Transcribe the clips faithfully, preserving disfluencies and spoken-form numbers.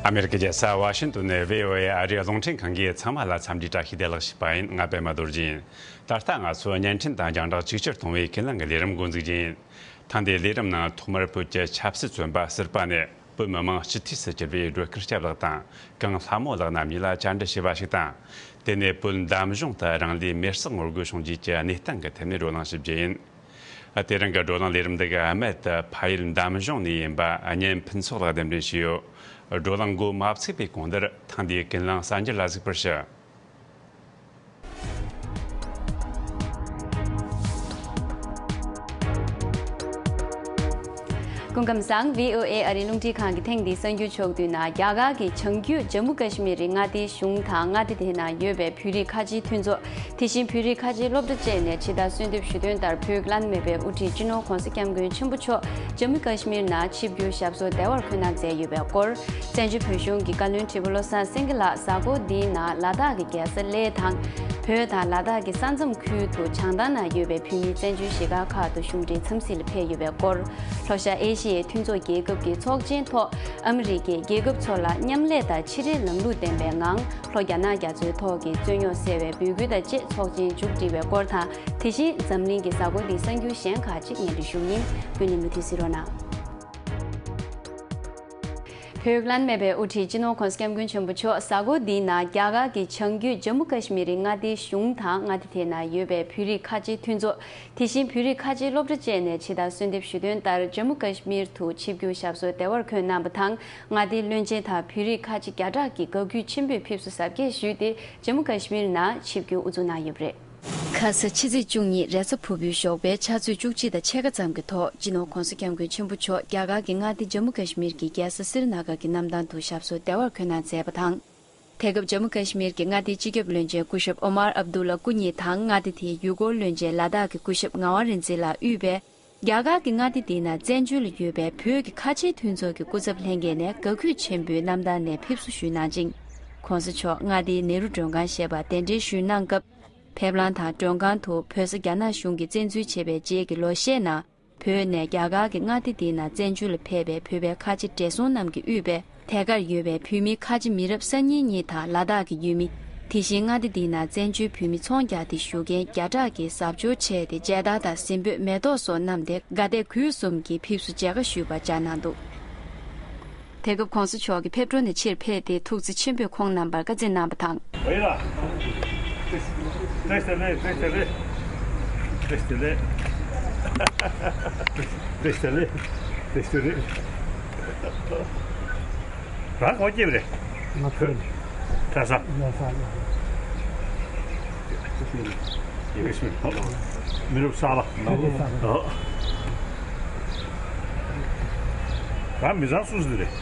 ཨ་མེ་རི་ཀའི་རྒྱལ་ས་ཝ་ཤིང་ཏོན་ནས་བྷི་ཨོ་ཨེ་ཨ་རིའི་རླུང་འཕྲིན་ཁང་གིས་ཚང་མ་ལ་འཚམས་འདྲིའི་བཀྲ་ཤིས་བདེ་ལེགས་ཞུས་པ་ཡིན། ང་པད་མ་རྡོ་རྗེ་ཡིན། ད་ལྟ་ང་ཚོ་བརྙན་འཕྲིན་དང་རྒྱང་བསྒྲགས་ཅིག་ཅར་གཏོང་བའི་ཀུན་གླེང་གི་ལས་རིམ་འགོ་འཛུགས་རྒྱུ་ཡིན། ཐེངས་འདིའི་ལས་རིམ་ནང་ཐོག་མར་བོད་ཀྱི་ཆབ་སྲིད་བཙོན་པ་ཟུར་པ་ནས་བོད་མི་མང་སྤྱི་འཐུས་སུ་གྱུར་པའི་སྒྲོལ་དཀར་སྐྱབས་ལགས་དང་གངས་ལྷ་མོ་ལགས་རྣམ་གཉིས་ལ་བཅར་འདྲི་བྱས་པ་ཞིག་དང་། དེ་ནས་བོད་འདམ་གཞུང་དུ་རང་ལུས་མེར་སྲེག་ངོ་རྒོལ་བྱུང་རྗེས་ཀྱི་གནས་སྟངས་ཀྱི་ཐད་ནས་བགྲོ་གླེང་ཞུ་རྒྱུ་ཡིན། དེ་རིང་གི་བགྲོ་གླེང་ལས་རིམ་འདི་གའི་སྨད་དུ་ཕ་ཡུལ་འདམ་གཞུང་ནས་ཡིན་པ་གཉན་ཕུན་ཚོགས་ལགས་གདན་འདྲེན་ཞུས་ཡོད། བགྲོ་གླེང་འགོ་མ་ཚུགས་པའི་གོང་དུ་ཐེངས་འདིའི་ཀུན་གླེང་གསར་འགྱུར་ལ་གཟིགས་པར་ཞུ། སྐུ་ཁམས་བཟང་། བྷི་ཨོ་ཨེ་ཨ་རིའི་རླུང་འཕྲིན་ཁང་གི་ཐེངས་འདིའི་གསར་འགྱུར་ཕྱོགས་བསྡུས་ནང་། རྒྱ་གར་གྱི་བྱང་རྒྱུད་ཇམ་མུ་ཀ་ཤི་མིར་མངའ་སྡེའི་གཞུང་དང་མངའ་སྡེ་དེའི་ནང་ཡོད་པའི་བོད་རིགས་ཁ་ཆེའི་མཐུན་ཚོགས། དེ་བཞིན་བོད་རིགས་ཁ་ཆེའི་སློབ་གྲྭ་བཅས་ནས་ཕྱི་ཟླ་གསོལ་འདེབས་ཞུས་དོན་ལྟར། བོད་ཀྱི་བླ་ན་མེད་པའི་དབུ་ཁྲིད་སྤྱི་ནོར་༧གོང་ས་༧སྐྱབས་མགོན་ཆེན་པོ་མཆོག་ཇམ་མུ་ཀ་ཤི་མིར་ནང་ཆིབས་བསྒྱུར་ཞབས་སོར་བདེ་བར་འཁོད་གནང་མཛད་ཡོད་པའི་སྐོར། བཙན་བྱོལ་བོད་གཞུང་གི་བཀའ་བློན་ཁྲི་པ་བློ་བཟང་སེང་གེ་ལགས་གཟའ་འཁོར་འདིའི་ནང་ལ་དྭགས་ཀྱི་རྒྱལ་ས་གླེ་དང་། བོད་དང་ལ་དྭགས་ཀྱི་ས་མཚམས་ཁུལ་དུ་བྱང་ཐང་ན་ཡོད་པའི་བོད་མིའི་བཙན་བྱོལ་གཞིས་ཀ་ཁག་ཏུ་གཞུང་འབྲེལ་འཚམས་གཟིགས་ལ་ཕེབས་ཡོད་པའི་སྐོར། ལྷོ་ཤར་ཨེ་ཤི་ཡའི་མཐུན་ཚོགས་རྒྱལ་ཁབ་ཀྱི་ཚོགས་ཆེན་ཐོག་ཨ་མི་རི་ཀས་རྒྱལ་ཁབ་ཚོ་ལ་མཉམ་ལས་དང་ཕྱི་འབྲེལ་ལམ་ལུགས་ལྡན་པའི་ངང་ལྷོ་རྒྱ་ནག་རྒྱ་མཚོའི་ཐོག་གི་རྩོད་རྙོག་སེལ་བའི་འབོད་སྐུལ་དང་བཅས་ཚོགས་ཆེན་མཇུག་སྒྲིལ་བའི་སྐོར་དང་། དེ་བཞིན་འཛམ་གླིང་གི་གཟའ་འཁོར་འདིའི་གསར་འགྱུར་གཞན་ཁག་ཅིག་སྙན་སྒྲོན་ཞུ་གི་ཡིན། ཀུན་གླེང་མུ་མཐུད་གཟིགས་རོགས་གནང་། བོད་ཀྱི་བླ་ན་མེད་པའི་དབུ་ཁྲིད་སྤྱི་ནོར་༧གོང་ས་༧སྐྱབས་མགོན་ཆེན་པོ་མཆོག་གཟའ་འཁོར་འདིའི་ནང་རྒྱ་གར་གྱི་བྱང་རྒྱུད་ཇམ་མུ་ཀ་ཤི་མིར་མངའ་སྡེའི་གཞུང་དང་མངའ་སྡེ་དེའི་ནང་ཡོད་པའི་བོད་རིགས་ཁ་ཆེའི་མཐུན་ཚོགས། དེ་བཞིན་བོད་རིགས་ཁ་ཆེའི་སློབ་གྲྭ་བཅས་ནས་ཕྱི་ཟླ་གསོལ་འདེབས་ཞུས་དོན་ལྟར་ཇམ་མུ་ཀ་ཤི་མིར་དུ་ཆིབས་བསྒྱུར་ཞབས་སོར་བདེ་བར་འཁོད་གནང་བ་དང་། མངའ་སྡེའི་བློན་ཆེན་དང་བོད་རིགས་ཁ་ཆེ་བརྒྱ་ཕྲག་གིས་དགའ་གུས་ཆེན་པོས་ཕེབས་བསུ་གཟབ་རྒྱས་ཞུས་ཏེ་ཇམ་མུ་ཀ་ཤི་མིར་ནང་ཆིབས་བསྒྱུར་དབུ་འཛུགས་གནང་ཡོད་པ་རེད། ཁ་ས་ཕྱི་ཚེས་བཅུ་གཉིས་རེས་གཟའ་ཕུར་བུའི་ཞོགས་པའི་ཆུ་ཚོད་བཅུ་གཅིག་དང་ཕྱེད་ཀ་ཙམ་གྱི་ཐོག་སྤྱི་ནོར་༧གོང་ས་༧སྐྱབས་མགོན་ཆེན་པོ་མཆོག་རྒྱ་གར་གྱི་མངའ་སྡེ་ཇམ་མུ་ཀ་ཤི་མིར་གྱི་རྒྱལ་ས་སི་རི་ན་གར་གྱི་གནམ་ཐང་དུ་ཞབས་སོར་བདེ་བར་འཁོད་གནང་མཛད་པ་དང་། དེ་སྐབས་ཇམ་མུ་ཀ་ཤི་མིར་གྱི་མངའ་སྡེའི་སྤྱི་ཁྱབ་བློན་ཆེན་སྐུ་ཞབས་ཨོ་མར་ཨབ་དུ་ལ་སྐུ་ཉིད་དང་མངའ་སྡེ་དེའི་ཡུལ་སྐོར་བློན་ཆེན་ལ་དྭགས་ཀྱི་སྐུ་ཞབས་ངག་དབང་རིག་འཛིན་ལགས་དབུས་པའི་རྒྱ་གར་གྱི་མངའ་སྡེ་འདི་ན་བཙན་བྱོལ་ལ་ཡོད་པའི་བོད་ཀྱི་ཁ་ཆེའི་མཐུན་ཚོགས་ཀྱི་སྐུ་ཚབ་ལྷན་རྒྱས་ནས་དགའ་གུས་ཆེན་པོས་གནམ་ཐང་ནས་ཕེབས་བསུ་ཞུས་གནང་ཅིང་། ༸གོང་ས་མཆོག་མངའ་སྡེའི་ནེ་རུ་མགྲོན་ཁང་ཞེས་པར་གདན་འདྲེན་ཞུས་གནང་སྐབས། ཕེབས་ལམ་དང་མགྲོན་ཁང་དུ་བོད་ས་རྒྱ་ནག་གཞུང་གིས་བཙན་འཛུལ་བྱས་པའི་རྗེས་ཀྱི་ལོ་ཤས་ནང་། བོད་ནས་རྒྱ་གར་གྱི་མངའ་སྡེ་འདི་ན་བཙན་བྱོལ་ལ་ཕེབས་པའི་བོད་པའི་ཁ་ཆེ་བགྲེས་སོང་རྣམས་ཀྱིས་དབུས་པའི་དེ་གར་ཡོད་པའི་བོད་མི་ཁ་ཆེ་མི་རབས་གསར་རྙིང་གཉིས་དང་ལ་དྭགས་ཀྱི་ཡུལ་མི། དེ་བཞིན་མངའ་སྡེ་འདི་ན་བཙན་བྱོལ་བོད་མི་ཚོང་རྒྱག་སྟེ་བཞུགས་མཁན་བརྒྱ་ཕྲག་གིས་གཟབ་མཆོར་ཆས་ཏེ་མཇལ་དར་དང་གཟིམ་དཔོན་མེ་ཏོག་སོགས་བསྣམས་ཏེ་དགའ་དད་གུས་གསུམ་གྱིས་ཕེབས་བསུ་མཇལ་ཁ་ཞུས་པ་མཇལ་གནང་འདུག་དེ་སྐབས་༸གོང་ས་མཆོག་གིས་ཕེབས་འཕྲོ་ནས་ཕྱིར་ཕེབས་ཏེ་ཐུགས་རྗེ་ཆེན་པོས་ཁོང་རྣམ་པར་བཀའ་སྩལ་གནང་བ་དང་། རང་གོ་སྐྱེས་པ་རེད། ང་ཚོ་གྲྭ་ས། གྲྭ་ས། ཡེ་གེ་སྨིན། མི་རབས་གསར་པ། མི་རབས་གསར་པ། ཨོ། རང་མི་ཚང་སུ་སུ་རེད།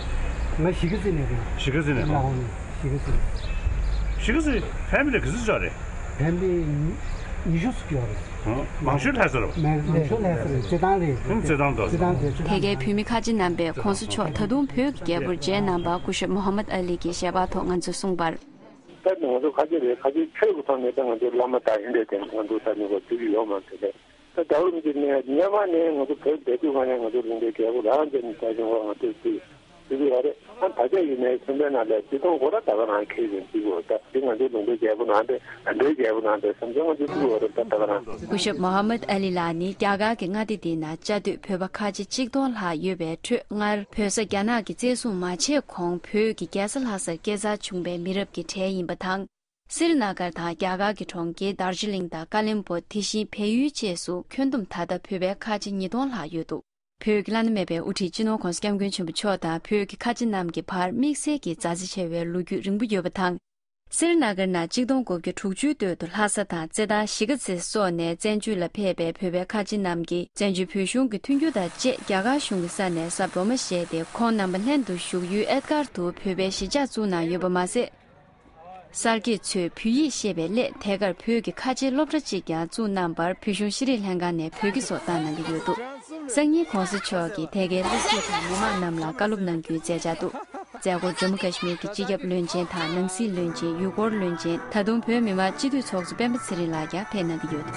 ང་གཞིས་ཀ་རྩེ་ནས་རེད། གཞིས་ཀ་རྩེ་ནས། ཨོ། གཞིས་ཀ་རྩེ། གཞིས་ཀ་རྩེ་ཕེ་མི་ལི་ག་ཚོད་ཙམ་རེད། ཕེ་མི་ལི་ཉི་ཤུ་ཙམ་ཡོད་རེད། ཨོ། མང་ཤོས་ལྷ་ས་རེད། མང་ཤོས་ལྷ་ས་རེད། རྩེད་ཐང་རེད། ཨང་། རྩེད་ཐང་དུ། རྩེད་ཐང་རེད། དེ་གའི་བོད་མི་ཁ་ཆེ་རྣམ་པས་༸གོང་ས་མཆོག་ད་དུང་བོད་ཀྱི་རྒྱལ་པོར་མཇལ་གནང་བར་སྐུ་ཞབས་མོ་ཧ་མད་ཨ་ལི་གིས་ཞལ་པར་ཐོག་ང་ཚོར་གསུངས་པར། ད་ནི་ང་ཚོ་ཁ་ཆེ་རེད། ཁ་ཆེ་ཆོས་ཀྱི་ཐོག་ནས་ད་ང་ཚོ་བླ་མ་དང་ཡིན་རེད་དེ་ང་ཚོ་ད་ནི་གོ་ཐུག་གི་ཡོད་མ་རེད་དེ། ད་ད་བར་མི་ཚེ་ནས་སྔོན་མ་ནས་ང་ཚོ་བོད་བསྡད་དུས་ང་ནས་ང་ཚོ་ལུང་པའི་རྒྱལ་པོ་རང་ཅན་ད་བྱུང་བ་ང་ཚོས་ཅིག་ཅིག་ཡོད་རེད། ཨ་ད་ཆ་ཡིན་ནའི་སེམས་པའི་ནང་ལ་ཅི་མཐོང་གོ་ར་ད་ག་རང་ཁེལ་ཡིན་ཅིག་གོ། ད་དེ་ང་ཚོའི་ལུང་པའི་རྒྱལ་པོ་ནང་དེ་ཨ་འདྲའི་རྒྱལ་པོ་ནང་དེ་བསམ་ཚུལ་ང་ཚོས་ཅིག་ཡོད་རེད་ད་ད་ག་རང་། སྐུ་ཞབས་མོ་ཧ་མད་ཨ་ལི་ལགས་ནི་རྒྱ་གར་གྱི་མངའ་སྡེ་འདི་ན་བཅའ་སྡོད་བོད་པ་ཁ་ཆེ་གཅིག་སྟོང་ལྷག་ཡོད་པའི་ཁྲོད་སྔར་བོད་ས་རྒྱ་ནག་གིས་བཙན་བཟུང་མ་བྱས་གོང་བོད་ཀྱི་རྒྱལ་ས་ལྷ་སར་སྐྱེས་འཚར་བྱུང་བའི་མི་རབས་ཀྱི་གྲས་ཡིན་པ་དང་། སི་རི་ན་གར་དང་རྒྱ་གར་གྱི་གྲོང་ཁྱེར་དར་ཇི་ལིང་དང་ཀ་ལོན་སྦུག་དེ་བཞིན་བལ་ཡུལ་བཅས་སུ་ཁྱོན་བསྡོམས་ད་ལྟ་བོད་པའི་ཁ་ཆེ་ཉིས་སྟོང་ལྷག་ཡོད་འདུག་བོད་ཀྱི་བླ་ན་མེད་པའི་དབུ་ཁྲིད་སྤྱི་ནོར་༸གོང་ས་༸སྐྱབས་མགོན་ཆེན་པོ་མཆོག་དང་བོད་ཀྱི་ཁ་ཆེ་རྣམས་ཀྱི་བར་དམིགས་བསལ་གྱི་མཛའ་བརྩེ་ཆེ་བའི་ལོ་རྒྱུས་རིང་པོ་ཡོད་པ་དང་། སི་རི་ན་གར་ནས་གཅིག་སྟོང་དགུ་བརྒྱ་དྲུག་ཅུའི་སྟོད་དུ་ལྷ་ས་དང་རྩེད་ཐང་གཞིས་ཀ་རྩེ་སོགས་ནས་བཙན་བྱོལ་ལ་ཕེབས་པའི་བོད་པའི་ཁ་ཆེ་རྣམས་ཀྱིས་བཙན་བྱོལ་བོད་གཞུང་གི་མཐུན་འགྱུར་དང་བཅས་རྒྱ་གར་གཞུང་གི་ས་ནས་ས་སྒྲོལ་མ་བཞེས་ཏེ་ཁོང་རྣམ་པ་ལྷན་དུ་བཞུགས་ཡུལ་ཨེད་གྷར་དུ་བོད་པའི་གཞིས་ཆགས་བཙུགས་གནང་ཡོད་པ་མ་ཟད། གསར་སྐྱེས་ཚོས་བོད་ཡིག་ཤེས་པའི་སླད་དེ་གར་བོད་ཀྱི་ཁ་ཆེའི་སློབ་གྲྭ་གཅིག་ཀྱང་བཙུགས་གནང་བར་བོད་གཞུང་ཤེས་རིག་ལྷན་ཁང་ནས་བོད་སྐད་སོགས་བཏང་གནང་གི་ཡོད་འདུག་སང་ཉིན་༸གོང་ས་མཆོག་གིས་དེ་གའི་སློབ་ཕྲུག་དང་མི་མང་རྣམས་ལ་བཀའ་སློབ་གནང་རྒྱུའི་མཛད་འཆར་འདུག་མཛད་སྒོར་ཇམ་མུ་ཀ་ཤི་མིར་གྱི་སྤྱི་ཁྱབ་བློན་ཆེན་དང་ནང་སྲིད་བློན་ཆེན། ཡུལ་སྐོར་བློན་ཆེན། ད་དུང་བོད་མི་མང་སྤྱི་འཐུས་ཚོགས་གཙོ་སྤེན་པ་ཚེ་རིང་ལགས་ཀྱང་ཕེབས་གནང་གི་ཡོད།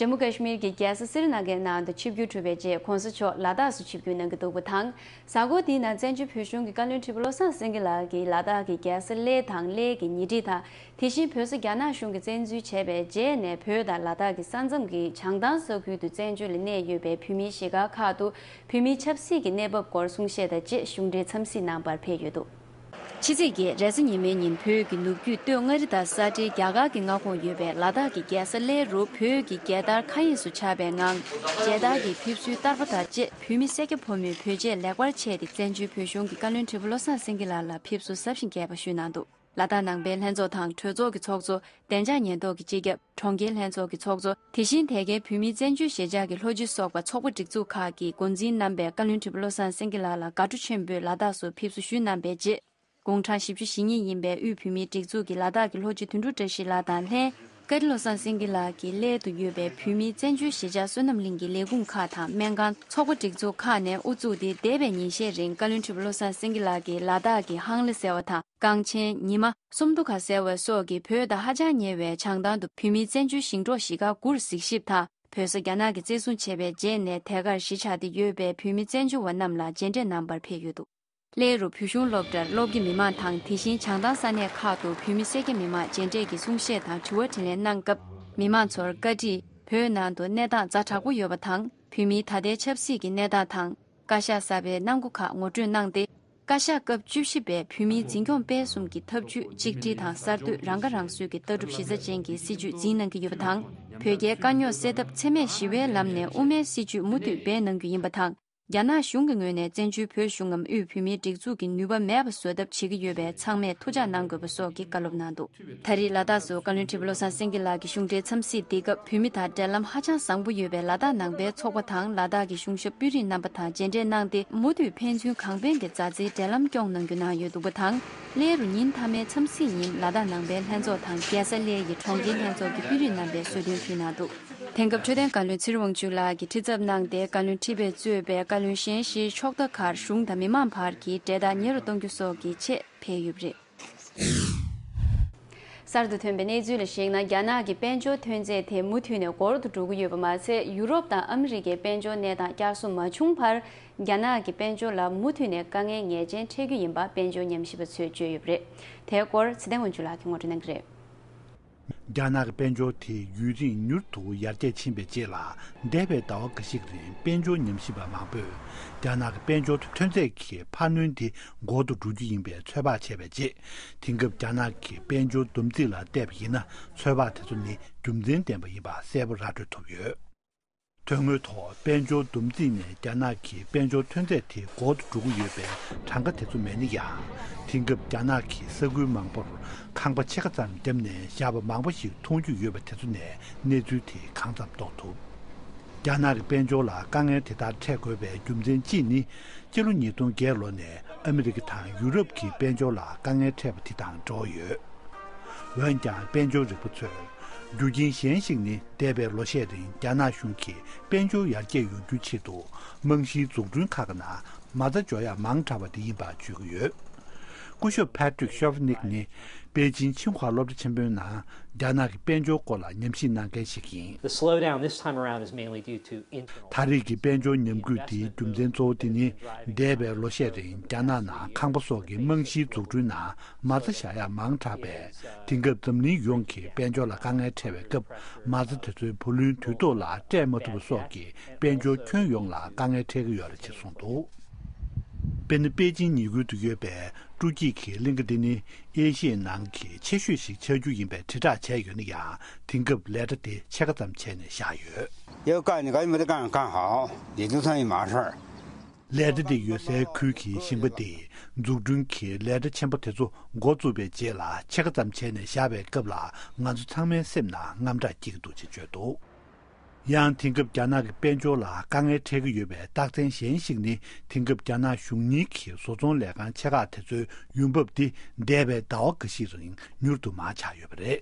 ཇམ་མུ་ཀ་ཤི་མིར་གྱི་རྒྱལ་ས་སི་རི་ན་གའི་ནང་དུ་ཆིབས་བསྒྱུར་གྲུབ་པའི་རྗེས་གོང་ས་མཆོག་ལ་དྭགས་སུ་ཆིབས་བསྒྱུར་གནང་གི་འདུག་པ་དང་། གཟའ་འཁོར་འདིའི་ནང་བཙན་བྱོལ་བོད་གཞུང་གི་བཀའ་བློན་ཁྲི་པ་བློ་བཟང་སེང་གེ་ལགས་ཀྱིས་ལ་དྭགས་ཀྱི་རྒྱལ་ས་གླེ་དང་གླེ་གི་ཉེ་འཁྲིས་དང་། དེ་བཞིན་བོད་ས་རྒྱ་ནག་གཞུང་གིས་བཙན་འཛུལ་བྱས་པའི་རྗེས་ནས་བོད་དང་ལ་དྭགས་ཀྱི་ས་མཚམས་ཀྱི་བྱང་ཐང་ས་ཁུལ་དུ་བཙན་བྱོལ་ལ་གནས་ཡོད་པའི་བོད་མིའི་གཞིས་སྒར་ཁག་ཏུ་བོད་མིའི་ཆབ་སྲིད་ཀྱི་གནས་བབ་སྐོར་གསུང་བཤད་དང་བཅས་གཞུང་འབྲེལ་འཚམས་གཟིགས་གནང་བར་ཕེབས་ཡོད་འདུག་ཕྱི་ཚེས་བརྒྱད་རེས་གཟའ་ཉི་མའི་ཉིན་བོད་ཀྱི་ནུབ་རྒྱུད་སྟོད་མངའ་རིས་དང་ས་འབྲེལ་རྒྱ་གར་གྱི་མངའ་ཁོངས་ཡོད་པའི་ལ་དྭགས་ཀྱི་རྒྱལ་ས་གླེ་རུ་བོད་ཀྱི་རྒྱལ་དར་མཁའ་དབྱིངས་སུ་འཕྱར་བའི་ངང་མཇལ་དར་གྱི་ཕེབས་བསུའི་བསྟར་པ་དང་བཅས་བོད་མི་སེར་སྐྱ་ཕོ་མོས་བོད་ཆས་ལེགས་པར་ཕྱེས་ཏེ་བཙན་བྱོལ་བོད་གཞུང་གི་བཀའ་བློན་ཁྲི་པ་བློ་བཟང་སེང་གེ་ལགས་ལ་ཕེབས་བསུ་གཟབ་ཞིང་རྒྱས་པ་ཞུས་གནང་འདུག་ལ་དྭགས་ནང་པའི་ལྷན་ཚོགས་དང་གྲོས་ཚོགས་ཀྱི་ཚོགས་གཙོ། བདེ་འཇགས་ཉེན་རྟོག་གི་སྤྱི་ཁྱབ། གྲོང་ཁྱེར་ལྷན་ཚོགས་ཀྱི་ཚོགས་གཙོ། དེ་བཞིན་དེ་གའི་བོད་མིའི་བཙན་བྱོལ་གཞིས་ཆགས་ཀྱི་ལྷོ་སྤྱི་སོགས་པ་ཚོགས་པ་སྒྲིག་འཛུགས་ཁག་གི་འགོ་འཛིན་རྣམ་པས་བཀའ་བློན་ཁྲི་པ་བློ་བཟང་སེང་གེ་ལགས་ལ་དགའ་སྤྲོ་ཆེན་པོས་ལ་དྭགས་སུ་ཕེབས་བསུ་ཞུས་གནང་པའི་རྗེས། དགུང་གྲངས་བཞི་བཅུ་ཞེ་གཉིས་ཡིན་པའི་དབུས་བོད་མིའི་སྒྲིག་འཛུགས་ཀྱི་ལ་དྭགས་ཀྱི་ལྷོ་སྤྱི་དོན་གྲུབ་བཀྲ་ཤིས་ལགས་དང་ལྷན། བཀའ་ཁྲི་བློ་བཟང་སེང་གེ་ལགས་ཀྱིས་གླེ་དུ་ཡོད་པའི་བོད་མིའི་བཙན་བྱོལ་གཞིས་ཆགས་བསོད་ནམས་གླིང་གི་ལས་ཁུངས་ཁག་དང་སྨན་ཁང་། ཚོགས་པ་སྒྲིག་འཛུགས་ཁག་ནས་དབུ་བཙུགས་ཏེ་འདས་པའི་ཉིན་ཤས་རིང་བཀའ་བློན་ཁྲི་པ་བློ་བཟང་སེང་གེ་ལགས་ཀྱིས་ལ་དྭགས་ཀྱི་ཧང་ལེ་ཟེར་བ་དང་། རྐང་ཆེན། ཉི་མ། སུམ་མདོ་ཁ་ཟེར་བ་སོགས་ཀྱི་བོད་དང་ཧ་ཅང་ཉེ་བའི་བྱང་ཐང་དུ་བོད་མིའི་བཙན་བྱོལ་ཞིང་འབྲོག་གཞིས་སྒར་དགུར་གཟིགས་ཞིབ་དང་། བོད་ས་རྒྱ་ནག་གིས་བཙན་བཟུང་བྱས་པའི་རྗེས་ནས་དེ་གར་གཞིས་ཆགས་ཏེ་ཡོད་པའི་བོད་མི་བཙན་བྱོལ་བ་རྣམས་ལ་མཇལ་འཕྲད་གནང་བར་ཕེབས་ཡོད་འདུག་གླེ་རུ་བོད་གཞུང་སློབ་གྲྭར་སློབ་དགེ་མི་མང་དང་དེ་བཞིན་བྱང་ཐང་ས་གནས་ཁག་ཏུ་བོད་མི་སེར་སྐྱ་མི་མང་མཇལ་འཕྲད་ཀྱིས་གསུང་བཤད་དང་དྲི་བ་དྲིས་ལན་གནང་སྐབས། མི་མང་ཚོར་བཀའ་ཁྲིད། བོད་ནང་དུ་གནས་སྟངས་ཛ་དྲག་པོ་ཡོད་པ་དང་། བོད་མིའི་ད་ལྟའི་ཆབ་སྲིད་ཀྱི་གནས་སྟངས་དང་། བཀའ་ཤག་གསར་པའི་གནང་སྒོ་ཁག་ངོ་སྤྲོད་གནང་སྟེ། བཀའ་ཤག་སྐབས་བཅུ་བཞི་པའི་བོད་མིའི་འཛིན་སྐྱོང་སྤེལ་གསུམ་གྱི་ཐབས་ཇུས་གཅིག་སྒྲིལ་དང་གསར་གཏོད་རང་ཁ་རང་གསོའི་གི་ལྟ་གྲུབ་གཞི་རྩ་ཅན་གྱི་སྲིད་བྱུས་འཛིན་གནང་གི་ཡོད་པ་དང་། བོད་རྒྱའི་དཀའ་རྙོག་སེལ་ཐབས་འཚེ་མེད་ཞི་བའི་ལམ་ནས་དབུ་མའི་སྲིད་བྱུས་མུ་མཐུད་སྤེལ་གནང་རྒྱུ་ཡིན་པ་དང་། རྒྱ་ནག་གཞུང་གི་ངོས་ནས་བཙན་བྱོལ་བོད་གཞུང་ངམ་དབུས་བོད་མིའི་སྒྲིག་འཛུགས་ཀྱི་ནུས་པ་མེད་པ་བཟོ་ཐབས་བྱེད་ཀྱི་ཡོད་པས་ཚང་མས་ཐུགས་འཇགས་གནང་དགོས་པ་སོགས་ཀྱི་བཀའ་སློབ་གནང་འདུག་ད་རེས་ལ་དྭགས་སུ་བཀའ་བློན་ཁྲི་པ་བློ་བཟང་སེང་གེ་ལགས་ཀྱི་གཞུང་འབྲེལ་འཚམས་གཟིགས་འདིའི་སྐབས་བོད་མི་དང་འབྲེལ་ལམ་ཧ་ཅང་བཟང་པོ་ཡོད་པའི་ལ་དྭགས་ནང་པའི་ཚོགས་པ་དང་ལ་དྭགས་ཀྱི་གཞུང་ཞབས་དཔོན་རིགས་རྣམ་པ་དང་མཇལ་འཕྲད་གནང་སྟེ། མུ་མཐུད་ཕན་ཚུན་གང་ཕན་གྱི་མཛའ་བརྩེའི་འབྲེལ་ལམ་སྐྱོང་གནང་རྒྱུ་གནང་ཡོད་འདུག་པ་དང་། སླད་རུ་ཉིན་མཐའ་མའི་འཚམས་གཟིགས་ཉིན་ལ་དྭགས་ནང་པའི་ལྷན་ཚོགས་དང་རྒྱལ་ས་གླེ་ཡི་གྲོང་ཁྱེར་ལྷན་ཚོགས་ཀྱི་དཔོན་རིགས་རྣམ་པས་གསོལ་སྟོན་ཕུལ་གནང་འདུག་དེང་སྐབས་འཕྲོད་བསྟེན་བཀའ་བློན་ཚེ་རིང་དབང་ཕྱུག་ལགས་ཀྱིས་ཁྲི་ཚབ་གནང་སྟེ། བཀའ་བློན་ཁྲི་པས་གཙོས་པའི་བཀའ་བློན་གཞན་བཞིའི་ཕྱོགས་མཐའ་ཁར་གཞུང་དང་མི་མང་བར་གྱི་འབྲེལ་ཐག་ཉེ་རུ་གཏོང་རྒྱུ་སོགས་ཀྱི་ཆེད་ཕེབས་ཡོད་པ་རེད། གསར་དུ་ཐོན་པའི་གནས་ཚུལ་ལ་གཞིགས་ན། རྒྱ་ནག་གི་དཔལ་འབྱོར་ཐོན་རྫས་དེ་མུ་མཐུད་ནས་འགོར་དུ་འགྲོ་གི་ཡོད་པ་མ་ཟད། ཡུ་རོབ་དང་ཨ་མི་རི་ཀའི་དཔལ་འབྱོར་གནས་སྟངས་བསྐྱར་གསོ་མ་བྱུང་བར། རྒྱ་ནག་གི་དཔལ་འབྱོར་ལ་མུ་མཐུད་ནས་དཀའ་ངལ་ངེས་ཅན་འཕྲད་རྒྱུ་ཡིན་པ་དཔལ་འབྱོར་ཉམས་ཞིབ་པ་ཚོས་བརྗོད་ཡོད་པ་རེད། དེའི་སྐོར་ཚེ་བརྟན་དབང་ཕྱུག་ལགས་ཀྱིས་ངོ་སྤྲོད་གནང་གི་རེད། རྒྱ་ནག་གི་དཔལ་འབྱོར་དེ་ཡུན་རིང་མྱུར་དུ་ཡར་རྒྱས་ཕྱིན་པའི་རྗེས་ལ། འདས་པའི་ཟླ་བ་འགའ་ཞིག་རིང་དཔལ་འབྱོར་ཉམས་ཞིབ་པ་མང་པོས། རྒྱ་ནག་གི་དཔལ་འབྱོར་ཐོན་རྫས་ཀྱི་འཕར་སྣོན་དེ་འགོར་དུ་འགྲོ་རྒྱུ་ཡིན་པའི་ཚོད་དཔག་བྱས་པའི་རྗེས། དེང་སྐབས་རྒྱ་ནག་གི་དཔལ་འབྱོར་བསྡོམས་རྩིས་ལ་བལྟས་པ་ཡིན་ན། ཚོད་དཔག་དེ་ཚོ་ནི་རྒྱུ་མཚན་ལྡན་པ་ཡིན་པ་གསལ་པོ་ར་སྤྲོད་ཐུབ་ཡོད། དོན་དངོས་ཐོག་དཔལ་འབྱོར་བསྡོམས་རྩིས་ནས་རྒྱ་ནག་གི་དཔལ་འབྱོར་ཐོན་རྫས་དེ་འགོར་དུ་འགྲོ་གི་ཡོད་པའི་གྲངས་ཀ་དེ་ཚོ་མེད་ན་ཡང་། དེང་སྐབས་རྒྱ་ནག་གི་ས་ཁུལ་མང་པོར་ཁང་པ་ཕྱེད་ཀ་ཙམ་བརྒྱབ་ནས་བཞག་པ་མང་པོ་ཞིག་མཐོང་རྒྱུ་ཡོད་པ་དེ་ཚོ་ནས་གནས་ཚུལ་དེ་གང་ཙམ་རྟོགས་ཐུབ། རྒྱ་ནག་གི་དཔལ་འབྱོར་ལ་དཀའ་ངལ་དེ་ལྟར་འཕྲད་དགོས་པའི་རྒྱུ་མཚན་གཅིག་ནི། སྤྱི་ལོ་ཉིས་སྟོང་བརྒྱད་ལོ་ནས་ཨ་མི་རི་ཀ་དང་ཡུ་རོབ་ཀྱི་དཔལ་འབྱོར་ལ་དཀའ་ངལ་འཕྲད་པ་དེ་དང་འབྲེལ་བ་ཡོད། འོན་ཀྱང་དཔལ་འབྱོར་རིག་པ་ཚོས། རྒྱུ་རྐྱེན་གཞན་ཞིག་ནི། འདས་པའི་ལོ་ཤས་རིང་རྒྱ་ནག་གཞུང་གིས་དཔལ་འབྱོར་ཡར་རྒྱས་ཡོང་རྒྱུའི་ཆེད་དུ། རྨང་གཞིའི་འཛུགས་སྐྲུན་ཁག་གི་ནང་མ་རྩ་འཇོག་ཡག་མང་དྲགས་པ་དེ་ཡིན་པ་བརྗོད་ཀྱི་ཡོད། སྐུ་ཞབས་Patrick Chovanec་ནི། པེ་ཅིང་ཆིང་ཧྭ་སློབ་གྲྭ་ཆེན་པོའི་ནང་རྒྱ་ནག་གི་དཔལ་འབྱོར་སྐོར་ལ་ཉམས་ཞིབ་གནང་མཁན་ཞིག་ཡིན། The slowdown this time around is mainly due to internal ད་རེས་ཀྱི་དཔལ་འབྱོར་ཉམས་རྒུད་དེའི་རྒྱུ་མཚན་གཙོ་བོ་དེ་ནི། འདས་པའི་ལོ་ཤས་རིང་རྒྱ་ནག་ནང་ཁང་པ་སོགས་ཀྱི་རྨང་གཞིའི་འཛུགས་སྐྲུན་ནང་མ་རྩ་བཞག་ཡག་མང་དྲགས་པས། དེང་སྐབས་འཛམ་གླིང་ཡོངས་ཀྱི་དཔལ་འབྱོར་ལ་དཀའ་ངལ་འཕྲད་པའི་སྐབས། མ་རྩ་དེ་ཚོའི་བུ་ལོན་དུས་ཐོག་ལ་སྤྲད་མ་ཐུབ་པ་སོགས་ཀྱིས་དཔལ་འབྱོར་ཁྱོན་ཡོངས་ལ་དཀའ་ངལ་འཕྲད་ཀྱི་ཡོད་རེད་ཅེས་གསུངས་འདུག་དཔེར་ན། པེ་ཅིང་ཉེ་ཁུལ་དུ་ཡོད་པའི་ཀྲུའུ་ཅི་གི་གླིང་ག་འདི་ནི་ཨེ་ཤི་ཡའི་ནང་གི་ཆེ་ཤོས་ཤིག་ཆགས་རྒྱུ་ཡིན་པའི་དྲིལ་བསྒྲགས་བྱས་ཡོད་ན་ཡང་། དེང་སྐབས་ལས་གྲྭ་དེ་ཕྱེད་ཀ་ཙམ་བྱས་ནས་བཞག་ཡོད། 要干，你赶紧把它干干好，也就算一码事儿。 ལས་གྲྭ་དེ་ཡོད་སའི་ཁུལ་གྱི་ཞིང་པ་དེས་འཛུགས་སྐྲུན་གྱི་ལས་གྲྭ་ཆེན་པོ་དེ་ཚོ་འགོ་བཙུགས་པའི་རྗེས་ལ་ཕྱེད་ཀ་ཙམ་བྱས་ནས་བཞག་པའི་སྐབས་ལ། ང་ཚོ་ཚང་མའི་སེམས་ནང་དངངས་སྐྲག་སྐྱེ་གི་འདུག་ཅེས་བརྗོད་འདུག་ཡང་དེང་སྐབས་རྒྱ་ནག་གི་དཔལ་འབྱོར་ལ་དཀའ་ངལ་འཕྲད་ཀྱི་ཡོད་པའི་རྟགས་མཚན་གཞན་ཞིག་ནི། དེང་སྐབས་རྒྱ་ནག་གཞུང་གཉེར་གྱི་བཟོ་ཚོང་ལས་ཁང་ཆེ་ཁག་དེ་ཚོའི་ཡོང་འབབ་དེ་འདས་པའི་ཟླ་བ་འགའ་ཞིག་རིང་མྱུར་དུ་མར་ཆག་ཡོད་པ་རེད།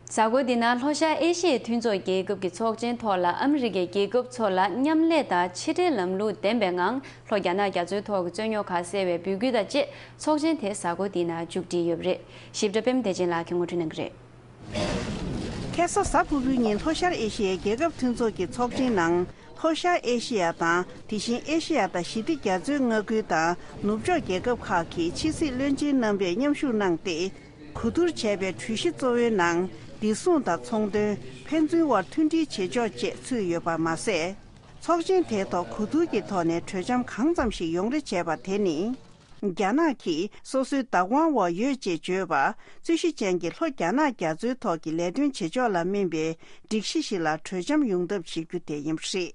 གཟའ་འཁོར་འདི་ནང་ལྷོ་ཤར་ཨེ་ཤི་ཡའི་མཐུན་ཚོགས་རྒྱལ་ཁབ་ཀྱི་ཚོགས་ཆེན་ཐོག་ལ་ཨ་མི་རི་ཀའི་རྒྱལ་ཁབ་ཚོ་ལ་མཉམ་ལས་དང་ཕྱི་འབྲེལ་ལམ་ལུགས་ལྡན་པའི་ངང་ལྷོ་རྒྱ་ནག་རྒྱ་མཚོའི་ཐོག་གི་རྩོད་རྙོག་ཁག་སེལ་བའི་འབོད་སྐུལ་དང་བཅས་ཚོགས་ཆེན་དེ་གཟའ་འཁོར་འདིའི་ནང་མཇུག་སྒྲིལ་ཡོད་པ་རེད། ཞིབ་ཕྲ་པད་མ་བདེ་ཆེན་ལགས་ཀྱིས་ངོ་སྤྲོད་གནང་གི་རེད། ཁ་སང་གཟའ་ཕུར་བུའི་ཉིན་ལྷོ་ཤར་ཨེ་ཤི་ཡའི་རྒྱལ་ཁབ་མཐུན་ཚོགས་ཀྱི་ཚོགས་ཆེན་ནང་། ལྷོ་ཤར་ཨེ་ཤི་ཡ་དང་དེ་བཞིན་ཨེ་ཤི་ཡ་དང་ཞི་བདེ་རྒྱ་མཚོའི་མངའ་ཁུལ་དང་ནུབ་ཕྱོགས་རྒྱལ་ཁབ་ཁག་གི་ཕྱི་སྲིད་བློན་ཆེན་རྣམ་པས་མཉམ་ཞུགས་གནང་སྟེ། གོ་བསྡུར་བྱས་པའི་གྲོས་གཞི་གཙོ་བོའི་ནང་། བདེ་སྲུང་དང་ཚོང་དོན། ཕན་ཚུན་དབར་མཐུན་སྒྲིལ་བྱེད་ཕྱོགས་བཅས་ཚུད་ཡོད་པ་མ་ཟད། ཚོགས་ཆེན་དེའི་ཐོག་གོ་བསྡུར་གྱི་ཐོག་ནས་གྲོས་འཆམ་གང་ཙམ་ཞིག་ཡོང་རེ་བྱས་པ་དེ་ནི། རྒྱ་ནག་གིས་སོ་སོའི་བདག་དབང་འོག་ཡོད་ཅེས་བརྗོད་པ། རྩོད་གཞི་ཅན་གྱི་ལྷོ་རྒྱ་ནག་རྒྱ་མཚོའི་ཐོག་གི་ལས་དོན་བྱེད་ཕྱོགས་ལ་སྨིན་པའི་སྒྲིག་གཞི་ཞིག་ལ་གྲོས་འཆམ་ཡོང་ཐབས་བྱེད་རྒྱུ་དེ་ཡིན་པ་རེད།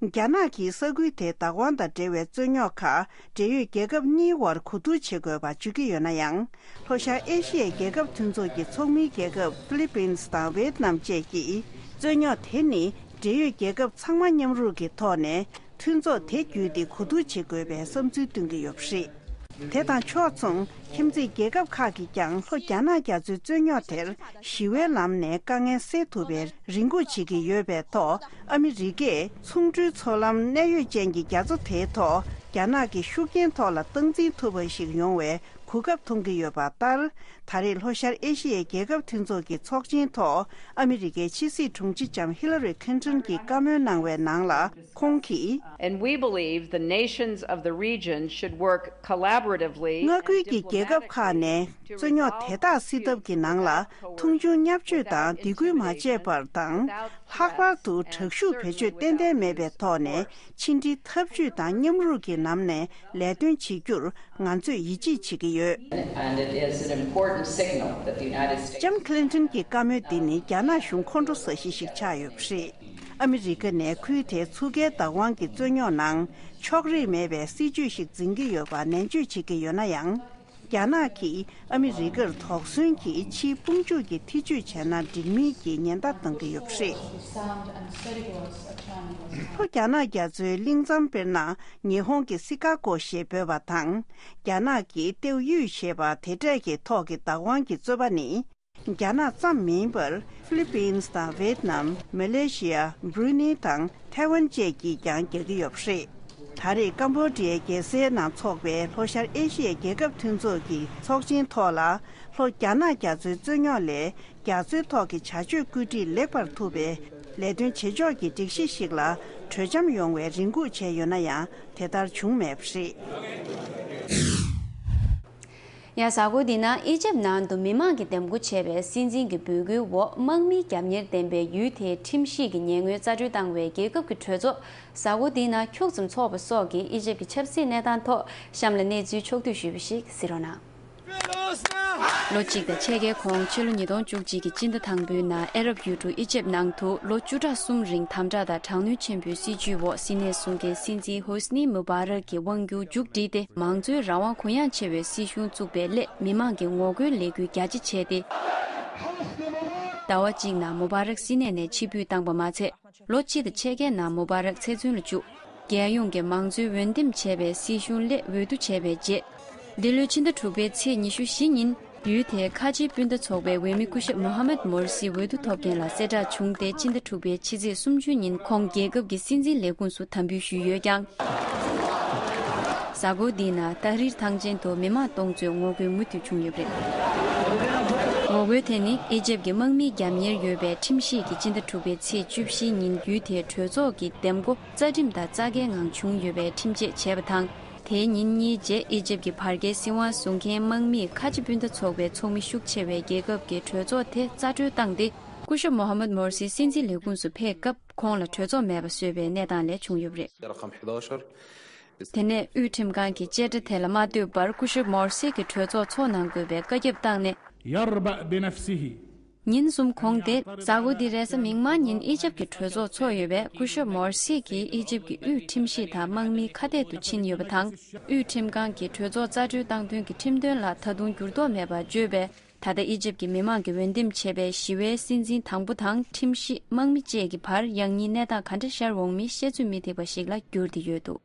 རྒྱ་ནག་གིས་ས་ཁུལ་དེའི་བདག་དབང་དང་འབྲེལ་བའི་རྩོད་རྙོག་ཁག་འབྲེལ་ཡོད་རྒྱལ་ཁབ་གཉིས་དབར་གོ་བསྡུར་བྱེད་དགོས་པ་བརྗོད་ཀྱི་ཡོད་ན་ཡང་། ལྷོ་ཤར་ཨེ་ཤི་ཡའི་རྒྱལ་ཁབ་མཐུན་ཚོགས་ཀྱི་ཚོགས་མིའི་རྒྱལ་ཁབ་ཧྥི་ལི་པིན་དང་ཝེད་ནམ་བཅས་ཀྱིས། རྩོད་རྙོག་དེ་ནི་འབྲེལ་ཡོད་རྒྱལ་ཁབ་ཚང་མ་མཉམ་རུབ་ཀྱི་ཐོག་ནས་མཐུན་ཚོགས་དེ་བརྒྱུད་དེ་གོ་བསྡུར་བྱེད་དགོས་པའི་བསམ་ཚུལ་བཏོན་གྱི་ཡོད་པ་རེད། དེ་དང་ཕྱོགས་མཚུངས། ཁྱིམ་མཚེས་རྒྱལ་ཁབ་ཁག་གིས་ཀྱང་ལྷོ་རྒྱ་ནག་རྒྱ་མཚོའི་རྩོད་རྙོག་དེར་ཞི་བའི་ལམ་ནས་དཀའ་ངལ་སེལ་ཐུབ་པའི་རེ་སྒུག་བྱེད་ཀྱི་ཡོད་པའི་ཐོག་ཨ་མི་རི་ཀས་ཚོང་འབྲེལ་མཚོ་ལམ་གནད་ཡོད་ཅན་གྱི་རྒྱ་མཚོ་དེའི་ཐོག་རྒྱ་ནག་གི་ཤུགས་རྐྱེན་ཐོག་ལ་སྟངས་འཛིན་ཐུབ་པ་ཞིག་ཡོང་བའི་གོ་སྐབས་མཐོང་གི་ཡོད་པ་ལྟར། ད་རེས་ལྷོ་ཤར་ཨེ་ཤི་ཡའི་རྒྱལ་ཁབ་མཐུན་ཚོགས་ཀྱི་ཚོགས་ཆེན་ཐོག་ཨ་མི་རི་ཀའི་ཕྱི་སྲིད་དྲུང་ཆེ་ལྕམ་ཧི་ལ་རི་ཁིན་ཏོན་གྱིས་བཀའ་མོལ་གནང་བའི་ནང་ལ། ཁོང་གིས། And we believe the nations of the region should work collaboratively མངའ་ཁུལ་གྱི་རྒྱལ་ཁབ་ཁག་ནས་རྩོད་རྙོག་དེ་དག་སེལ་ཐབས་ཀྱི་ནང་ལ་མཐོང་ཆུང་བརྙས་བཅོས་དང་སྡིགས་སྐུལ་མ་བྱས་པར་དང་། ལྷག་པར་དུ་དྲག་ཤུགས་བེད་སྤྱོད་ཏན་ཏན་མེད་པའི་ཐོག་ནས་ཕྱི་འབྲེལ་འཐབ་ཇུས་དང་མཉམ་རུབ་ཀྱི་ལམ་ནས་ལས་དོན་བྱེད་རྒྱུར་ང་ཚོས་ཡིད་ཆེས་བྱེད་ཀྱི་ཡོད། And it is an important signal that the United States ལྕམ་ཁི་ལིན་ཏོན་གྱི་བཀའ་མོལ་འདི་ནི་རྒྱ་ནག་གཞུང་ཁོང་ཁྲོ་ཟ་གཞི་ཞིག་ཆགས་ཡོད་པ་རེད། ཨ་མི་རི་ཀ་ནས་ཁུལ་དེའི་མཚོ་ཁའི་བདག་དབང་གི་རྩོད་རྙོག་ནང་ཕྱོགས་རིས་མེད་པའི་སྲིད་ཇུས་ཤིག་འཛིན་གྱི་ཡོད་པ་ནན་བརྗོད་བྱེད་ཀྱི་ཡོད་ན་ཡང་། རྒྱ་ནག་གིས་ཨ་མི་རི་ཀར་དོགས་ཟོན་གྱིས་ཕྱིའི་དཔུང་འཇུག་གི་ཐེ་ཇུས་བྱས་ན་འགྲིག་མིན་གྱི་ཉེན་བརྡ་གཏོང་གི་ཡོད་པ་རེད། ལྷོ་རྒྱ་ནག་རྒྱ་མཚོའི་གླིང་ཚང་དཔེར་ན་ཉི་ཧོང་གི་སི་ཀ་གོ་ཞེས་འབོད་པ་དང་། རྒྱ་ནག་གི་ཏེའུ་ཡུས་ཞེས་པ་དེ་གྲས་ཀྱི་ཐོག་གི་བདག་དབང་གི་རྩོད་པ་ནི། རྒྱ་ནག་ཙམ་མིན་པར་ཧྥི་ལི་པིན་དང་ཝེད་ནམ། མ་ལེ་ཤི་ཡ། བྷྲུ་ནེ་དང་ཐའེ་ཝན་བཅས་ཀྱིས་ཀྱང་རྒྱག་གི་ཡོད་པ་རེད། ད་རེས་ཀམ་བོ་ཌི་ཡའི་རྒྱལ་སའི་ནང་འཚོགས་པའི་ལྷོ་ཤར་ཨེ་ཤི་ཡའི་རྒྱལ་ཁབ་མཐུན་ཚོགས་ཀྱི་ཚོགས་ཆེན་ཐོག་ལ། ལྷོ་རྒྱ་ནག་རྒྱ་མཚོའི་རྩོད་རྙོག་ལས་རྒྱ་མཚོའི་ཐོག་གི་བྱ་སྤྱོད་བཀོད་སྒྲིག་ལེགས་པར་ཐུབ་པའི་ལས་དོན་བྱེད་ཕྱོགས་ཀྱི་སྒྲིག་གཞི་ཞིག་ལ་གྲོས་འཆམ་ཡོང་བའི་རེ་སྒུག་བྱས་ཡོད་ན་ཡང་དེ་ལྟར་བྱུང་མེད་པ་རེད། ཡང་གཟའ་འཁོར་འདིའི་ནང་ཨི་ཇེབ་ནང་དུ་མི་མང་གིས་འདེམས་བསྐོ་བྱས་པའི་སྲིད་འཛིན་གྱི་འབོད་སྐུལ་འོག་དམག་མིའི་རྒྱབ་གཉེར་ལྡན་པའི་ཡུལ་དེའི་ཁྲིམས་ཞིབ་ཀྱི་ཉེས་ངོས་རྩ་གྲོན་བཏང་བའི་རྒྱལ་ཁབ་ཀྱི་གྲོས་ཚོགས་གཟའ་འཁོར་འདིའི་ནང་འཁྱོག་ཙམ་འཚོགས་པ་སོགས་ཀྱིས་ཨི་ཇེབ་ཀྱི་ཆབ་སྲིད་གནས་སྟངས་ཐོག་གཤམ་ལ་གནས་ཚུལ་ཕྱོགས་བསྡུས་ཞུས་པ་ཞིག་གཟིགས་རོགས་གནང་། ལོ་གཅིག་དང་ཕྱེད་ཀའི་གོང་ཕྱི་ལོ་ཉིས་སྟོང་བཅུ་གཅིག་གི་སྤྱི་ཟླ་དང་པོའི་ནང་ཨ་རབ་ཡུལ་གྲུ་ཨི་ཇེབ་ནང་དུ་ལོ་བཅུ་ཕྲག་གསུམ་རིང་དམ་དྲག་དང་དྲག་གནོན་ཆེན་པོའི་སྲིད་བྱུས་འོག་སྲིད་གནས་བཟུང་མཁན་སྲིད་འཛིན་ཧོ་སི་ནི་མུ་བྷ་རག་གི་དབང་སྒྱུར་མཇུག་བསྒྲིལ་ཏེ་མང་གཙོའི་རང་དབང་གུ་ཡངས་ཆེ་བའི་སྲིད་གཞུང་བཙུགས་པའི་སླད་མི་མང་གིས་ངོ་རྒོལ་ལས་འགུལ་རྒྱ་ཆེ་བྱས་ཏེ། ཟླ་བ་གཅིག་ནང་མུ་བྷ་རག་སྲིད་གནས་ནས་ཕྱིར་འབུད་བཏང་པ་མ་ཚད། ལོ་གཅིག་དང་ཕྱེད་ཀའི་ནང་མུ་བྷ་རག་ཚེ་བཙོན་ལ་བཅུག་རྒྱལ་ཡོངས་ཀྱི་མང་གཙོའི་འོས་འདེམས་བྱས་པའི་སྲིད་གཞུང་སླད་འོས་བསྡུ་བྱས་པའི་རྗེས། འདི་ལོའི་ཕྱི་ཟླ་དྲུག་པའི་ཚེས་ཉི་ཤུ་བཞི་ཉིན། ཡུལ་དེའི་ཁ་ཆེའི་སྤུན་ཟླ་ཚོགས་པའི་འོས་མི་སྐུ་ཞབས་མོ་ཧ་མད་མོར་སི་འོས་བསྡུ་ཐོབ་མཁན་ལ་གསལ་བསྒྲགས་བྱུང་སྟེ། ཕྱི་ཟླ་དྲུག་པའི་ཕྱི་ཚེས་སུམ་ཅུ་ཉིན་ཁོང་རྒྱལ་ཁབ་ཀྱི་སྲིད་འཛིན་ལས་ཁུངས་སུ་དམ་འབུལ་ཞུས་ཡོད་ཀྱང་། གཟའ་འཁོར་འདིའི་ནང་ཏཱ་རིར་ཐང་ཆེན་དུ་མི་མང་སྟོང་ཚོས་ངོ་རྒོལ་མུ་མཐུད་བྱུང་ཡོད་པ་རེད། ངོ་རྒོལ་དེ་ནི་ཨི་ཇེབ་ཀྱི་དམག་མིའི་རྒྱབ་གཉེར་ཡོད་པའི་ཁྲིམས་ཞིབ་ཀྱིས་ཕྱི་ཟླ་དྲུག་པའི་ཚེས་བཅུ་བཞི་ཉིན་ཡུལ་དེའི་གྲོས་ཚོགས་ཀྱི་འདེམས་བསྐོ་རྩ་ཁྲིམས་དང་རྩ་འགལ་ངང་བྱུང་ཡོད་པའི་ཁྲིམས་ཆད་བྱས་པ་དང་། དེའི་ཉིན་གཉིས་རྗེས་ཨི་ཇེབ་ཀྱི་བར་བརྒལ་སྲིད་དབང་བཟུང་མཁན་དམག་མིས་ཁ་ཆེ་སྤུན་ཟླ་ཚོགས་པའི་ཚོགས་མི་ཤུགས་ཆེ་བའི་རྒྱལ་ཁབ་ཀྱི་གྲོས་ཚོགས་དེ་རྩ་སྤྲོད་བཏང་སྟེ། སྐུ་ཞབས་མོ་ཧ་མད་མོར་སི་སྲིད་འཛིན་ལས་ཁུངས་སུ་ཕེབས་སྐབས་ཁོང་ལ་གྲོས་ཚོགས་མེད་པ་བཟོས་པའི་གནས་སྟངས་ལས་བྱུང་ཡོད་པ་རེད། དེ་ནས་དབུས་ཁྲིམས་ཁང་གི་བཅད་ཁྲ་དེ་ལ་མ་ལྟོས་པར་སྐུ་ཞབས་མོར་སི་གིས་གྲོས་ཚོགས་འཚོགས་གནང་དགོས་པའི་བཀའ་ཁྱབ་བཏང་ནས། يربأ بنفسه. ཉིན་གསུམ་གོང་སྟེ། གཟའ་འཁོར་འདིའི་རེས་གཟའ་མིག་དམར་ཉིན་ཨི་ཇེབ་ཀྱི་གྲོས་ཚོགས་འཚོགས་ཡོད་པས། སྐུ་ཞབས་མོར་སི་གིས་ཨི་ཇེབ་ཀྱི་དབུས་ཁྲིམས་ཞིབ་དང་དམག་མིའི་ཁ་གཏད་དུ་ཕྱིན་ཡོད་པ་དང་། དབུས་ཁྲིམས་ཁང་གིས་གྲོས་ཚོགས་རྩ་གྲོན་བཏང་དོན་གྱི་ཁྲིམས་དོན་ལ་ད་དུང་འགྱུར་ལྡོག་མེད་པར་བརྗོད་པས། ད་ལྟ་ཨི་ཇེབ་ཀྱི་མི་མང་གིས་འོས་འདེམས་བྱས་པའི་ཞི་བའི་སྲིད་འཛིན་དང་པོ་དང་ཁྲིམས་ཞིབ། དམག་མི་བཅས་ཀྱི་བར་ཡང་སྙིང་གནས་སྟངས་ག་འདྲ་ཤར་འོང་མིན་བཤད་ཚོད་མི་ཐིག་པ་ཞིག་ལ་འགྱུར་ཏེ་ཡོད་འདུག་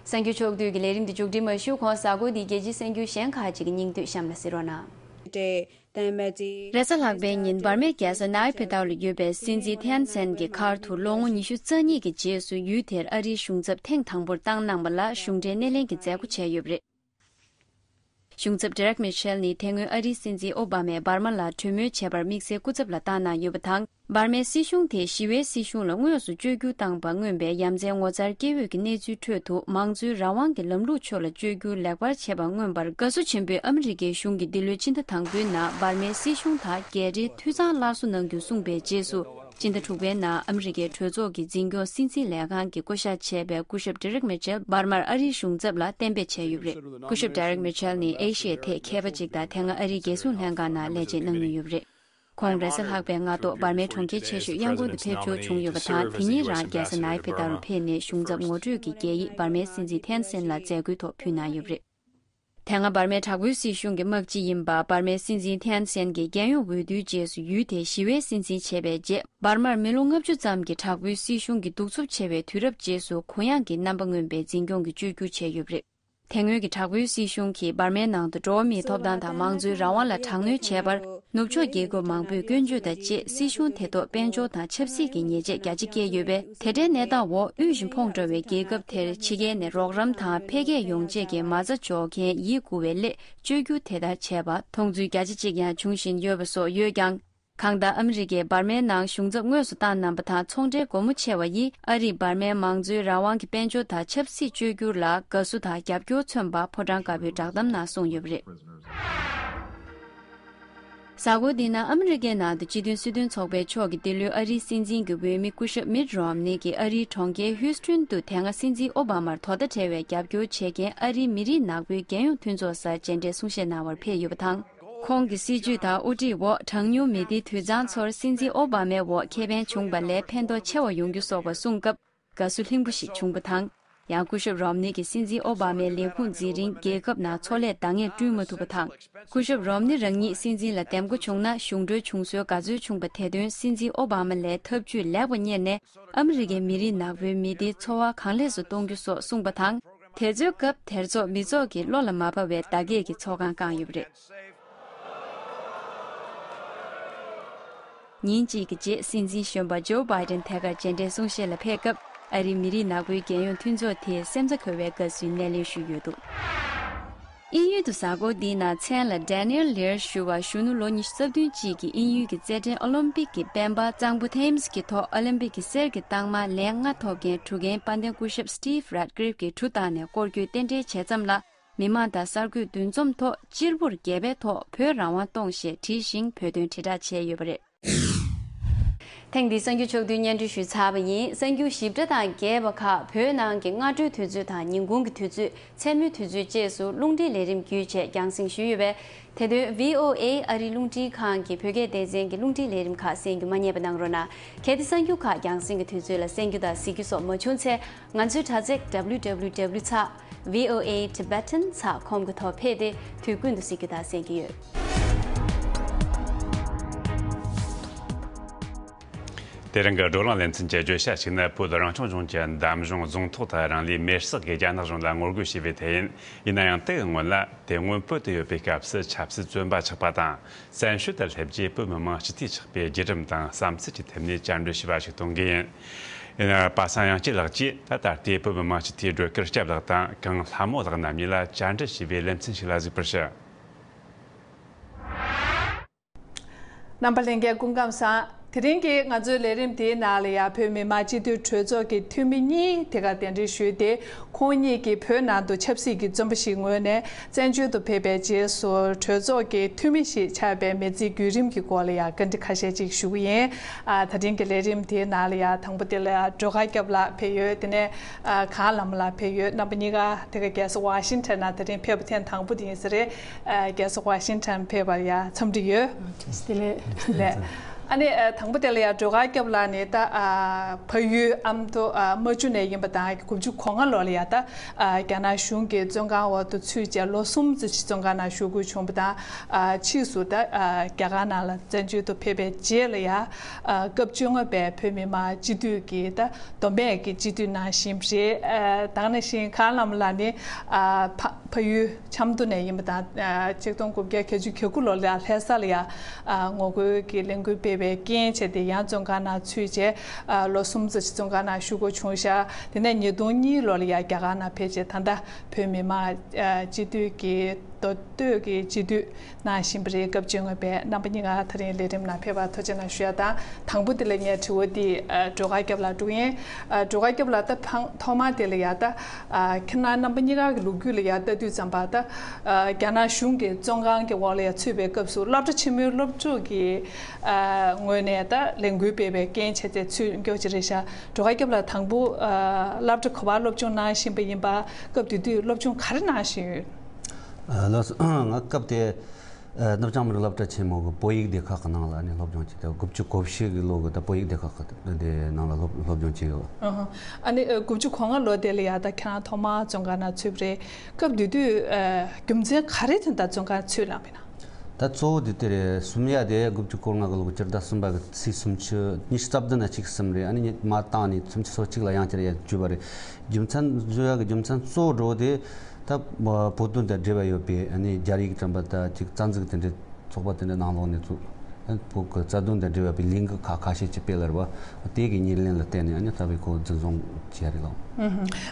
གསར་འགྱུར་ཕྱོགས་བསྡུས་ཀྱི་ལས་རིམ་འདི་མཇུག་སྒྲིལ་མ་ཞུས་གོང་གཟའ་འཁོར་འདིའི་རྒྱལ་སྤྱིའི་གསར་འགྱུར་གཞན་ཁག་ཅིག་གི་སྙིང་བསྡུས་གཤམ་ལ་གཟིགས་རོགས་གནང་། རེས་གཟའ་ལྷག་པའི་ཉིན་འབར་མའི་རྒྱལ་ས་ནའི་པི་ཏའུ་ལ་ཡོད་པའི་སྲིད་འཛིན་ཐེན་སན་གྱི་མཁར་དུ་ལོ་ངོ་ཉི་ཤུ་རྩ་གཉིས་ཀྱི་རྗེས་སུ་ཡུལ་དེར་ཨ་རིའི་གཞུང་ཚབ་ཐེངས་དང་པོར་བཏང་གནང་བ་ལ་གཞུང་འབྲེལ་སྣེ་ལེན་གྱི་མཛད་སྒོ་བྱས་ཡོད་པ་རེད། གཞུང་ཚབ་Derek Mitchell ནི་དེ་སྔོན་ཨ་རིའི་སྲིད་འཛིན་ཨོ་བྷ་མས་འབར་མ་ལ་གྲོས་མོལ་བྱེད་པར་དམིགས་བསལ་སྐུ་ཚབ་ལ་བཏང་གནང་ཡོད་པ་དང་། འབར་མའི་སྲིད་གཞུང་དེས་ཞི་བའི་སྲིད་གཞུང་ལ་དངོས་སུ་བཅོས་བསྒྱུར་བཏང་པར་མངོན་པའི་ཡ་མཚན་ངོ་མཚར་སྐྱེ་འོས་ཀྱི་གནས་ཚུལ་ཁྲོད་དུ། མང་གཙོའི་རང་དབང་གི་ལམ་ལུགས་ཕྱོགས་ལ་བཅོས་བསྒྱུར་ལེགས་པར་བྱས་པར་མངོན་པར་དགའ་བསུ་ཆེན་པོས། ཨ་མི་རི་ཀའི་གཞུང་གིས་འདི་ལོའི་ཕྱི་ཟླ་དང་པོའི་ནང་འབར་མའི་སྲིད་གཞུང་དང་རྒྱལ་སྤྱིའི་འཐུས་ཚང་སླར་གསོ་གནང་རྒྱུ་གསུངས་པའི་རྗེས་སུ། སྤྱི་ཟླ་དྲུག་པའི་ནང་ཨ་མི་རི་ཀའི་གྲོས་ཚོགས་ཀྱི་འཛིན་སྐྱོང་སྲིད་འཛིན་ལས་ཁང་གི་བསྐོ་གཞག་བྱས་པའི་སྐུ་ཞབས་Derek Mitchell འབར་མར་ཨ་རིའི་གཞུང་ཚབ་ལ་གཏན་འབེབས་བྱས་ཡོད་པ་རེད། སྐུ་ཞབས་Derek Mitchell ནི་ཨེ་ཤི་ཡའི་ཐད་མཁས་པ་ཅིག་དང་། དེ་སྔ་ཨ་རིའི་རྒྱལ་སྲུང་ལྷན་ཁང་ནང་ལས་བྱེད་གནང་མྱོང་ཡོད་པ་རེད། ཁོང་རེས་གཟའ་ལྷག་པའི་སྔ་དྲོ་འབར་མའི་གྲོང་ཁྱེར་ཆེ་ཤོས་ཡང་གོང་དུ་ཕེབས་འབྱོར་བྱུང་ཡོད་པ་དང་། དེ་ཉིན་རང་རྒྱལ་ས་ནའི་ཕི་ཏཱ་རུ་ཕེབས་ནས་གཞུང་ཚབ་ངོ་སྤྲོད་ཀྱི་རྒྱ་ཡིག་འབར་མའི་སྲིད་འཛིན་ཐེན་སེན་ལ་མཛད་སྒོའི་ཐོག་ཕུལ་གནང་ཡོད་པ་རེད། དེ་སྔ་འབར་མའི་དྲག་པོའི་སྲིད་གཞུང་གི་དམག་སྤྱི་ཡིན་པ་འབར་མའི་སྲིད་འཛིན་ཐེན་སེན་གྱིས་རྒྱལ་ཡོངས་འོས་བསྡུའི་རྗེས་སུ་ཡུལ་དེའི་ཞི་བའི་སྲིད་འཛིན་བྱས་པའི་རྗེས། འབར་མར་མི་ལོ་ལྔ་བཅུ་ཙམ་གྱི་དྲག་པོའི་སྲིད་གཞུང་གི་གདུག་རྩུབ་ཆེ་བའི་དུས་རབས་རྗེས་སུ་གུ་ཡངས་ཀྱི་རྣམ་པ་མངོན་པའི་འཛིན་སྐྱོང་གི་བཅོས་བསྒྱུར་བྱས་ཡོད་པ་རེད། དེ་སྔོན་གྱི་དྲག་པོའི་སྲིད་གཞུང་གིས་འབར་མའི་ནང་དུ་འགྲོ་བ་མིའི་ཐོབ་ཐང་དང་མང་གཙོའི་རང་དབང་ལ་དྲག་གནོན་བྱས་པར། ནུབ་ཕྱོགས་རྒྱལ་ཁབ་མང་པོས་སྐྱོན་བརྗོད་དང་བཅས། སྲིད་གཞུང་དེ་ཐོག་དཔལ་འབྱོར་དང་ཆབ་སྲིད་ཀྱི་ཉེས་ཆད་རྒྱ་ཆེ་བཀལ་ཡོད་པས། དེ་འདྲའི་གནས་སྟངས་འོག་དབུས་གཞན་ཕོངས་འདྲ་བའི་རྒྱལ་ཁབ་དེར་ཕྱི་རྒྱལ་ནས་རོགས་རམ་དང་འཕེལ་རྒྱས་ཡོང་ཆེད་ཀྱི་མ་རྩ་འཇོག་མཁན་ཡིད་མགུ་བའི་སླད། བཅོས་བསྒྱུར་དེ་ལྟར་བྱས་པ་མཐོང་ཚུལ་རྒྱ་ཆེ་ཅིག་ཡང་འབྱུང་བཞིན་ཡོད་པ་སོགས་ཡོད་ཀྱང་། གང་ལྟར། ཨ་མི་རི་ཀས་འབར་མའི་ནང་གཞུང་ཚབ་དངོས་སུ་བཏང་གནང་པ་དང་། ཚོང་འབྲེལ་སྒོ་མོ་ཕྱེ་བ་ཡིས་ཨ་རིས་འབར་མའི་མང་གཙོའི་རང་དབང་གི་དཔལ་འབྱོར་དང་ཆབ་སྲིད་བཅོས་བསྒྱུར་ལ་དགའ་བསུ་དང་རྒྱབ་སྐྱོར་མཚོན་པ་ཕོ་བྲང་དཀར་པོའི་བསྒྲགས་གཏམ་ནང་གསུངས་ཡོད་པ་རེད། གཟའ་འཁོར་འདིའི་ནང་ཨ་མི་རི་ཀའི་ནང་དུ་སྤྱི་མཐུན་སྲིད་དོན་ཚོགས་པའི་མཆོག་གི་འདི་ལོའི་ཨ་རིའི་སྲིད་འཛིན་གྱི་འོས་མི་སྐུ་ཞབས་མིད་རོམ་ནི་གིས་ཨ་རིའི་གྲོང་ཁྱེར་ཧིའུ་སི་ཀྲོན་དུ་དེ་སྔ་སྲིད་འཛིན་ཨོ་བྷ་མར་དོ་ཟླ་བྲལ་བའི་རྒྱབ་སྐྱོར་བྱེད་མཁན་ཨ་རིའི་མི་རིགས་ནག་པོའི་རྒྱལ་ཡོངས་མཐུན་ཚོགས་སར་མཇལ་འཕྲད་གསུང་བཤད་གནང་བར་ཕེབས་ཡོད་པ་དང་། ཁོང་གི་སྲིད་བྱུས་དང་དབུ་ཁྲིད་འོག་གྲངས་ཉུང་མི་སྡེའི་དུད་ཚང་ཚོར་སྲིད་འཛིན་ཨོ་བྷ་མའི་འོག་ཁེ་ཕན་བྱུང་བ་ལས་ཕན་ཐོགས་ཆེ་བ་ཡོང་རྒྱུ་སོགས་པ་གསུངས་སྐབས། དགའ་བསུ་ལྷུན་པོ་ཞིག་བྱུང་བ་དང་། ཡང་སྐུ་ཞབས་རོམ་ནི་གིས་སྲིད་འཛིན་ཨོ་བྷ་མའི་ལས་ཁུངས་འཛིན་རིང་རྒྱལ་ཁབ་ནང་འཚོ་ལས་འདང་ངེས་བསྐྲུན་མ་ཐུབ་པ་དང་། སྐུ་ཞབས་རོམ་ནི་རང་ཉིད་སྲིད་འཛིན་ལ་འདེམས་བསྐོ་བྱུང་ན་གཞུང་གྲོན་བྱུང་སྲོལ་དགའ་ཚོར་བྱུང་བ་དེ་དོན་སྲིད་འཛིན་ཨོ་བྷ་མ་ལས་ཐབས་ཇུས་ལེགས་པ་རྙེད་ནས་ཨ་མི་རི་ཀའི་མི་རིགས་ནག་པོའི་མི་སྡེའི་འཚོ་བ་གང་ལེགས་སུ་གཏོང་རྒྱུ་སོགས་གསུངས་པ་དང་། དེ་ཚོའི་སྐབས་དེར་ཚོགས་མི་ཚོགས་ཀྱིས་བློ་ལ་མ་བབས་པའི་བརྡ་སྐད་ཀྱི་ཚོགས་ཁང་བཀང་ཡོད་པ་རེད། ཉིན་གཅིག་གི་རྗེས་སྲིད་འཛིན་གཞོན་པ་ཇོ་བྷའི་ཏན་ཐད་ཀར་མཇལ་འཕྲད་གསུང་བཤད་ལ་ཕེབས་སྐབས། ཨ་རིའི་མི་རིགས་ནག་པོའི་རྒྱལ་ཡོངས་མཐུན་ཚོགས་དེས་སེམས་འཚབ་འཁོལ་བའི་དགའ་བསུའི་སྣེ་ལེན་ཞུས་ཡོད་འདུག་དབྱིན་ཡུལ་དུ་གཟའ་འཁོར་འདིའི་ནང་མཚན་ལ་Daniel Lear ཞུ་བ་གཞོན་ནུ་ལོ་ཉི་ཤུ་རྩ་བདུན་གཅིག་གིས་དབྱིན་ཡུལ་གྱི་རྩེད་འགྲན་ཨོ་ལིམ་པིག་གི་སྤེན་པ་གཙང་པོ་ཐེམ་སི་གི་ཐོག་ཨོ་ལིམ་པིག་གི་གསེར་གྱི་རྟགས་མ་ལན་ལྔ་ཐོབ་མཁན་གྲུ་རྒན་དཔལ་ལྡན་སྐུ་ཞབས་Steve Ratcliffe གྱིས་གྲུ་བཏགས་ནས་སྐོར་སྐྱོད་རྟེན་འབྲེལ་བྱས་ཙམ་ལ། མི་མང་དང་གསར་འགོད་འདུ་འཛོམས་ཐོག་གཅེར་བུར་རྒྱལ་པོའི་ཐོག་བོད་རང་དབང་གཏོང་ཞེས་བྲིས་ཤིང་བོད་དོན་དྲིལ་བསྒྲགས་བྱས་ཡོད་པ་རེད། ཐེངས་འདིའི་གསར་འགྱུར་ཕྱོགས་བསྡུས་སྙན་སྒྲོན་ཞུས་ཚར་བ་ཡིན། གསར་འགྱུར་ཞིབ་ཕྲ་དང་རྒྱས་པ་ཁག་བོད་ནང་གི་སྔ་དྲོའི་དུས་ཚོད་དང་ཉིན་གུང་གི་དུས་ཚོད། མཚན་མོའི་དུས་ཚོད་བཅས་སུ་རླུང་འཕྲིན་ལས་རིམ་བརྒྱུད་བྱས་རྒྱང་སྲིང་ཞུས་ཡོད་པས། དེ་དོན་V O A ཨ་རིའི་རླུང་འཕྲིན་ཁང་གི་བོད་སྐད་སྡེ་ཚན་གྱི་རླུང་འཕྲིན་ལས་རིམ་ཁག་གསན་རྒྱུ་མ་བསྙེལ་བ་གནང་རོགས་གནང་། གལ་ཏེ་གསར་འགྱུར་ཁག་རྒྱང་སྲིང་གི་དུས་ཚོད་ལ་གསན་རྒྱུ་དང་གཟིགས་རྒྱུ་སོགས་མ་བྱུང་ཚེ། ང་ཚོའི་དྲ་ཚིགས་W W W ཚགས་V O A Tibetan ཚགས་ཁོམ་གྱི་ཐོག་ཕེབས་ཏེ་དུས་ཀུན་ཏུ་གཟིགས་རྒྱུ་དང་གསན་རྒྱུ་ཡོད། དེ་རིང་གི་བགྲོ་གླེང་ལེ་ཚན་གྱི་བརྗོད་བྱ་ཞིག་ནི། བོད་རང་སྐྱོང་ལྗོངས་ཀྱི་འདམ་གཞུང་རྫོང་ཐོག་ཏུ་རང་ལུས་མེར་བསྲེགས་ཀྱིས་རྒྱ་ནག་གཞུང་ལ་ངོ་རྒོལ་བྱས་པའི་ཐད་ཡིན། ཡིན་ན་ཡང་དེའི་སྔོན་ལ། དེ་སྔོན་བོད་དུ་ཡོད་པའི་སྐབས་སུ་ཆབ་སྲིད་བཙོན་པ་ཆགས་པ་དང་། བཙན་བྱོལ་དུ་སླེབས་རྗེས་བོད་མི་མང་སྤྱི་འཐུས་ཆགས་པའི་བརྒྱུད་རིམ་དང་བསམ་ཚུལ་གྱི་ཐད་ནས་བཅར་འདྲི་ཞུས་པ་ཞིག་གཏོང་གི་ཡིན། ཡིན་ན་པ་སངས་དབྱངས་སྐྱིད་ལགས་ཀྱིས་ད་ལྟ་ལྟའི་བོད་མི་མང་སྤྱི་འཐུས་སྒྲོལ་དཀར་སྐྱབས་ལགས་དང་གངས་ལྷ་མོ་ལགས་རྣམ་གཉིས་ལ་བཅར་འདྲི་ཞུས་པའི་ལེ་ཚན་ཞིག་ལ་གཟིགས་པར་ཞུ། རྣམ་པ་ལྷན་རྒྱས་སྐུ་ཁམས་བཟང་། དེ་རིང་གི་ང་ཚོའི་ལས་རིམ་དེའི་ནང་ལ་ཡང་བོད་མི་མང་སྤྱི་འཐུས་གྲོས་ཚོགས་ཀྱི་འཐུས་མི་གཉིས་དེ་གར་གདན་འདྲེན་ཞུས་ཏེ། ཁོང་གཉིས་ཀྱིས་བོད་ནང་དུ་ཆབ་སྲིད་ཀྱི་བཙོན་པ་ཞིག་ངོས་ནས་བཙན་བྱོལ་དུ་ཕེབས་པའི་རྗེས་སུ་གྲོས་ཚོགས་ཀྱི་འཐུས་མི་ཞིག་ཆགས་པའི་མི་ཚེའི་བརྒྱུད་རིམ་གྱི་སྐོར་ལ་ཡང་བཀའ་འདྲི་ཁ་ཤས་ཅིག་ཞུ་གི་ཡིན། ཨ། ད་རིང་གི་ལས་རིམ་དེའི་ནང་ལ་ཡང་དང་པོ་དེ་ལ་ཡང་སྒྲོལ་དཀར་སྐྱབས་ལགས་ཕེབས་ཡོད། དེ་ནས་ཨ། གངས་ལྷ་མོ་ལགས་ཕེབས་ཡོད། རྣམ་པ་གཉིས་ཀ་དེ་ག་རྒྱལ་ས་ཝ་ཤིང་ཊོན་ནང་དེ་རིང་ཕེབས་པ་ཐེངས་དང་པོ་དེ་ཡིན་ས་རེད། ཨ། རྒྱལ་ས་ཝ་ཤིང་ཊོན་ཕེབས་པར་ཡང་འཚམས་འདྲི་ཡོད། བཀྲ་ཤིས་བདེ་ལེགས། ལགས། ཨ་ནི་ཨ། དང་པོ་དེ་ལ་ཡང་སྒྲོལ་དཀར་སྐྱབས་ལགས་ནི་ད་ཨ། ཕ་ཡུལ་ཨ་མདོ་ཨ། རྨ་ཆུ་ནས་ཡིན་པ་དང་། དགུ་བཅུ་གོ་ལྔ་ལོ་ལ་ཡང་ད་ཨ། རྒྱ་ནག་གཞུང་གི་བཙོན་ཁང་འོག་ཏུ་ཚུད་བྱས་ལོ་གསུམ་ཙམ་ཞིག་བཙོན་ཁང་ནང་བཞུགས་དགོས་བྱུང་བ་དང་། ཨ། ཕྱིས་སུ་ད་ཨ། རྒྱ་གར་ནང་ལ་བཙན་བྱོལ་དུ་ཕེབས་པའི་རྗེས་ལ་ཡང་། ཨ། སྐབས་བཅོ་ལྔ་པའི་བོད་མི་མང་སྤྱི་འཐུས་ཀྱི་ད་མདོ་སྨད་ཀྱི་སྤྱི་འཐུས་གནང་བཞིན་པ་རེད། ཨ། ད་ག་ནང་བཞིན་གངས་ལྷ་མོ་ལགས་ནི་ཨ། ཕ་ཕ་ཡུལ་ཆབ་མདོ་ནས་ཡིན་པ་དང་། ཨ། ཆིག་སྟོང་དགུ་བརྒྱ་བརྒྱད་ཅུ་གྱ་དགུ་ལོ་ལ་ལྷ་ས་ལ་ཡང་ཨ། ངོ་རྒོལ་གྱི་ལས་འགུལ་སྤེལ་བའི་རྐྱེན་བྱས་ཏེ་ཡང་བཙོན་ཁང་ནང་ཚུད་བྱས། ཨ། ལོ་གསུམ་ཙམ་ཞིག་བཙོན་ཁང་ནང་བཞུགས་དགོས་བྱུང་ཤག་དེ་ནས་ཉིས་སྟོང་གཉིས་ལོ་ལ་ཡང་རྒྱ་གར་ནང་ཕེབས་བྱས། ད་ལྟ་བོད་མི་མང་ཨ། སྤྱི་འཐུས་ཀྱི་ མདོ་སྟོད་ཀྱི་སྤྱི་འཐུས་གནང་བཞིན་པ་རེད། སྐབས་བཅོ་ལྔ་པའི། རྣམ་པ་གཉིས་ཀ་ད་རིང་ལས་རིམ་ནང་ཕེབས་པར་ཐུགས་རྗེ་གནང་ཞུ་ཡ་དང་། དང་པོ་དེ་ལ་ངས་དྲི་བ་འདི་སྒྲོལ་དཀར་སྐྱབས་ལ་འདྲི་ཡིན། སྒྲོལ་དཀར་སྐྱབས་ལགས། ད་ཐོག་མ་དེ་ལ་ཡ་ད་ཁྱེད་རང་རྣམ་པ་གཉིས་ཀ་གི་ལོ་རྒྱུས་ལ་ཡ་ལྟ་དུས་ཙམ་པ། ད་རྒྱ་ནག་གཞུང་གི་བཙོན་ཁང་གི་འོག་ལ་ཡ་ཚུད་པའི་སྐབས་སུ་སློབ་གྲྭ་ཆེན་མོའི་སློབ་ཕྲུག་གི་ངོས་ནས་ད་ལས་འགུལ་སྤེལ་བའི་རྐྱེན་བྱས་ཏེ་ཚུད་མགྱོགས་ཅིག་རེད་ཤག་སྒྲོལ་དཀར་སྐྱབས་ལགས། དང་པོ་སློབ་གྲྭ་ག་པར་སློབ་སྦྱོང་གནང་བཞིན་པ་ཡིན་པ། སྐབས་དེ་དུས་སློབ་སྦྱོང་ག་རེ་གནང་བཞིན་ཡོད། ལགས་སོ། ང་སྐབས་དེ་ནུབ་བྱང་མི་རིགས་སློབ་གྲྭ་ཆེན་མོ་གི་བོད་ཡིག་སྡེ་ཁག་གི་ནང་ལ་ནི་སློབ་སྦྱོང་བྱས་ཏེ། དགུ་བཅུ་གོ་བཞི་གི་ལོ་གི་ད་བོད་ཡིག་སྡེ་ཁག་གི་དེ་ནང་ལ་སློབ་སློབ་སྦྱོང་བྱས་ཡོད། ཨ་ནི་དགུ་བཅུ་གོ་ལྔ་ལོ་དེ་ལ་ཡ་ད་ཁྱེད་རང་ཐོག་མར་བཙོན་ཁང་ནང་ཚུད་པ་རེད། སྐབས་དེ་དུས་རྒྱུ་མཚན་ག་རེ་བྱས་ད་བཙོན་ཁང་ཚུད་ལབ་ཡིན་ན། ད་གཙོ་བོ་དེ་དེ་རེད། སུམ་ཡ་དེ་དགུ་བཅུ་གོ་ལྔ་གི་ལོ་སྤྱི་ཟླ་གསུམ་པ་གི་ཚེས་སུམ་ཅུ། ཉི་ཤུ་རྩ་བདུན་ན་གཅིག་གསུམ་རེད། ཨ་ནི་མར་བཏང་ནས་སུམ་ཅུ་སོ་གཅིག་ལ་ཡང་བསྐྱར་ཡར་འཇུས་པ་རེད། རྒྱུ་མཚན་འཇུ་ཡག་གི་རྒྱུ་མཚན་གཙོ་བོ་འགྲོ་དེ་ད་བོད་དོན་དང་འབྲེལ་བ་ཡོད་པའི་ཨ་ནི་སྦྱར་ཡིག་དྲན་པ་དང་གཅིག་རྩ་འཛུགས་དེ་འདྲའི་ཚོགས་པ་དེ་འདྲ་ནང་ལོགས་ནས་ཚུགས། བོད་ཀྱི་རྩ་དོན་དང་འབྲེལ་བ་པའི་ལས་འགུལ་ཁག་ཁ་ཤས་ཅིག་སྤེལ་ལ་རེད་བ། དེ་གི་ཉེར་ལེན་ལ་བརྟེན་ནས་ཨ་ནི་ད་བའི་ཁོ་འཛིན་བཟུང་བྱས་རེད་ལགས།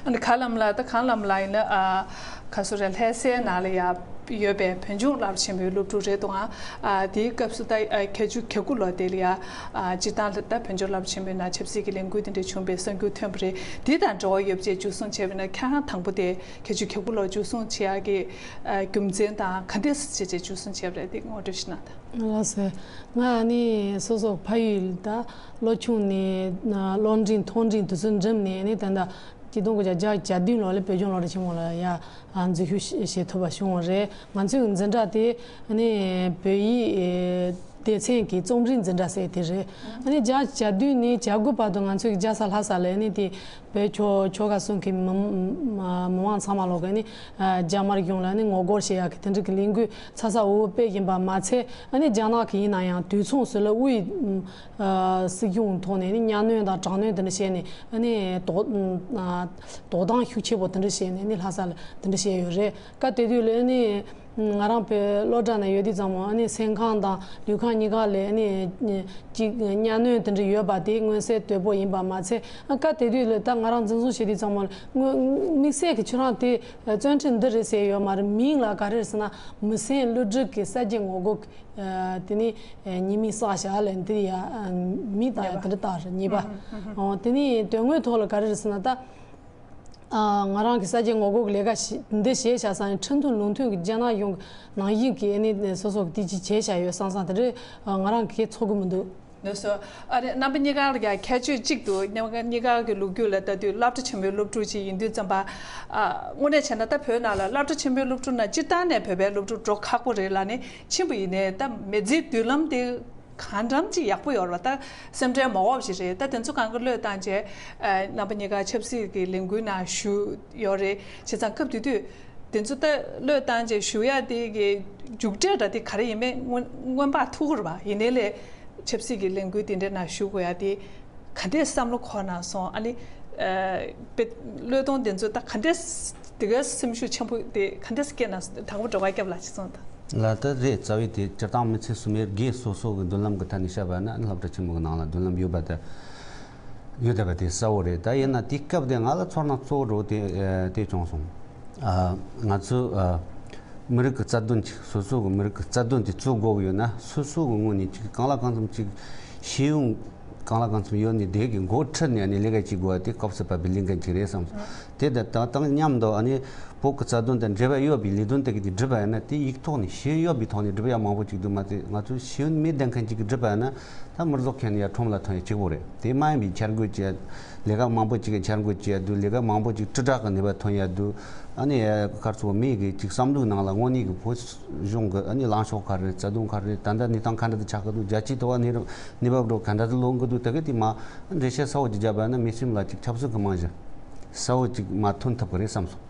ཨ་ནི་ག་ལམ་ལ་ད་གང་ལམ་ལ་ཡིན་ན། ཨ་ག་སུ་རེད། ལྷ་སའི་ནང་ལ་ཡ་ཡོད་པའི་བོད་ལྗོངས་སློབ་གྲྭ་ཆེན་མོའི་སློབ་ཕྲུག་རེད་འདུག་ཨ། ཨ་དེའི་སྐབས་སུ་ད་ཨ་ཁྱད་ཆོས་གྱ་དགུ་ལོ་དེ་ལ་ཡ། ཨ་སྤྱིར་བཏང་ལ་ད་བོད་ལྗོངས་སློབ་གྲྭ་ཆེན་མོའི་ནང་ཆབ་སྲིད་ཀྱི་ལས་འགུལ་དེ་འདྲ་བྱུང་བའི་གསར་འགྱུར་ཐོན་པ་རེད། དེ་དང་འབྲེལ་བ་ཡོད་པ་བཅས་འཇུ་བཟུང་བྱས་པ་ཡིན་ན། ཁྱེད་རང་དང་པོ་དེ་ཁྱད་ཆོས་གྱ་དགུ་ལོ་འཇུ་བཟུང་བྱེད་ཡག་གི་ཨ་རྒྱུ་མཚན་དང་ག་འདྲས་སེ་བྱས་བྱས་འཇུ་བཟུང་བྱས་པ་རེད། དེ་ངོ་སྤྲོད་ཞུ་ན་ད། ལགས་སོ། ང་ནི་སོ་སོ་ཕ་ཡུལ་ད་ལོ་ཆུང་ནས་སློབ་འབྲིང་མཐོ་འབྲིང་དེ་ཚོ་འགྲིམས་ནས་ནི་ད་ལྟ་ཆིག་སྟོང་དགུ་བརྒྱ་བརྒྱད་ཅུ་གྱ་བདུན་ལོ་ལ་བོད་ལྗོངས་སློབ་གྲྭ་ཆེན་མོ་ལ་ཡ་འཛུལ་ཞུགས་བྱེད་ཐུབ་པ་བྱུང་བ་རེད། ང་ཚོའི་འཛིན་གྲྭ་དེ་ནི་བོད་ཡིག་སྡེ་ཚན་གྱི་རྩོམ་རིག་འཛིན་གྲྭ་ཟེར་དེ་རེད། ཨ་ནི་བརྒྱད་ཅུ་གྱ་བདུན་ནས་གྱ་དགུ་བར་དུ་ང་ཚོའི་རྒྱལ་ས་ལྷ་ས་ལ་ནི་དེ་བོད་ཆོལ་ཆོལ་ཁ་གསུམ་གྱི་མི་མི་མང་ཚང་མ་ལོག་གི་ནི་རྒྱ་དམར་གཞུང་ལ་ནི་ངོ་རྒོལ་བྱེད་ཡག་གི་དེ་འདྲ་གི་ལས་འགུལ་ཚ་ཚ་འུར་འུར་སྤེལ་བཞིན་པ་མ་ཚད། ཨ་ནི་རྒྱ་ནག་གི་ཡིན་ན་ཡང་དུས་མཚུངས་སུ་ལ་དབུས་སྲིད་གཞུང་ཐོག་ནས་ནི་གཉའ་གནོན་དང་དྲག་གནོན་དེ་འདྲ་བྱས་ནས། ཨ་ནི་དོགས་དོགས་གཏམ་ཤུགས་ཆེ་པོ་དེ་འདྲ་བྱས་ནས་ནི་ལྷ་ས་ལ་དེ་འདྲ་བྱས་ཡོད་རེད། སྐབས་དེ་དུས་ལ་ནི་ང་རང་བོད་སློབ་གྲྭ་ནང་ཡོད་དུས་ཙམ་པ། ཨ་ནི་སེམས་ཁམས་དང་ལུས་ཁམས་གཉིས་ཀ་ལ་ཨ་ནི་ཅིག་གཉའ་གནོན་དེ་འདྲ་ཡོད་པ་དེ་མངོན་གསལ་དོད་པོ་ཡིན་པ་མ་ཚད། ཨ་སྐབས་དེ་དུས་ལ་ད་ང་རང་འཛིན་བཟུང་བྱེད་དུས་ཙམ་པ་ལ་དངོས་དམིགས་བསལ་གྱི་ཁྱོད་རང་དེ་བཙོན་ཁྲིམས་འདི་རེད་ཟེར་ཡོད་མ་རེད། མིང་ལ་ག་རེ་རེད་ཟེར་ན། མི་སེམས་བསླུ་བྲིད་ཀྱི་གསར་བརྗེ་ངོ་རྒོལ་དེ་ནི་ཉེས་མིང་བསགས་བཞག་ལ་འདི་ཡ་མིང་དང་ཡ་དེ་འདྲ་བཏགས་རེད། ཉེས་པ། ཨོ་དེ་ནི་དོན་དངོས་ཐོག་ལ་ག་རེ་རེད་ཟེར་ན། ད་ང་རང་གི་གསར་བརྗེ་ངོ་རྒོལ་གྱི་ལས་ཀ་ཞིག་འདི་བྱས་བཞག་ས་ནི་ཁྲིམས་མཐུན་ལུགས་མཐུན་གྱི་རྒྱ་ནག་གཞུང་གི་ནང་བཞིན་གྱི་ནི་སོ་སོ་གི་དེ་ཅིག་བྱས་བཞག་ཡོད་བསམ་བསམ་དེ་འདྲ་ང་རང་གིས་ཚོར་གི་མི་འདུག། ལགས་སོ། ཨ་རེ། རྣམ་པ་གཉིས་ཀ་ལ་ཡང་ཁྱད་ཆོས་གཅིག་འདུག། རྣམ་པ་གཉིས་ཀ་གི་ལོ་རྒྱུས་ལ་ལྟ་དུས་སློབ་གྲྭ་ཆེན་མོའི་སློབ་ཕྲུག་ཅིག་ཡིན་དུས་ཙམ་པ། ཨ་དངོས་གནས་བྱས་ན་ད་བོད་ནང་ལ་སློབ་གྲྭ་ཆེན་མོའི་སློབ་ཕྲུག་ནང་སྤྱིར་བཏང་ནས་བོད་པའི་སློབ་ཕྲུག་འགྲོ་ཁག་པོ་རེད་ལབ་ནས་ཕྱིན་པ་ཡིན་ནའི། ད་མི་ཚེའི་མདུན་ལམ་དེ་གང་འདྲ་ཅིག་ཡག་པོ་ཡོད་རེད་པ། ད་སེམས་ཁྲལ་མ་འོག་ཞིག་རེད། ད་དེ་ཚོ་གང་ག་བློས་བཏང་བྱས། ཨ་རྣམ་པ་གཉིས་ཀ་ཆབ་སྲིད་ཀྱི་ལས་འགུལ་ནང་ཞུགས་ཡོད་རེད། བྱས་ཙང་སྐབས་དེ་དུས་དེ་ཚོ་ད་བློས་བཏང་བྱས་ཞུགས་ཡ་དེ་གི་མཇུག་འབྲས་འདྲ་དེ་ག་རེ་ཡིན་མིན་སྔོན་སྔོན་དཔག་ཐུབ་ཀྱི་རེད་པ། ཡིན་ནའི་ལས་ཆབ་སྲིད་ཀྱི་ལས་འགུལ་དེ་འདྲའི་ནང་ཞུགས་དགོས་ཡ་དེ་ག་འདྲས་བསམ་བློ་འཁོར་གནང་སོང་། ཨ་ནི་ཨ་དཔེ་བློས་གཏོང་དེ་ཚོ་ད་ག་འདྲས་དེ་ག་སེམས་ཤུགས་ཆེན་པོ་དེ་ག་འདྲས་སྐྱེས་གནང་སོང་། དང་པོ་སྒྲོལ་དཀར་སྐྱབས་ལགས་ཅིག་གསུངས་དང་། ལགས། ད་རེད། རྩ་བའི་དེ་སྤྱིར་བཏང་མི་ཚེ་ཟུང་འབྲེལ་སོ་སོ་གི་མདུན་ལམ་གི་ཐད་ནས་བཤད་པ་ན། སློབ་གྲྭ་ཆེན་མོ་གི་ནང་ལ་མདུན་ལམ་ཡོད་པ་དེ་ཡོད་བསྡད་པ་དེ་གསལ་བོ་རེད། ད་ཡིན་ན་དེའི་སྐབས་དེ་ང་ལ་ཚོར་སྣང་གཙོ་བོ་འདྲ་བོ་དེ་ཨ་དེ་བྱུང་སོང་། ཨ་ང་ཚོ་ཨ་མི་རིགས་ཀྱི་རྩ་དོན་ཅིག་སོ་སོ་གི་མི་རིགས་ཀྱི་རྩ་དོན་དེ་བཙུགས་དགོས་ཀྱི་ཡོད་ན། སོ་སོ་གི་ངོས་ནས་ཅིག་གང་ལ་གང་འཚམ་ཅིག་ཤེས་ཡོན་གང་ལ་གང་འཚམ་ཡོད་ནས་དེ་གི་འགོ་ཁྲིད་ནས་ཨ་ནི་ལས་ཀ་བྱེད་དགོས་པ་དེ་སྐབས་སུ་བབས་པའི་ལས་འགན་ཅིག་རེད་བསམ་སོང་། དེ་དང་དང་མཉམ་དུ་ཨ་ནི་བོད་ཀྱི་རྩ་དོན་དང་འབྲེལ་བ་ཡོད་པའི་ལས་དོན་དེ་གི་དེ་སྒྲུབ་པ་ཡིན་ན། དེ་ཡིག་ཐོག་ནས་ཤེས་ཡོན་ཡོད་པའི་ཐོག་ནས་སྒྲུབ་ཡ་མང་པོ་ཅིག་འདུག་མ་ཚད། ང་ཚོ་ཤེས་ཡོན་མེད་བསྡད་མཁན་ཅིག་གིས་སྒྲུབ་པ་ཡིན་ན། ད་མི་རྫོགས་མཁན་ཡ་ཁྲོམ་ལ་ཐོན་ཡ་གཅིག་པོ་རེད། དེ་མ་ཡིན་པའི་འཆར་འགོད་བྱས། ལས་ཀ་མང་པོ་ཅིག་གི་འཆར་འགོད་བྱས་ཡ་འདུག། ལས་ཀ་མང་པོ་ཅིག་དྲིལ་བསྒྲགས་ཀྱི་ནུས་པ་ཐོན་ཡ་འདུག། ཨ་ནི་ཡ་གར་ཚོ་མི་གི་ཅིག་བསམ་བློའི་ནང་ལ་དངོས་གནས་ཀྱི་བོད་གཞུང་གི་ཨ་ནི་ལངས་ཕྱོགས་ག་རེ་རེད། རྩ་དོན་ག་རེ་རེད། ད་ལྟ་གནས་སྟངས་ག་འདྲ་དུ་ཆགས་ཀྱི་འདུག། རྒྱལ་སྤྱིའི་ཐོག་གནས་རབས་གནས་བབ་འགྲོ་ག་འདྲ་དུ་ལོན་གྱི་འདུག། དེ་གི་དེ་མ་འགྲེལ་བཤད་གསལ་བོ་ཅིག་བརྒྱབ་པ་ཡིན་ན། མི་སེམས་ལ་ཅིག་ཆབ་སྲིད་ཀྱི་རྨང་གཞི་གསལ་བོ་ཅིག་མ་ཐོན་ཐུབ་ཀྱི་རེད་བསམ་སོང་།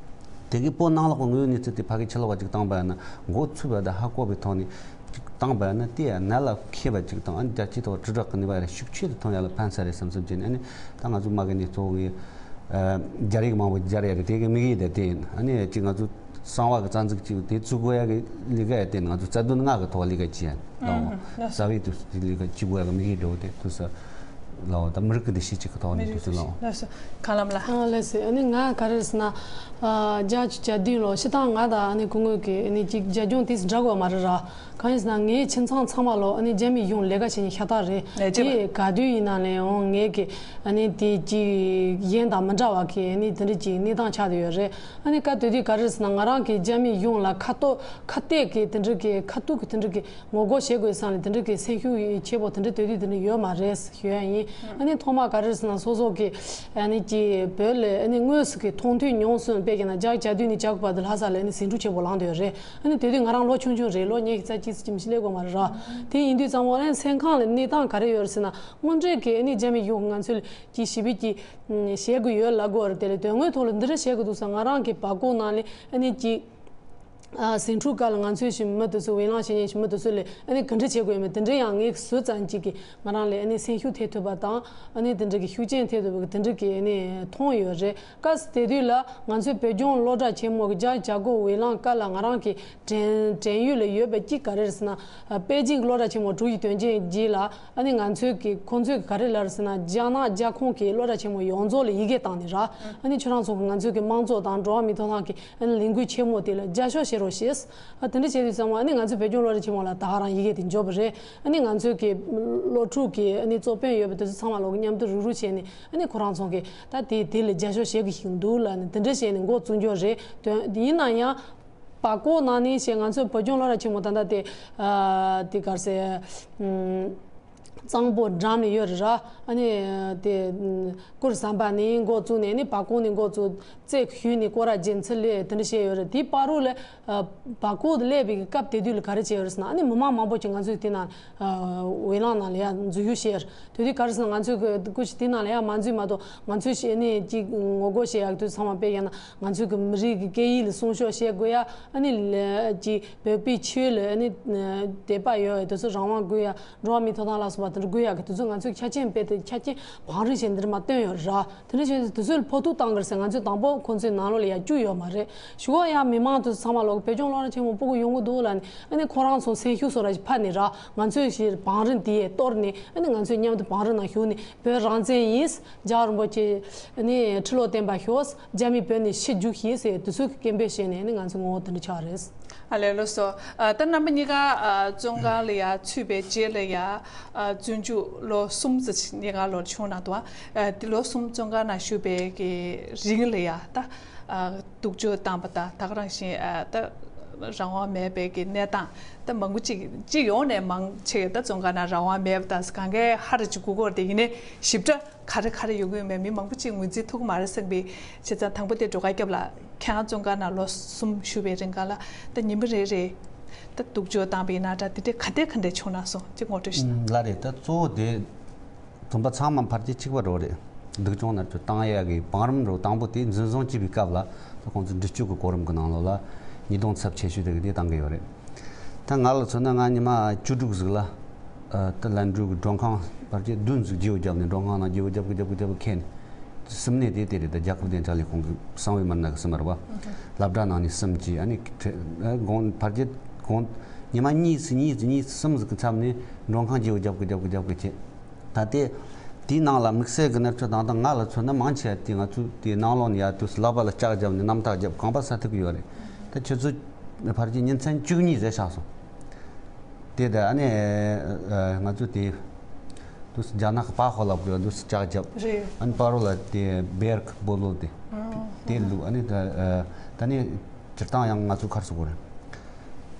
དེ་གི་བོད་ནང་ལོགས་ཀྱི་དངོས་ཡོད་གནས་ཚུལ་དེ་ཕ་གི་ཕྱི་ལོགས་ལ་ཅིག་བཏང་པ་ཡིན་ན། མགོ་ཚོས་པ་དང་ཧ་གོ་བའི་ཐོག་ནས་ཅིག་བཏང་པ་ཡིན་ན། དེ་ཡང་གནད་ལ་འཁེལ་བ་ཅིག་དང་། ཨ་ནི་རྒྱལ་སྤྱིའི་ཐོག་དྲིལ་བསྒྲགས་ཀྱི་ནུས་པ་རེ་ཤུགས་ཆེ་རུ་ཐོན་ཡ་ལ་ཕན་ས་རེད་བསམ་བསམ་བྱས་ནས། ཨ་ནི་ད་ང་ཚོ་མ་གི་ནས་གཙོ་བོ་གི་ཨ་སྦྱར་ཡིག་མང་པོ་སྦྱར་ཡ་གི་དེ་གི་དམིགས་ཡུལ་དེ་དེ་ཡིན། ཨ་ནི་ཅིག་ང་ཚོ་གསང་བ་གི་རྩ་འཛུགས་ཅིག་དེ་བཙུགས་དགོས་ཡ་གི་ལས་ཀ་ཡ་དེ་ཡིན། ང་ཚོ་རྩ་དོན་ལྔ་གི་ཐོག་ལས་ཀ་བྱེད་ཡ་ལའོ། རྩ་བའི་དུས་སུ་ལས་ཀ་བྱེད་དགོས་ཡ་གི་དམིགས་ཡུལ་འདྲ་བོ་དེ་དུས་སུ། ལའོ་ད་མི་རིགས་ཀྱི་འདུ་ཤེས་གཅིག་གི་ཐོག་ནས་འདུག་ལའོ། ལགས་སོ། གང་ལམ་ལ། ཨ་ལགས་སོ། ཨ་ནི་ང་ག་རེ་ཟེར་ན། ཨ་བརྒྱ་ཆ་བརྒྱ་བདུན་ལོ་ཤི་ཐང་ང་དང་ཨ་ནི་སྐུ་ངོ་གི་ཨ་ནི་གཅིག་རྒྱ་སྐྱོང་དེ་འདྲ་དགོས་མ་རེད་ར། གང་ཡིན་ཟེར་ན་ངའི་ཁྱིམ་ཚང་ཚང་མ་ལོ་ཨ་ནི་རྒྱ་མི་གཞུང་ལས་ཀ་བྱེད་མཁན་ཤ་སྟག་རེད། ལས་བྱེད་པ། དེ་ག་དུས་ཡིན་ན་ལས་འོང་ངས་གི་ཨ་ནི་དེ་གཅིག་གཞན་དང་མི་འདྲ་བ་གི་ཨ་ནི་དེ་འདྲ་གཅིག་གནས་སྟངས་ཆགས་བསྡད་ཡོད་རེད། ཨ་ནི་ཀ་དེ་དུས་ག་རེ་ཟེར་ན་ང་རང་གི་རྒྱ་མི་གཞུང་ལ་ཁ་ཏོ་ཁ་གཏད་ཀྱི་དེ་འདྲ་གི་ཁ་ཐུག་གི་དེ་འདྲ་གི་ངོ་རྒོལ་བྱེད་དགོས་བསམ་ནས་དེ་འདྲ་གི་སེམས་ཤུགས་ཆེ་པོ་དེ་འདྲ་དེ་དུས་དེ་འདྲ་ཡོད་མ་རེད་ཞུ་ཡ་ཡིན། ཨ་ནི་ཐོག་མ་ག་རེ་ཟེར་ན་སོ་སོ་གི་ཨ་ནི་ཀྱི་བོད་ལ་ཨ་ནི་དངོས་སུ་གི་མཐོང་ཐོས་མྱོང་སོང་དཔེ་ཀྱི་ན་བརྒྱ་བརྒྱ་བདུན་ནས་བརྒྱ་དགུ་བར་དུ་ལྷ་ས་ལ་ཨ་ནི་ཟིང་འཁྲུག་ཆེ་པོ་ལངས་བསྡད་ཡོད་རེད། ཨ་ནི་དེ་དུས་ང་རང་ལོ་ཆུང་ཆུང་རེད། ལོ་ཉི་ཤུ་རྩ་གཅིག་ཙམ་ཞིག་སླེབས་དགོས་མ་རེད་ར། དེ་ཡིན་དུས་ཙམ་པ་ཨ་ནི་སེམས་ཁམས་ལ་གནས་སྟངས་ག་རེ་ཡོད་རེད་ཟེར་ན་དངོས་འབྲེལ་གི་ཨ་ནི་རྒྱ་མི་གཞུང་ང་ཚོ་ལ་ཀྱི་ཞི་བདེ་ཀྱི་བྱེད་དགོས་ཡོད་ལབ་དགོས་རེད། དེ་ལས་དོན་དངོས་ཐོག་ལ་འདི་འདྲ་བྱེད་དགོས་འདུག་ཟེར་ང་རང་གི་བར་སྐོར་ནང་ལ་ཨ་ནི་ཀྱི་ཨ་ཟིང་འཁྲུག་སྐབས་ལ་ང་ཚོའི་ཞི་མི་དེ་ཚོ་འོས་ལངས་བྱེད་མཁན་ཞི་མི་དེ་ཚོ་ལས་ཨ་ནི་ག་འདྲ་བྱེད་དགོས་ཡོད་མེད་དེ་འདྲ་ཡང་ངས་ཟུར་ཙམ་ཅིག་གིས་ང་རང་ལ་ཨ་ནི་སེམས་ཤུགས་ཐེབས་ཐུབ་པ་དང་ཨ་ནི་དེ་འདྲ་གི་ཤུགས་རྐྱེན་ཐེབས་ཐུབ་པ་གི་དེ་འདྲ་གི་ཨ་ནི་མཐོང་ཡོད་རེད། སྐབས་དེ་དུས་ལ་ང་ཚོའི་བོད་ལྗོངས་སློབ་གྲྭ་ཆེན་མོ་གི་བརྒྱ་ཆ་བརྒྱ་དགུ་འོས་ལངས་སྐབས་ལ་ང་རང་གི་དྲན་དྲན་ཡོད་ལ་ཡོད་པ་གཅིག་ག་རེ་རེད་ཟེར་ན། པེ་ཅིང་གི་སློབ་གྲྭ་ཆེན་མོ་དྲུག་ཡི་དོན་རྐྱེན་རྗེས་ལ་ཨ་ནི་ང་ཚོའི་གི་ཁོང་ཚོས་ག་རེ་ལབ་རེད་ཟེར་ན་རྒྱ་ནག་རྒྱ་ཁོངས་ཀྱི་སློབ་གྲྭ་ཆེན་མོ་ཡོངས་རྫོགས་ལ་ཡི་གེ་བཏང་ནས་ར་ཨ་ནི་ཁྱོད་རང་ཚོ་གི་ང་ཚོའི་གི་དམངས་གཙོ་དང་འགྲོ་བ་མིའི་ཐོབ་ཐང་གི་ཨ་ནི་ལས་འགུལ་ཆེན་མོ་དེ་ལ་རྒྱབ་སྐྱོར་བྱེད་རོགས་ཞེས། ཨ་དེ་འདྲ་བྱས་དུས་ཙམ་པ་ཨ་ནི་ང་ཚོའི་བོད་ལྗོངས་སློབ་གྲྭ་ཆེན་མོ་ལ་ད་ག་རང་ཡི་གེ་དེ་འབྱོར་བ་རེད། ཨ་ནི་ང་ཚོའི་གི་སློབ་ཕྲུག་གི་ཨ་ནི་གཙོ་དཔོན་ཡོད་པ་དེ་ཚོ་ཚང་མ་ལོག་གི་མཉམ་དུ་རུག་རུག་བྱས་ནས་ཨ་ནི་ཁོ་རང་ཚོ་གི་ད་དེ་དེ་ལ་རྒྱབ་སྐྱོར་བྱེད་གི་ཞིག་འདུག་ལབ་ནས་དེ་འདྲ་བྱས་ནས་འགོ་བཙུགས་འགྱོ་རེད། དོན་ཡིན་ན་ཡང་། པ་ཀོ་ནང་ནས་བྱས་ང་ཚོའི་བོད་ལྗོངས་སློབ་གྲྭ་ཆེན་མོ་ད་ལྟ་དེ་ཨ་དེ་ག་རེ་ཟེར། གཙང་པོ་འགྲམ་ནས་ཡོད་རེད་ར། ཨ་ནི་དེ་གུར་ཟམ་པ་ནས་འགོ་བཙུགས་ནས་ཨ་ནི་པ་ཀོ་ནས་འགོ་བཙུགས་རྩེ་གཞུས་ནས་སྐོར་ར་བརྒྱབ་ཚུར་སླེབས་དེ་འདྲ་བྱས་ཡོད་རེད། དེའི་བར་དུ་ལ་པ་ཀོ་དུ་སླེབས་པའི་སྐབས་དེ་དུས་ལ་ག་རེ་བྱས་ཡོད་རེད་ཟེར་ན་ཨ་ནི་མི་མང་མང་པོ་ཅིག་ང་ཚོའི་དེ་ནང་འོས་ལངས་ནང་ལ་ཡ་འཛུལ་ཞུགས་བྱས་རེད། དེ་དུས་ག་རེ་ཟེར་ན་ང་ཚོའི་གི་སྐུ་མཁྱེན་དེ་ནང་ལ་ཡ་མ་འཛུལ་མ་གཏོགས་ང་ཚོའི་ཨ་ནི་ཅིག་ངོ་རྒོལ་བྱེད་ཡག་དུས་ཚང་མ་དཔེ་ཡིན་ན། ང་ཚོའི་གི་མི་རིགས་ཀྱི་སྐད་ཡིག་ལ་སྲུང་སྐྱོབ་བྱེད་དགོས་ཡ། ཨ་ནི་ལ་ཅིག་བོད་པའི་ཆོས་ལ་ཨ་ནི་དད་པ་ཡོད་ཡ་དེ་ཚོ་རང་དབང་དགོས་ཡ། འགྲོ་བ་མིའི་ཐོབ་ཐང་ལ་སོགས་པ་དེ་འདྲ་དགོས་ཡ་གི་དེ་ཚོ་ང་ཚོས་ཆ་རྐྱེན་དཔེ་དེ་ཆ་རྐྱེན་བང་རིམ་བྱས་འདིར་མ་བཏོན་ཡོད་ར། དེ་འདྲ་བྱས་དུས་དེ་ཚོས་ཕོག་ཐུག་བཏང་གི་རེད་ཟེར་ང་ཚོས་དང་པོ་ཁོང་ཚོའི་ནང་ལོགས་ལ་ཡ་བཅུག་ཡོད་མ་རེད། ཞུ་བ་ཡ་མི་མང་དེ་ཚོ་ཚང་མ་ལོག་བོད་ལྗོངས་སློབ་གྲྭ་ཆེན་མོ་སྤུ་གུ་ཡོང་གི་འདུག་ལབ་ནས་ཨ་ནི་ཁོ་རང་ཚོ་སེམས་ཤུགས་སོ་ར་ཞིག་འཕར་ནས་ར་ང་ཚོས་ཞིག་བང་རིམ་དེ་ཡས་གཏོར་ནས་ཨ་ནི་ང་ཚོས་མཉམ་དུ་བང་རིམ་ནང་ཞུགས་ནས་བོད་རང་བཙན་ཡིན། རྒྱལ་བ་རིན་པོ་ཆེ་ནི་ཁྲི་ལོ་བརྟན་པར་ཤོག་རྒྱ་མི་བོད་ནས་ཕྱིར་རྒྱུགས་ཤིག་ཟེར་དུས་ཚོད་ཀྱི་སྐད་འབོད་བྱས་ནས་ནི་ང་ཚོ་ངོ་བོ་དེ་འདྲ་ཆགས་རེད། ཨ་ལས་ལོ་སོ། ཨ་ད་རྣམ་པ་གཉིས་ཀ་ཨ་བཙོན་ཁང་ལ་ཡ་ཚུད་པའི་རྗེས་ལ་ཡ་ཨ་བཙོན་འཇུག་ལོ་གསུམ་ཙམ་ཞིག་གཉིས་ཀ་ལོར་བྱུང་ན་འདུག་ཨ་དེ་ལོ་གསུམ་བཙོན་ཁང་ནང་བཞུགས་པའི་གི་རིང་ལ་ཡ་ད་ཨ་སྡུག་སྦྱོང་བཏང་པ་དང་ད་ག་རང་བཞིན་ཨ་ད་རང་དབང་མེད་པའི་གི་གནས་སྟངས་ད་མང་པོ་ཅིག་སྤྱི་ཡོངས་ནས་མང་ཆེ་ད་བཙོན་ཁང་ནང་རང་དབང་མེད་པ་དང་གང་གའི་ཧ་ར་ཅིག་གུ་གོར་དེ་ཡིན་ནའི་ཞིབ་ཕྲ། ག་རེ་ག་རེ་ཡོང་གི་ཡོད་མེད་མི་མང་པོ་ཅིག་ངོས་འཛིན་ཐུབ་ཀྱི་མ་རེད་བསམ་པའི་བྱས་ཙང་དང་པོ་དེ་སྒྲོལ་དཀར་སྐྱབས་ལགས་ཁྱེད་རང་བཙོན་ཁང་ནང་ལོ་གསུམ་བཞུགས་པའི་རིང་ག་ལ་ད་ཉིན་མོ་རེ་རེ་ད་སྡུག་སྦྱོང་བཏང་པའི་ན་ད་དེ་འདྲའི་ག་འདྲ་ག་འདྲ་བྱུང་ན་སོང་ཅིག་ངོ་སྤྲོད་ཞུ་ན། ལགས་རེད། ད་གཙོ་བོ་དེ་བཙོན་པ་ཚང་མ་ཕལ་ཆེར་གཅིག་པ་འདྲ་བོ་རེད། སྡུག་སྦྱོང་མནར་གཅོད་བཏང་ཡག་གི་བང་རིམ་འདྲ་བོ་དང་པོ་དེ་འཛིན་བཟུང་བྱས་པའི་སྐབས་ལ་ད་ཁོང་ཚོས་འདྲི་གཅོད་ཀྱི་གོ་རིམ་གྱི་ནང་ལོགས་ལ་ཉེས་རྡུང་ཚབས་ཆེ་ཤོས་དེ་གི་དེ་བཏང་གི་ཡོད་རེད། ད་ང་ལ་མཚོན་ན་ང་ཉི་མ་བཅུ་དྲུག་ཟིག་ལ་ཨ་ད་ལན་གྲུ་གི་མགྲོན་ཁང་ཕལ་ཆེར་བདུན་ཟིག་བརྗེ་བོ་བརྒྱབ་ནས་མགྲོན་ཁང་ནང་བརྗེ་བོ་བརྒྱབ་གི་བརྒྱབ་གི་བརྒྱབ་གི་ཁེལ་ནས་གསུམ་ནས་དེ་དེ་རེད། ད་རྒྱལ་ཁབ་བདེ་འཇགས་ལས་ཁུངས་ཀྱི་གསང་བའི་མི་སྣ་གི་གསུམ་རེད་བ། སློབ་གྲྭ་ནང་ནས་གསུམ་གྱིས་ཨ་ནི་དགོང་ཕལ་ཆེར་དགོང་ཉི་མ་གཉིས་ཟིག་གཉིས་ཟིག་གཉིས་ཟིག་གསུམ་ཟིག་གི་མཚམས་ནས་མགྲོན་ཁང་བརྗེ་བོ་བརྒྱབ་གི་བརྒྱབ་གི་བརྒྱབ་གི་བྱས། ད་ལྟའི་དེའི་ནང་ལ་དམིགས་བསལ་གྱི་མནར་གཅོད་དང་ད་ང་ལ་མཚོན་ན་མང་ཆེ་བ་དེ་ང་ཚོ་དེའི་ནང་ལོགས་ནས་ཡར་དུས་སུ་ལག་པ་ལ་ལྕགས་བརྒྱབ་ནས་རྣམ་ཐག་བརྒྱབ་གང་པ་ས་ཐུབ་ཀྱི་ཡོད་རེད། ད་ཁྱེད་ཚོ་ཕལ་ཆེར་ཉིན་མཚན་བཅུ་གཉིས་རེ་ཆགས་སོང་། དེ་ད་ཨ་ནི་ང་ཚོ་དེ་དུས་སུ་རྒྱ་ནག་གི་པཱ་ཧོ་ལབ་དགོས་དུས་སུ་ལྕགས་བརྒྱབ། རེད། ཨ་ནི་པ་རོ་ལ་དེ་བེར་གི་སྦོ་ལོ་དེ་དེ་བླུགས། ཨ་ནི་ད་ད་ནི་སྤྱིར་བཏང་ཡང་ང་ཚོ་ཁར་སོ་གོ་རེད།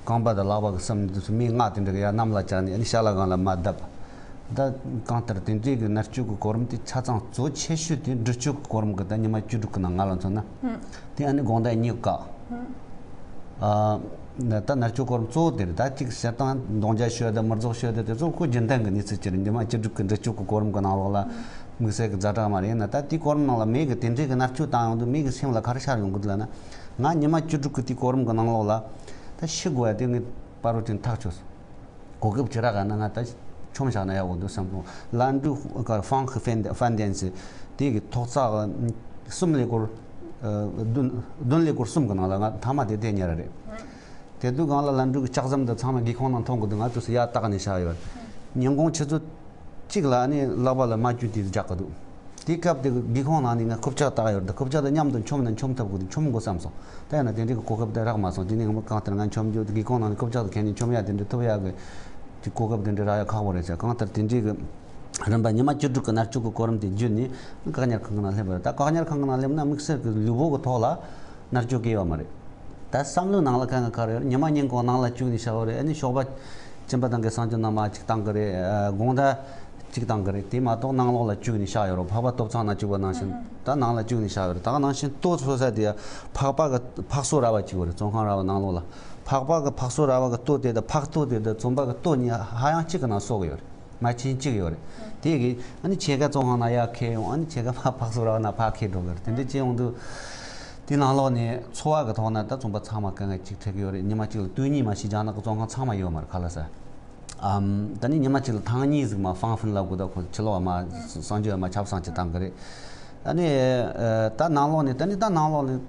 རྐང་པ་དང་ལག་པ་གི་སྲམ་འདི་ཚོ་མི་ལྔ་དེ་འདྲ་གི་ཡར་གནམ་ལ་བཅག་ནས་ཨ་ནི་ཤ་ལ་སྒང་ལ་མར་བརྡབས། ད་གང་ལྟར་དེ་འདྲའི་གི་མནར་གཅོད་ཀྱི་གོ་རིམ་དེ་ཆ་ཚང་གཙོ་ཆེ་ཤོས་དེ་འདྲི་གཅོད་ཀྱི་གོ་རིམ་གི་ད་ཉི་མ་བཅུ་དྲུག་གི་ནང་ང་ལ་མཚོན་ན་དེ་ཨ་ནི་དགོང་དག་གཉིད་བཀག་ཨ་ད་མནར་གཅོད་གོ་རིམ་གཙོ་བོ་དེ་རེད། ད་གཅིག་བྱེད་སྟངས་གདོང་རྒྱག་ཤོད་དེ་མི་རྫོགས་ཤོད་དེ་དེ་ཚོ་ཁོ་རྒྱུན་ལྡན་གི་གནས་ཚུལ་ཅིག་རེད། ཉི་མ་བཅུ་དྲུག་གི་འདྲི་གཅོད་ཀྱི་གོ་རིམ་གི་ནང་ལོགས་ལ་དམིགས་བསལ་གི་ཛ་དྲག་མ་རེད། ཡིན་ན་ད་དེའི་གོ་རིམ་ནང་ལ་མི་གི་དེ་འདྲའི་གི་མནར་གཅོད་བཏང་ཡོང་དུས་མི་གི་སེམས་ལ་ག་རེ་ཤར་ཡོང་གི་འདུག་ལབ་ན། ང་ཉི་མ་བཅུ་དྲུག་གི་དེའི་གོ་རིམ་གི་ནང་ལོགས་ལ་ད་ཤི་དགོས་ཡ་དེ་ངས་པ་རོ་ཅིག་ཐག་ཆོད་སོང་། གོ་སྐབས་ཅི་རག་ག་ན་ང་ད་མཆོང་བཞག་ན་ཡག་པོ་འདུག་བསམ་སོང་། ལན་ཀྲུའུ་ཀར་ཧྥང་ཧི་ཧྥན་ཧྥན་ཏན་ཟེར་དེ་གི་ཐོག་བརྩེགས་གསུམ་ཀླད་ཀོར་བདུན་བདུན་ཀླད་ཀོར་གསུམ་གི་ནང་ལ་ང་མཐའ་མ་དེ་བསྡད་ཉར་རེད། དེ་དུས་སྒང་ལ་ལན་ཀྲུའུ་གི་ལྕགས་ཟམ་དེ་ཚང་མ་སྒེའུ་ཁུང་ནང་མཐོང་གི་འདུག་ང་དུས་སུ་ཡར་བཏགས་ནས་བཞག་ཡོད། ཉིན་གུང་ཆུ་ཚོད་ གཅིག་ལ་ནི་ལག་པ་ལ་རྨ་ཆུ་དེ་རྒྱག་གི་འདུག་དེའི་སྐབས་དེ་སྒེའུ་ཁུང་ནང་ནས་ང་རྐུབ་ལྕགས་བཏགས་ཡོད་རེད། རྐུབ་ལྕགས་དེ་མཉམ་དུ་མཆོང་ན་མཆོང་ཐུབ་ཀྱི་འདུག་མཆོང་དགོས་བསམ་སོང་། ད་ཡིན་ན་དེ་འདྲའི་གི་གོ་སྐབས་དེ་རག་མ་སོང་། དེ་ནས་ངས་གང་ལྟར་ང་མཆོང་རྒྱུ་དེ་སྒེའུ་ཁུང་ནང་ནས་རྐུབ་ལྕགས་དེ་གན་ནས་མཆོང་ཡ་དེ་འདྲ་ཐུབ་ཡ་གི་དེ་གོ་སྐབས་དེ་འདྲ་རག་ཡ་ཁག་པོ་རེད་ཟེར། གང་ལྟར་དེ་འདྲའི་གི་རིམ་པ་ཉི་མ་བཅུ་དྲུག་གི་མནར་གཅོད་ཀྱི་གོ་རིམ་དེ་བརྒྱུད་ནས་བཀག་ཉར་ཁང་གི་ནང་སླེབས་པ་རེད། ད་བཀག་ཉར་ཁང་གི་ནང་སླེབས་ན་དམིགས་བསལ་གྱི་ལུས་པོ་གི་ཐོག་ལ་མནར་གཅོད་བཀལ་ཡོད་མ་རེད། ད་བསམ་བློའི་ནང་ལ་གང་ག་ག་རེ་ཡོད། ཉི་མ་ཉིན་གང་ནང་ལ་བཅུག་ནས་བཞག་པ་རེད། ཨ་ནི་ཞོགས་པ་སྦྱིན་པ་བཏང་གི་སང་ཆུ་ནང་མ་གཅིག་བཏང་གི་རེད། ཨ། དགོང་དག་གཅིག་བཏང་གི་རེད། དེ་མ་གཏོགས་ནང་ལོགས་ལ་བཅུག་ནས་བཞག་ཡོད་རེད། ཕག་པ་ལྟོ་ཚང་ནང་བཅུག་པ་ནང་བཞིན་ད་ནང་ལ་བཅུག་ནས་བཞག་ཡོད་རེད། ད་ག་ནང་བཞིན་ལྟོ་འཚོ་ས་དེ་ཕག་པ་གི་ཕག་གསོ་ར་བ་གཅིག་ཡོད་རེད། བཙོན་ཁང་ར་བ་ནང་ལོགས་ལ་ཕག་པ་གི་ཕག་གསོ་ར་བ་གི་ལྟོ་དེ་དང་ཕག་ལྟོ་དེ་དང་བཙོན་པ་གི་ལྟོ་གཉིས་ཧ་ཡང་གཅིག་གི་ནང་གསོག་གི་ཡོད་རེད། མ་ཆེན་གཅིག་ཡོད་རེད། དེ་གིས་ཨ་ནི་ཕྱེད་ཀ་བཙོན་ཁང་ནང་ཡར་འཁྱེར་ཡོང་། ཨ་ནི་ཕྱེད་ཀ་ཕར་ཕག་གསོ་ར་བ་ནང་ཕར་འཁྱེར་འགྲོ་གི་རེད། དེ་འདྲ་བྱས་ཡོང་དུས་དེ་ནང་ལོགས་ནས་འཚོ་བ་གི་ཐོག་ན་ད་བཙོན་པ་ཚང་མ་དཀའ་ངལ་ཅིག་འཕྲད་ཀྱི་ཡོད་རེད། ཉི་མ་གཅིག་ལ་སྟོད་གཉིས་མ་ཞིག་རྒྱ་ནག་གི་བཙོན་ཁང་ཚང་མ་ཡོད་མ་རེད་ཁ་ལག་ཟ། ཨམ། ད་ནི་ཉི་མ་གཅིག་ལ་ཐེངས་གཉིས་ཟིག་མ་ཧྥང་ཧྥིན་ལབ་དགོས། ད་ཁོ་ཕྱི་ལོགས་མ་གསང་སྤྱོད་མ་ཆབ་གསང་ཅིག་བཏང་གི་རེད། ཨ་ནི་ད་ནང་ལོགས་ནས་ད་ནི་ད་ནང་ལོགས་ནས་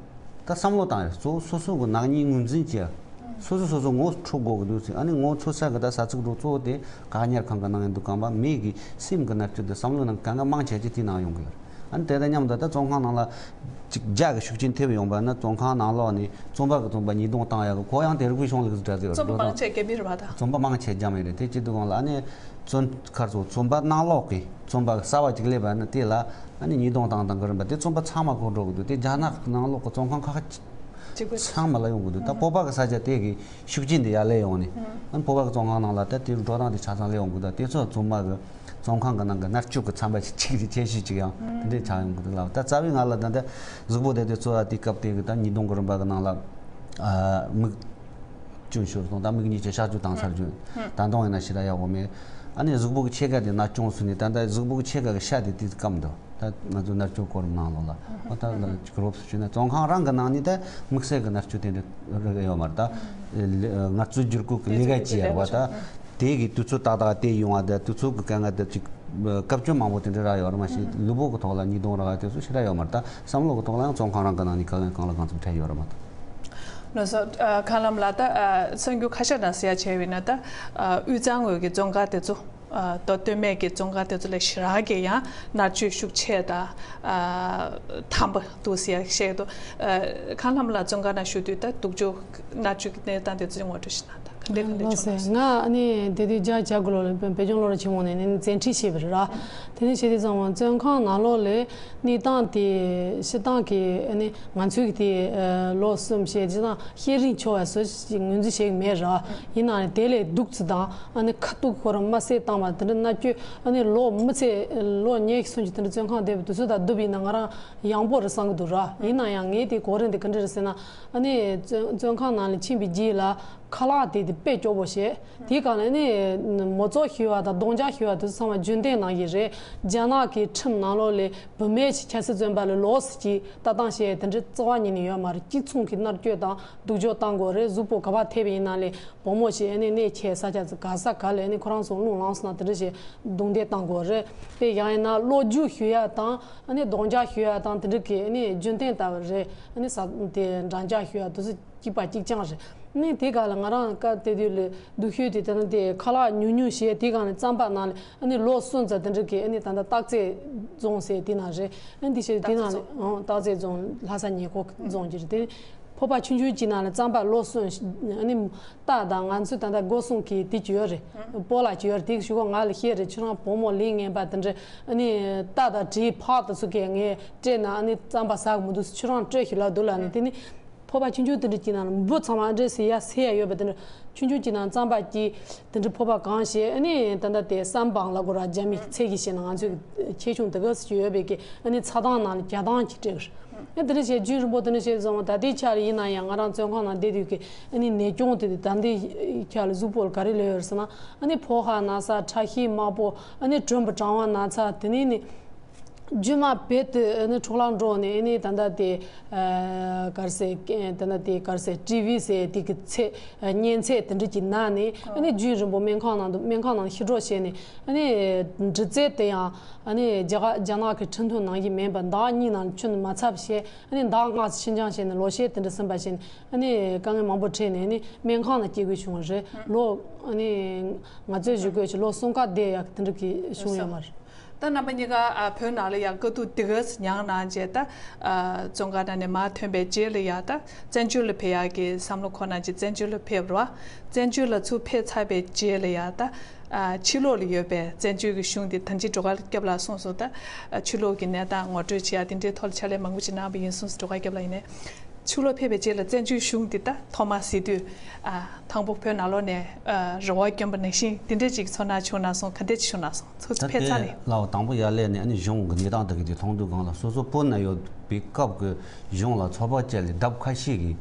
ད་བསམ་བློ་བཏང་ཡོད། གཙོ་བོ་སོ་སོ་གི་ནག་ཉེས་ངོས་འཛིན་བྱས། སོ་སོ་སོ་སོ་ངོ་འཕྲོད་དགོས་ཀྱི་འདུག་ཟེར། ཨ་ནི་ངོ་འཕྲོད་ས་གི་ད་ས་ཚིགས་རུ་གཙོ་བོ་དེ་བཀག་ཉར་ཁང་གི་ནང་ཡིན་འདུག་གམ་པ། མི་གི་སེམས་ཀྱི་མནར་གཅོད་དེ་བསམ་བློ་ནང་གང་ག་མང་ཆེ་ཆེ་དེ་ནང་ཡོང་གི་ཡོད་རེད། ཨ་ནི་དེ་དང་མཉམ་དུ་ད་བཙོན་ཁང་ནང་ལ་ཅིག་རྒྱ་གི་ཤུགས་རྐྱེན་ཐེབས་ཡོང་པ་ན་བཙོན་ཁང་ནང་ལོགས་ནས་བཙོན་པ་གི་བཙོན་པ་ཉེས་རྡུང་བཏང་ཡག་གི་ཁོ་ཡང་དེ་རིགས་པའི་གཞུང་ལུགས་སུ་འདྲ་ཟེར་བ་རེད། བཙོན་པ་མང་ཆེ་རྒྱ་མི་རེད་པ་ད། བཙོན་པ་མང་ཆེ་རྒྱ་མི་རེད། དེ་བྱེད་དུས་གང་ལ་ཨ་ནི་བཙོན་ཁར་སོ་བཙོན་པ་ནང་ལོགས་ཀྱི་བཙོན་པ་གསར་བ་ཅིག་སླེབས་པ་ན་དེ་ལ་ཨ་ནི་ཉེས་རྡུང་བཏང་བཏང་གི་རིམ་པ་དེ་བཙོན་པ་ཚང་མ་གོ་འགྲོ་གི་འདུག་དེ་རྒྱ་ནག་ནང་ལོགས་ཀྱི་བཙོན་ཁང་ཁག་ཅིག་ཚང་མ་ལ་ཡོང་གི་འདུག་ད་བོད་པ་གི་ས་ཆ་དེ་གི་ཤུགས་རྐྱེན་དེ་ཡར་སླེབས་ཡོང་ནས་ཨ་ནི་བོད་པ་གི་བཙོན་ཁང་ནང་ལ་ད་དེ་འགྲོ་སྟངས་དེ་ཆ་ཚང་སླེབས་ཡོང་གི་འདུག་དེ་ཚོ་བཙོན་པ་གི་བཙོན་ཁང་གི་ནང་གི་མནར་གཅོད་ཀྱི་ཚན་པ་ཞིག་གཅིག་དེ་ཁྱད་གཞི་ཅིག་ཡང་དེ་འདྲའི་ཆགས་ཡོང་གི་འདུག་ལ། ད་རྩ་བའི་ང་ལ་ད་ལྟ་གཟུགས་པོ་དེ་དེ་ཚོ་ལ་དེ་སྐབས་དེ་གི་ད་ཉེས་རྡུང་གི་རིམ་པ་གི་ནང་ལ་ཨ་མིག་སྐྱོན་ཤོར་སོང་། ད་མིག་གཉིས་ཀྱི་གཤག་བཅོས་བཏང་ཚར་རྒྱུ་ད་དུང་ཡིན་ན་ཞེ་དྲག་ཡག་པོ་མེད། ཨ་ནི་གཟུགས་པོ་གི་ཕྱེད་ཀ་དེ་ན་གྱོང་སོང་ནས་ད་ལྟ་གཟུགས་པོ་གི་ཕྱེད་ཀ་གི་ཤ་དེ་དེ་སྐམ་འདུག་ད་ང་ཚོ་མནར་གཅོད་གོ་རིམ་ནང་ལོགས་ལ་ཨོ་ད་ལ་ཅིག་རོབ་ཙམ་བྱས་ན་བཙོན་ཁང་རང་གི་ནང་ནས་ད་དམིགས་བསལ་གི་མནར་གཅོད་དེ་འདྲ་རིགས་ཡོད་མ་རེད། ད་ལ་ངལ་རྩོལ་བསྒྱུར་བཀོད་ཀྱི་ལས་ཀ་བྱེད་ཡ་བ་ད་དེ་གི་དུས་ཚོད་ཏག་ཏག་དེ་ཡོང་བ་ད་དུས་ཚོད་ཀྱི་དཀའ་ངལ་ད་ཅིག་བཀའ་བཀྱོན་མང་པོ་དེ་འདྲ་རག་ཡོད་རེད། མ་གཞི་ལུས་པོ་གི་ཐོག་ལ་ཉེས་རྡུང་རག་ཡ་དེ་ཚོ་ཞེ་དྲག་ཡོད་མ་རེད། ད་བསམ་བློ་གི་ཐོག་ལ་ཡང་བཙོན་ཁང་རང་གི་ནང་ནས་དཀའ་ངལ་གང་ལ་གང་འཚམ་འཕྲད་ཡོད་རེད་མ་གཏོགས། ལགས་སོ། ཨ། མཁན་བླ་མ་ལགས། ད་ཨ་གསར་འགྱུར་ཁ་ཤས་ནང་གསལ་ཡ་བྱས་པ་ཡིན་ན་ད་ཨ་དབུས་གཙང་ངོས་ཀྱི་བཙོན་ཁང་དེ་ཚོ། ཨ་མདོ་སྟོད་སྨད་ཀྱི་བཙོན་ཁང་དེ་ཚོ་ལས་ཞེ་དྲག་གི་ཡང་མནར་གཅོད་ཤུགས་ཆེ་དང་ཨ་དམ་པོ་འདུག་ཟེར་ཡ་བཤད་འདུག་ཨ་མཁན་བླ་མ་ལགས་བཙོན་ཁང་ནང་བཞུགས་དུས་ད་སྡུག་སྦྱོང་མནར་གཅོད་ཀྱི་གནས་སྟངས་དེ་ཚོ་ངོ་སྤྲོད་ཞིག་གནང་དང་། ག་འདྲ་ག་འདྲ་ལགས་སོ། བྱུང་ན། ང་ཨ་ནི་དེ་དུས་བརྒྱ་ཆ་དགུ་ལོ་ལ་བོད་ལྗོངས་སློབ་གྲྭ་ཆེན་མོ་ནས་ནི་མཛད་འཕྲིན་བྱས་པ་རེད་ར། དེ་ནས་བྱས་དུས་ཙམ་པ་བཙོན་ཁང་ནང་ལོགས་ལ་གནས་སྟངས་དེ་སྤྱིར་བཏང་གི་ཨ་ནི་ང་ཚོའི་གི་དེ་ལོ་གསུམ་བྱས་སྤྱིར་བཏང་བཤད་རིན་ཆོག་པ་བཟོ་ཞིག་ངོས་འཛིན་བྱེད་ཀྱི་མེད་ར། ཡིན་ནའང་དེ་ལས་སྡུག་ཙམ་དང་ཨ་ནི་ཁ་ཐུག་ཁོ་རང་དམར་བསད་བཏང་བ་དེ་འདྲ་མནར་གཅོད་ཨ་ནི་ལོ་མི་ཚད་ལོ་ཉི་ཤུ་སུམ་ཅུ་དེ་འདྲ་བཙོན་ཁང་བསྡད་པའི་དུས་ཚོད་དང་བསྡུར་བ་ཡིན་ན་ང་རང་ཡང་པོ་རེད་བསམ་གྱི་འདུག་ར། ཡིན་ན་ཡང་ངའི་དེ་གོ་རིམ་དེ་ག་འདྲ་རེད་ཟེར་ན། ཨ་ནི་བཙོན་བཙོན་ཁང་ནང་ལ་ཕྱིན་པའི་རྗེས་ལ་ཁ་ལག་དེ་དེ་དཔེ་སྐྱོ་པོ་བྱས། དེའི་སྒང་ལ་ཨ་ནི་མོ་ཚོགས་ཞུ་བ་དང་རྡོག་རྒྱག་ཞུ་བ་དེ་ཚོ་ཚང་མ་རྒྱུན་གཏན་གནང་གི་རེད། རྒྱ་ནག་གི་ཁྲིམས་ནང་ལོགས་ལ་བུད་མེད་ཅིག་ཁྱད་གསོད་བཙོན་པ་ལ་ལོ་གཅིག་ལྟ་སྟངས་བྱས་དེ་འདྲ་རྩ་བ་ཉིད་ནས་ཡོད་མ་རེད། གཅིག་མཚུངས་ཀྱི་མནར་གཅོད་དང་སྡུག་སྦྱོང་བཏང་དགོས་རེད། གཟུགས་པོ་ག་པར་ཐེབས་པ་ཡིན་ན་ལས་བུ་མོ་ཞིག་ཨ་ནི་གནས་ཆེ་ས་ཆ་ག་ས་ག་ལ་ཨ་ནི་ཁོ་རང་ཚོ་རླུང་ལངས་སོང་ན་དེ་འདྲ་ཞིག་རྡུང་རྡེག་བཏང་དགོས་རེད། དཔེ་བཞག་ཡིན་ན་གློ་རྒྱུག་ཞུ་ཡ་དང་ཨ་ནི་རྡོག་རྒྱག་ཞུ་ཡ་དང་དེ་འདྲ་གི་ཨ་ནི་རྒྱུན་གཏན་ལྟ་བུ་རེད། ཨ་ནི་ས་དེ་འདྲ་རྒྱག་ཞུ་ཡ་དེ་ཚོ་གཅིག་པ་གཅིག་རྐྱང་རེད། ཨ་ནི་དེ་ག་ལ་ང་རང་སྐབས་དེ་དུས་ལ་སྡུག་ཤོས་དེ་ད་ནི་དེ་ཁ་ལག་ཉུང་ཉུང་བྱས། དེ་ག་ནི་རྩམ་པ་ནང་ལ་ཨ་ནི་ལོ་གསུམ་ཙམ་དེ་འདྲ་གི་ཨ་ནི་ད་ལྟ་སྟག་རྩེ་རྫོང་ཟེར་དེ་ན་རེད། ཨ་ནི་དེ་བྱས་དེ་ན་ལ་ཨང་སྟག་རྩེ་རྫོང་ལྷ་ས་ཉེ་འཁོར་རྫོང་གི་རེད། དེ་ཕོར་པ་ཆུང་ཆུང་གཅིག་ནང་ལ་རྩམ་པ་ལོ་གསུམ། ཨ་ནི་རྟ་དང་ང་ཚོའི་ད་ལྟ་སྒོ་སྲུང་གི་དེ་ཅིག་ཡོད་རེད། སྤོ་ལགས་ཅིག་ཡོད་རེད། དེ་གི་ཞུ་གོ་ང་ལ་བཤད་རེད། ཁྱོད་རང་བུ་མོ་ལས་ངན་པ་དེ་འདྲ་ཨ་ནི་རྟ་དང་དྲེལ་ཕག་དེ་ཚོ་གས་ངས་སྤྲད་ན་ཨ་ནི་རྩམ་པ་ཟ་གི་མི་འདུག་ཁྱོད་རང་སྤྲོད་ཤིག་ལབ་འདུག་ལབ་ནས། དེ་ནི་ཕོར་པ་ཆུང་ཆུང་དེ་འདྲ་གཅིག་ནང་ལ་འབུ་ཚང་མ་ཨ་འདྲས་ཟེར་ཡ་ཟེར་ཡ་ཡོད་པ་དེ་འདྲ་ཆུང་ཆུང་གཅིག་ནང་རྩམ་པ་གཅིག་དེ་འདྲ་ཕོར་པ་གང་བྱས། ཨ་ནི་ད་ལྟ་དེ་སན་བང་ལབ་དགོས་ར། རྒྱ་མི་ཚད་ཀྱིས་བཤད་ན་ང་ཚོའི་ཆེ་ཆུང་དེ་ག་ཚོད་ཅིག་ཡོད་པའི་གི་ཨ་ནི་ཚྭ་ཐང་ནང་ལ་རྒྱ་ཐང་གཅིག་སྤྲད་གི་རེད། ཨ་དེ་འདྲ་བྱས་རྒྱུན་རིང་པོ་དེ་འདྲ་བྱས་སོང་། ད་ལྟའི་ཆར་ཡིན་ན་ཡང་ང་རང་བཙོན་ཁང་ནང་བསྡད་དུས་ཀྱི་ཨ་ནི་ནད་སྐྱོན་དེ་ད་ལྟའི་ཆར་ལ་གཟུགས་པོ་ལ་ག་རེ་ལོས་ཡོད་ཟེར་ན། ཨ་ནི་ཕོ་ཁ་ན་ཚ། ཁྲག་ཤེད་དམའ་པོ། ཨ་ནི་དྲན་པ་གྲང་བ་ན་ཚ། དེ་ནས་ནི་ རྒྱུ་མ་བེད་དུ་ཨ་ནི་འཕྲོ་བརླག་འགྲོ་ནས། ཨ་ནི་ད་ལྟ་དེ་ཨ་ག་རེ་ཟེར། ཨ་ད་ལྟ་དེ་ག་རེ་ཟེར། ཊི་བི་ཟེར་དེ་གི་ཚད། ཨ་གཉན་ཚད་དེ་འདྲ་ཅིག་ན་ནས། ཨ་ནི་རྒྱུན་རིང་པོ་སྨན་ཁང་ནང་དུ། སྨན་ཁང་ནང་ཕྱིར་འགྲོ་བྱས་ནས། ཨ་ནི་འདྲི་རྩད་དེ་ཡང་ཨ་ནི་རྒྱ་གར་རྒྱ་ནག་གི་ཁྲིམས་མཐུན་ནང་བཞིན་མིན་པ། ཟླ་གཉིས་ནང་ཁྱོན་ནས་མ་ཚབ་བྱས། ཨ་ནི་ཟླ་ལྔ་ཕྱིར་འགྱངས་བྱས་ནས་ལོ་ཤས་དེ་འདྲ་ཟིན་པ་བྱས་ནས། ཨ་ནི་དཀའ་ངལ་མང་པོ་འཕྲད་ནས། ཨ་ནི་སྨན་ཁང་ལ་སྐྱེལ་དགོས་བྱུང་བ་རེད། ལོ། ཨ་ནི་ང་ཚོས་ཞུ་དགོས་ཀྱི་ལོ་གསུམ་ཀ་བསྡད་ཡག་དེ་འདྲ་གི་བྱུང་ཡོད་མ་རེད། ད་རྣམ་པ་གཉིས་ཀ་ཨ་བོད་ནང་ལ་ཡ་དཀའ་སྡུག་དེ་ག་ཙམ་མྱངས་གནང་རྗེས། ད་ཨ་བཙོན་ཁང་ནང་ནས་མར་ཐོན་པའི་རྗེས་ལ་ཡ། ད་བཙན་བྱོལ་ལ་ཕེབས་ཡག་གི་བསམ་བློ་འཁོར་གནང་རྗེས་བཙན་བྱོལ་ལ་ཕེབས་པ་རེད་བ། བཙན་བྱོལ་ལ་ཚུར་ཕེབས་ཚར་བའི་རྗེས་ལ་ཡ། ད་ཨ་ཕྱི་ལོགས་ལ་ཡོད་པའི་བཙན་བྱོལ་གྱི་གཞུང་དེ་ད་ཅི་སྒྲོལ་དཀར་སྐྱབས་ལགས་གསུངས་སོང་། ད་ཨ་ཕྱི་ལོགས་ཀྱི་གནས་སྟངས་ངོ་སྤྲོད་བྱེད་ཡ་དེ་འདྲའི་ཐོག་ལ་ཕྱག་ལས་མང་པོ་ཅིག་གནང་བ་ཡིན་གསུངས་སོང་། སྒྲོལ་དཀར་སྐྱབས་ལགས་ཡིན་ནའི། ཕྱི་ལོགས་ཕེབས་པའི་རྗེས་ལ་བཙན་བྱོལ་གཞུང་འདི་ད་ཐོག་མར་གཟིགས་དུས། ཨ་དང་པོ་བོད་ནང་ལོགས་ནས་ཨ་རེ་བ་བསྐྱོན་པ་ནང་བཞིན་འདི་འདྲས་ཅིག་ཚོར་སྣང་བྱུང་ན་སོང་། ག་འདྲས་ཅིག་བྱུང་ན་སོང་། ཚུར་ད་ཕེབས་ཚར་ནས། ལའོ། དང་པོ་ཡར་སླེབས་ནས་ཨ་ནི་གཞུང་གི་གནས་སྟངས་དག་གི་དེ་མཐོང་དུས་སྒང་ལ། སོ་སོ་བོད་ནང་ཡོད་པའི་སྐབས་ཀྱི་གཞུང་ལ་ཚོགས་པ་བཅས་ལས་ལྡབ་ཁ་ཤས་ཀྱི་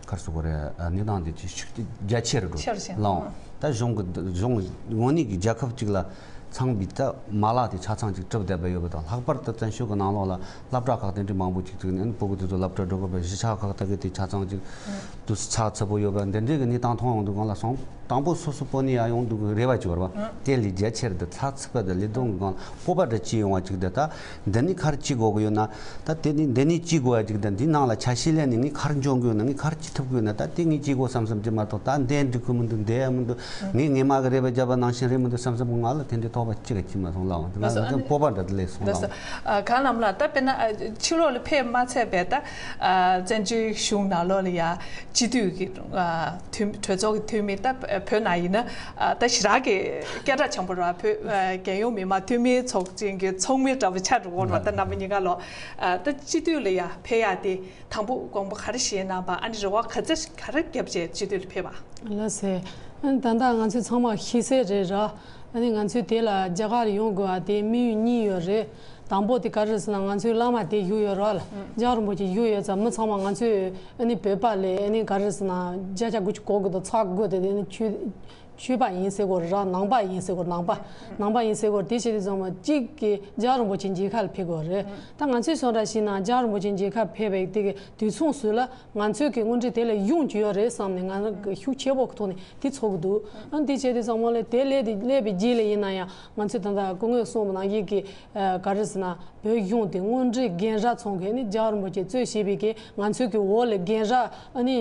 ག་རེ་ཟེར་དགོས་རེད། ཨ་གནས་སྟངས་དེ་ཅིག་ཤུགས་རྒྱ་ཆེ་རུ་འགྲོ། ཆེ་རུ་ཕྱིན། ལའོ། ད་གཞུང་གི་གཞུང་དངོས་གནས་ཀྱི་རྒྱལ་ཁབ་ཅིག་ལ་ཚང་བའི་ད་མ་ལག་དེ་ཆ་ཚང་ཅིག་གྲུབ་བསྡད་པ་ཡོད་པ་དང་། ལྷག་པར་དུ་བཙན་བྱོལ་གྱི་ནང་ལོགས་ལ་སློབ་གྲྭ་ཁག་དེ་འདྲའི་མང་པོ་ཅིག་བཙུགས་ནས། ཨ་ནི་ཕྲུ་གུ་དེ་ཚོ་སློབ་གྲྭ་འགྲོ་དགོས་པའི་གཞིས་ཆགས་ཁག་དག་གི་དེ་ཆ་ཚང་ཅིག་དུ་ཚགས་ཚུད་པོ་ཡོད་པ་འདི་འདྲའི་གི་གནས་སྟངས་མཐོང་ཡོང་དུས་སྒང་ལ་སོང་། དང་པོ་སོ་སོ་བོད་ནས་ཡར་ཡོང་དུས་ཀྱི་རེ་བ་ཅིག་ཡོད་རེད་པ། དེ་ལས་རྒྱ་ཆེར་དུ་ཚགས་ཚུད་པ་དང་ལས་དོན་གྱི་སྒང་ལ་སྤོབས་པ་འདྲ་ཅིག་ཡོང་བ་ཅིག་དེ། ད་འདི་ནས་ག་རེ་བྱེད་དགོས་ཀྱི་ཡོད་ན། ད་དེ་ནས་འདི་ནས་བྱེད་དགོས་པ་ཅིག་དང་། འདི་ནང་ལ་ཆ་ཤས་ལེན་ནས་ངས་ག་རེ་འཇོན་གྱི་ཡོད་ན། ངས་ག་རེ་བྱེད་ཐུབ་ཀྱི་ཡོད་ན། ད་དེ་ངས་བྱེད་དགོས་བསམ་བསམ་ཅིག་མ་གཏོགས། ད་འདི་འགྲིག་གི་མི་འདུག་འདི་ཡང་མི་འདུག་ངས་ངས་མ་གི་རེ་བ་བརྒྱབ་པ་ནང་བཞིན་རེད་མི་འདུག་བསམ་བསམ། ང་ལ་དེ་འདྲའི་དོགས་པ་གཅིག་ཀྱང་སྐྱེས་མ་སོང་ལགས། ང་ཚོ་སྤོབས་པ་འདྲ་དེ་ལས་སོང་ལགས། ཨ་ག་ལམ་ལ་ད་དཔེར་ན་ཨ་ཕྱི་ལོགས་ལ་ཕེབས་མ་ཚད་པའི་ད་ཨ་བཙན་བྱོལ་གཞུང་ནང་ལོགས་ལ་ཡ་སྤྱི་འཐུས་ཀྱི་ཨ་འཐུས་གྲོས་ཚོགས་ཀྱི་འཐུས་མི། ད་བོད་ནང་ཡིན་ན་ཨ་ད་ཞེ་དྲག་གི་སྐད་གྲགས་ཆེན་པོ་རེད་བ། བོད་ཨ་རྒྱལ་ཡོངས་མི་དམངས་འཐུས་མིའི་ཚོགས་ཆེན་གྱི་ཚོགས་མི་འདྲ་པོ་ཆགས་འགྲོ་གི་རེད་བ། ད་རྣམ་པ་གཉིས་ཀ་ལོ། ཨ་ད་སྤྱི་འཐུས་ལ་ཡ་ཕེབས་ཡ་དེ་དང་པོ་དགོངས་པ་ག་རེ་བཞེས་གནང་པ། ཨ་ནི་རེ་བ་ག་ཚོད་ག་རེ་བརྒྱབ་བྱས་སྤྱི་འཐུས་ལ་ཕེབས་པ། ལགས་སེ། ཨ་ནི་ད་ལྟ་ང་ཚོས་ཚང་མ་ཤེས་གསལ་རེད་ར། ཨ་ནི་ང་ཚོས་དེ་ལ་རྒྱ་གར་ཡོང་དགོས་པ་དེ་དམིགས་ཡུལ་གཉིས་ཡོད་རེད། དང་པོ་དེ་ག་རེ་རེད་ཟེར་ན། ང་ཚོའི་བླ་མ་དེ་བཞུགས་ཡོད་ར་ལ། རྒྱལ་བ་རིན་པོ་ཆེ་བཞུགས་ཡོད་ཙང་། མི་ཚང་མ་ང་ཚོས་ཨ་ནི་བོད་པ་ལས་ཨ་ནི་ག་རེ་རེད་ཟེར་ན། བརྒྱ་ཆ་དགུ་བཅུ་གོ་དགུ་དང་ཚེག་དགུ་དེ་ཨ་ནི་ཆོས་ཆོས་པ་ཡིན་ཟེར་དགོས་རེད་ར། ནང་པ་ཡིན་ཟེར་དགོས་རེད། ནང་པ་ནང་པ་ཡིན་ཟེར་དགོས་རེད། དེ་བྱས་དུས་ཙམ་པ་གཅིག་གིས་རྒྱལ་བ་རིན་པོ་ཆེ་མཇལ་ཁ་ལ་ཕེབས་དགོས་རེད། ད་ང་ཚོས་སོང་འདྲ་ཞིག་ན། རྒྱལ་བ་རིན་པོ་ཆེ་མཇལ་ཁ་ཕེབས་པའི་དེ་གི་དུས་མཚུངས་སུ་ལ་ང་ཚོས་ཀྱི་དངོས་འབྲེལ་དེ་ལ་གཞུང་ཅིག་ཡོད་རེད་བསམ་ནས། ང་རང་གི་ཤུགས་ཆེ་པོ་གི་ཐོག་ནས་དེ་ཚོར་གི་འདུག་ཨ་འདི་བྱས་དུས་ཚང་མ་ལས་དེ་སླེབས་དེ་སླེབས་པའི་རྗེས་ལ་ཡིན་ན་ཡང་། ང་ཚོས་ད་ལྟ་སྐུ་ངོས་གསུངས་པ་ནང་བཞིན་གྱི་ཨ་ག་རེ་ཟེར་ན། བོད་གཞུང་དེ་དངོས་འབྲེལ་རྒན་རབས་ཚང་གི་ནི་རྒྱལ་བ་རིན་པོ་ཆེ་གཙོས་བྱས་པའི་གི་ང་ཚོས་ཀྱི་འོག་ལ་རྒན་རབས་ཨ་ནི་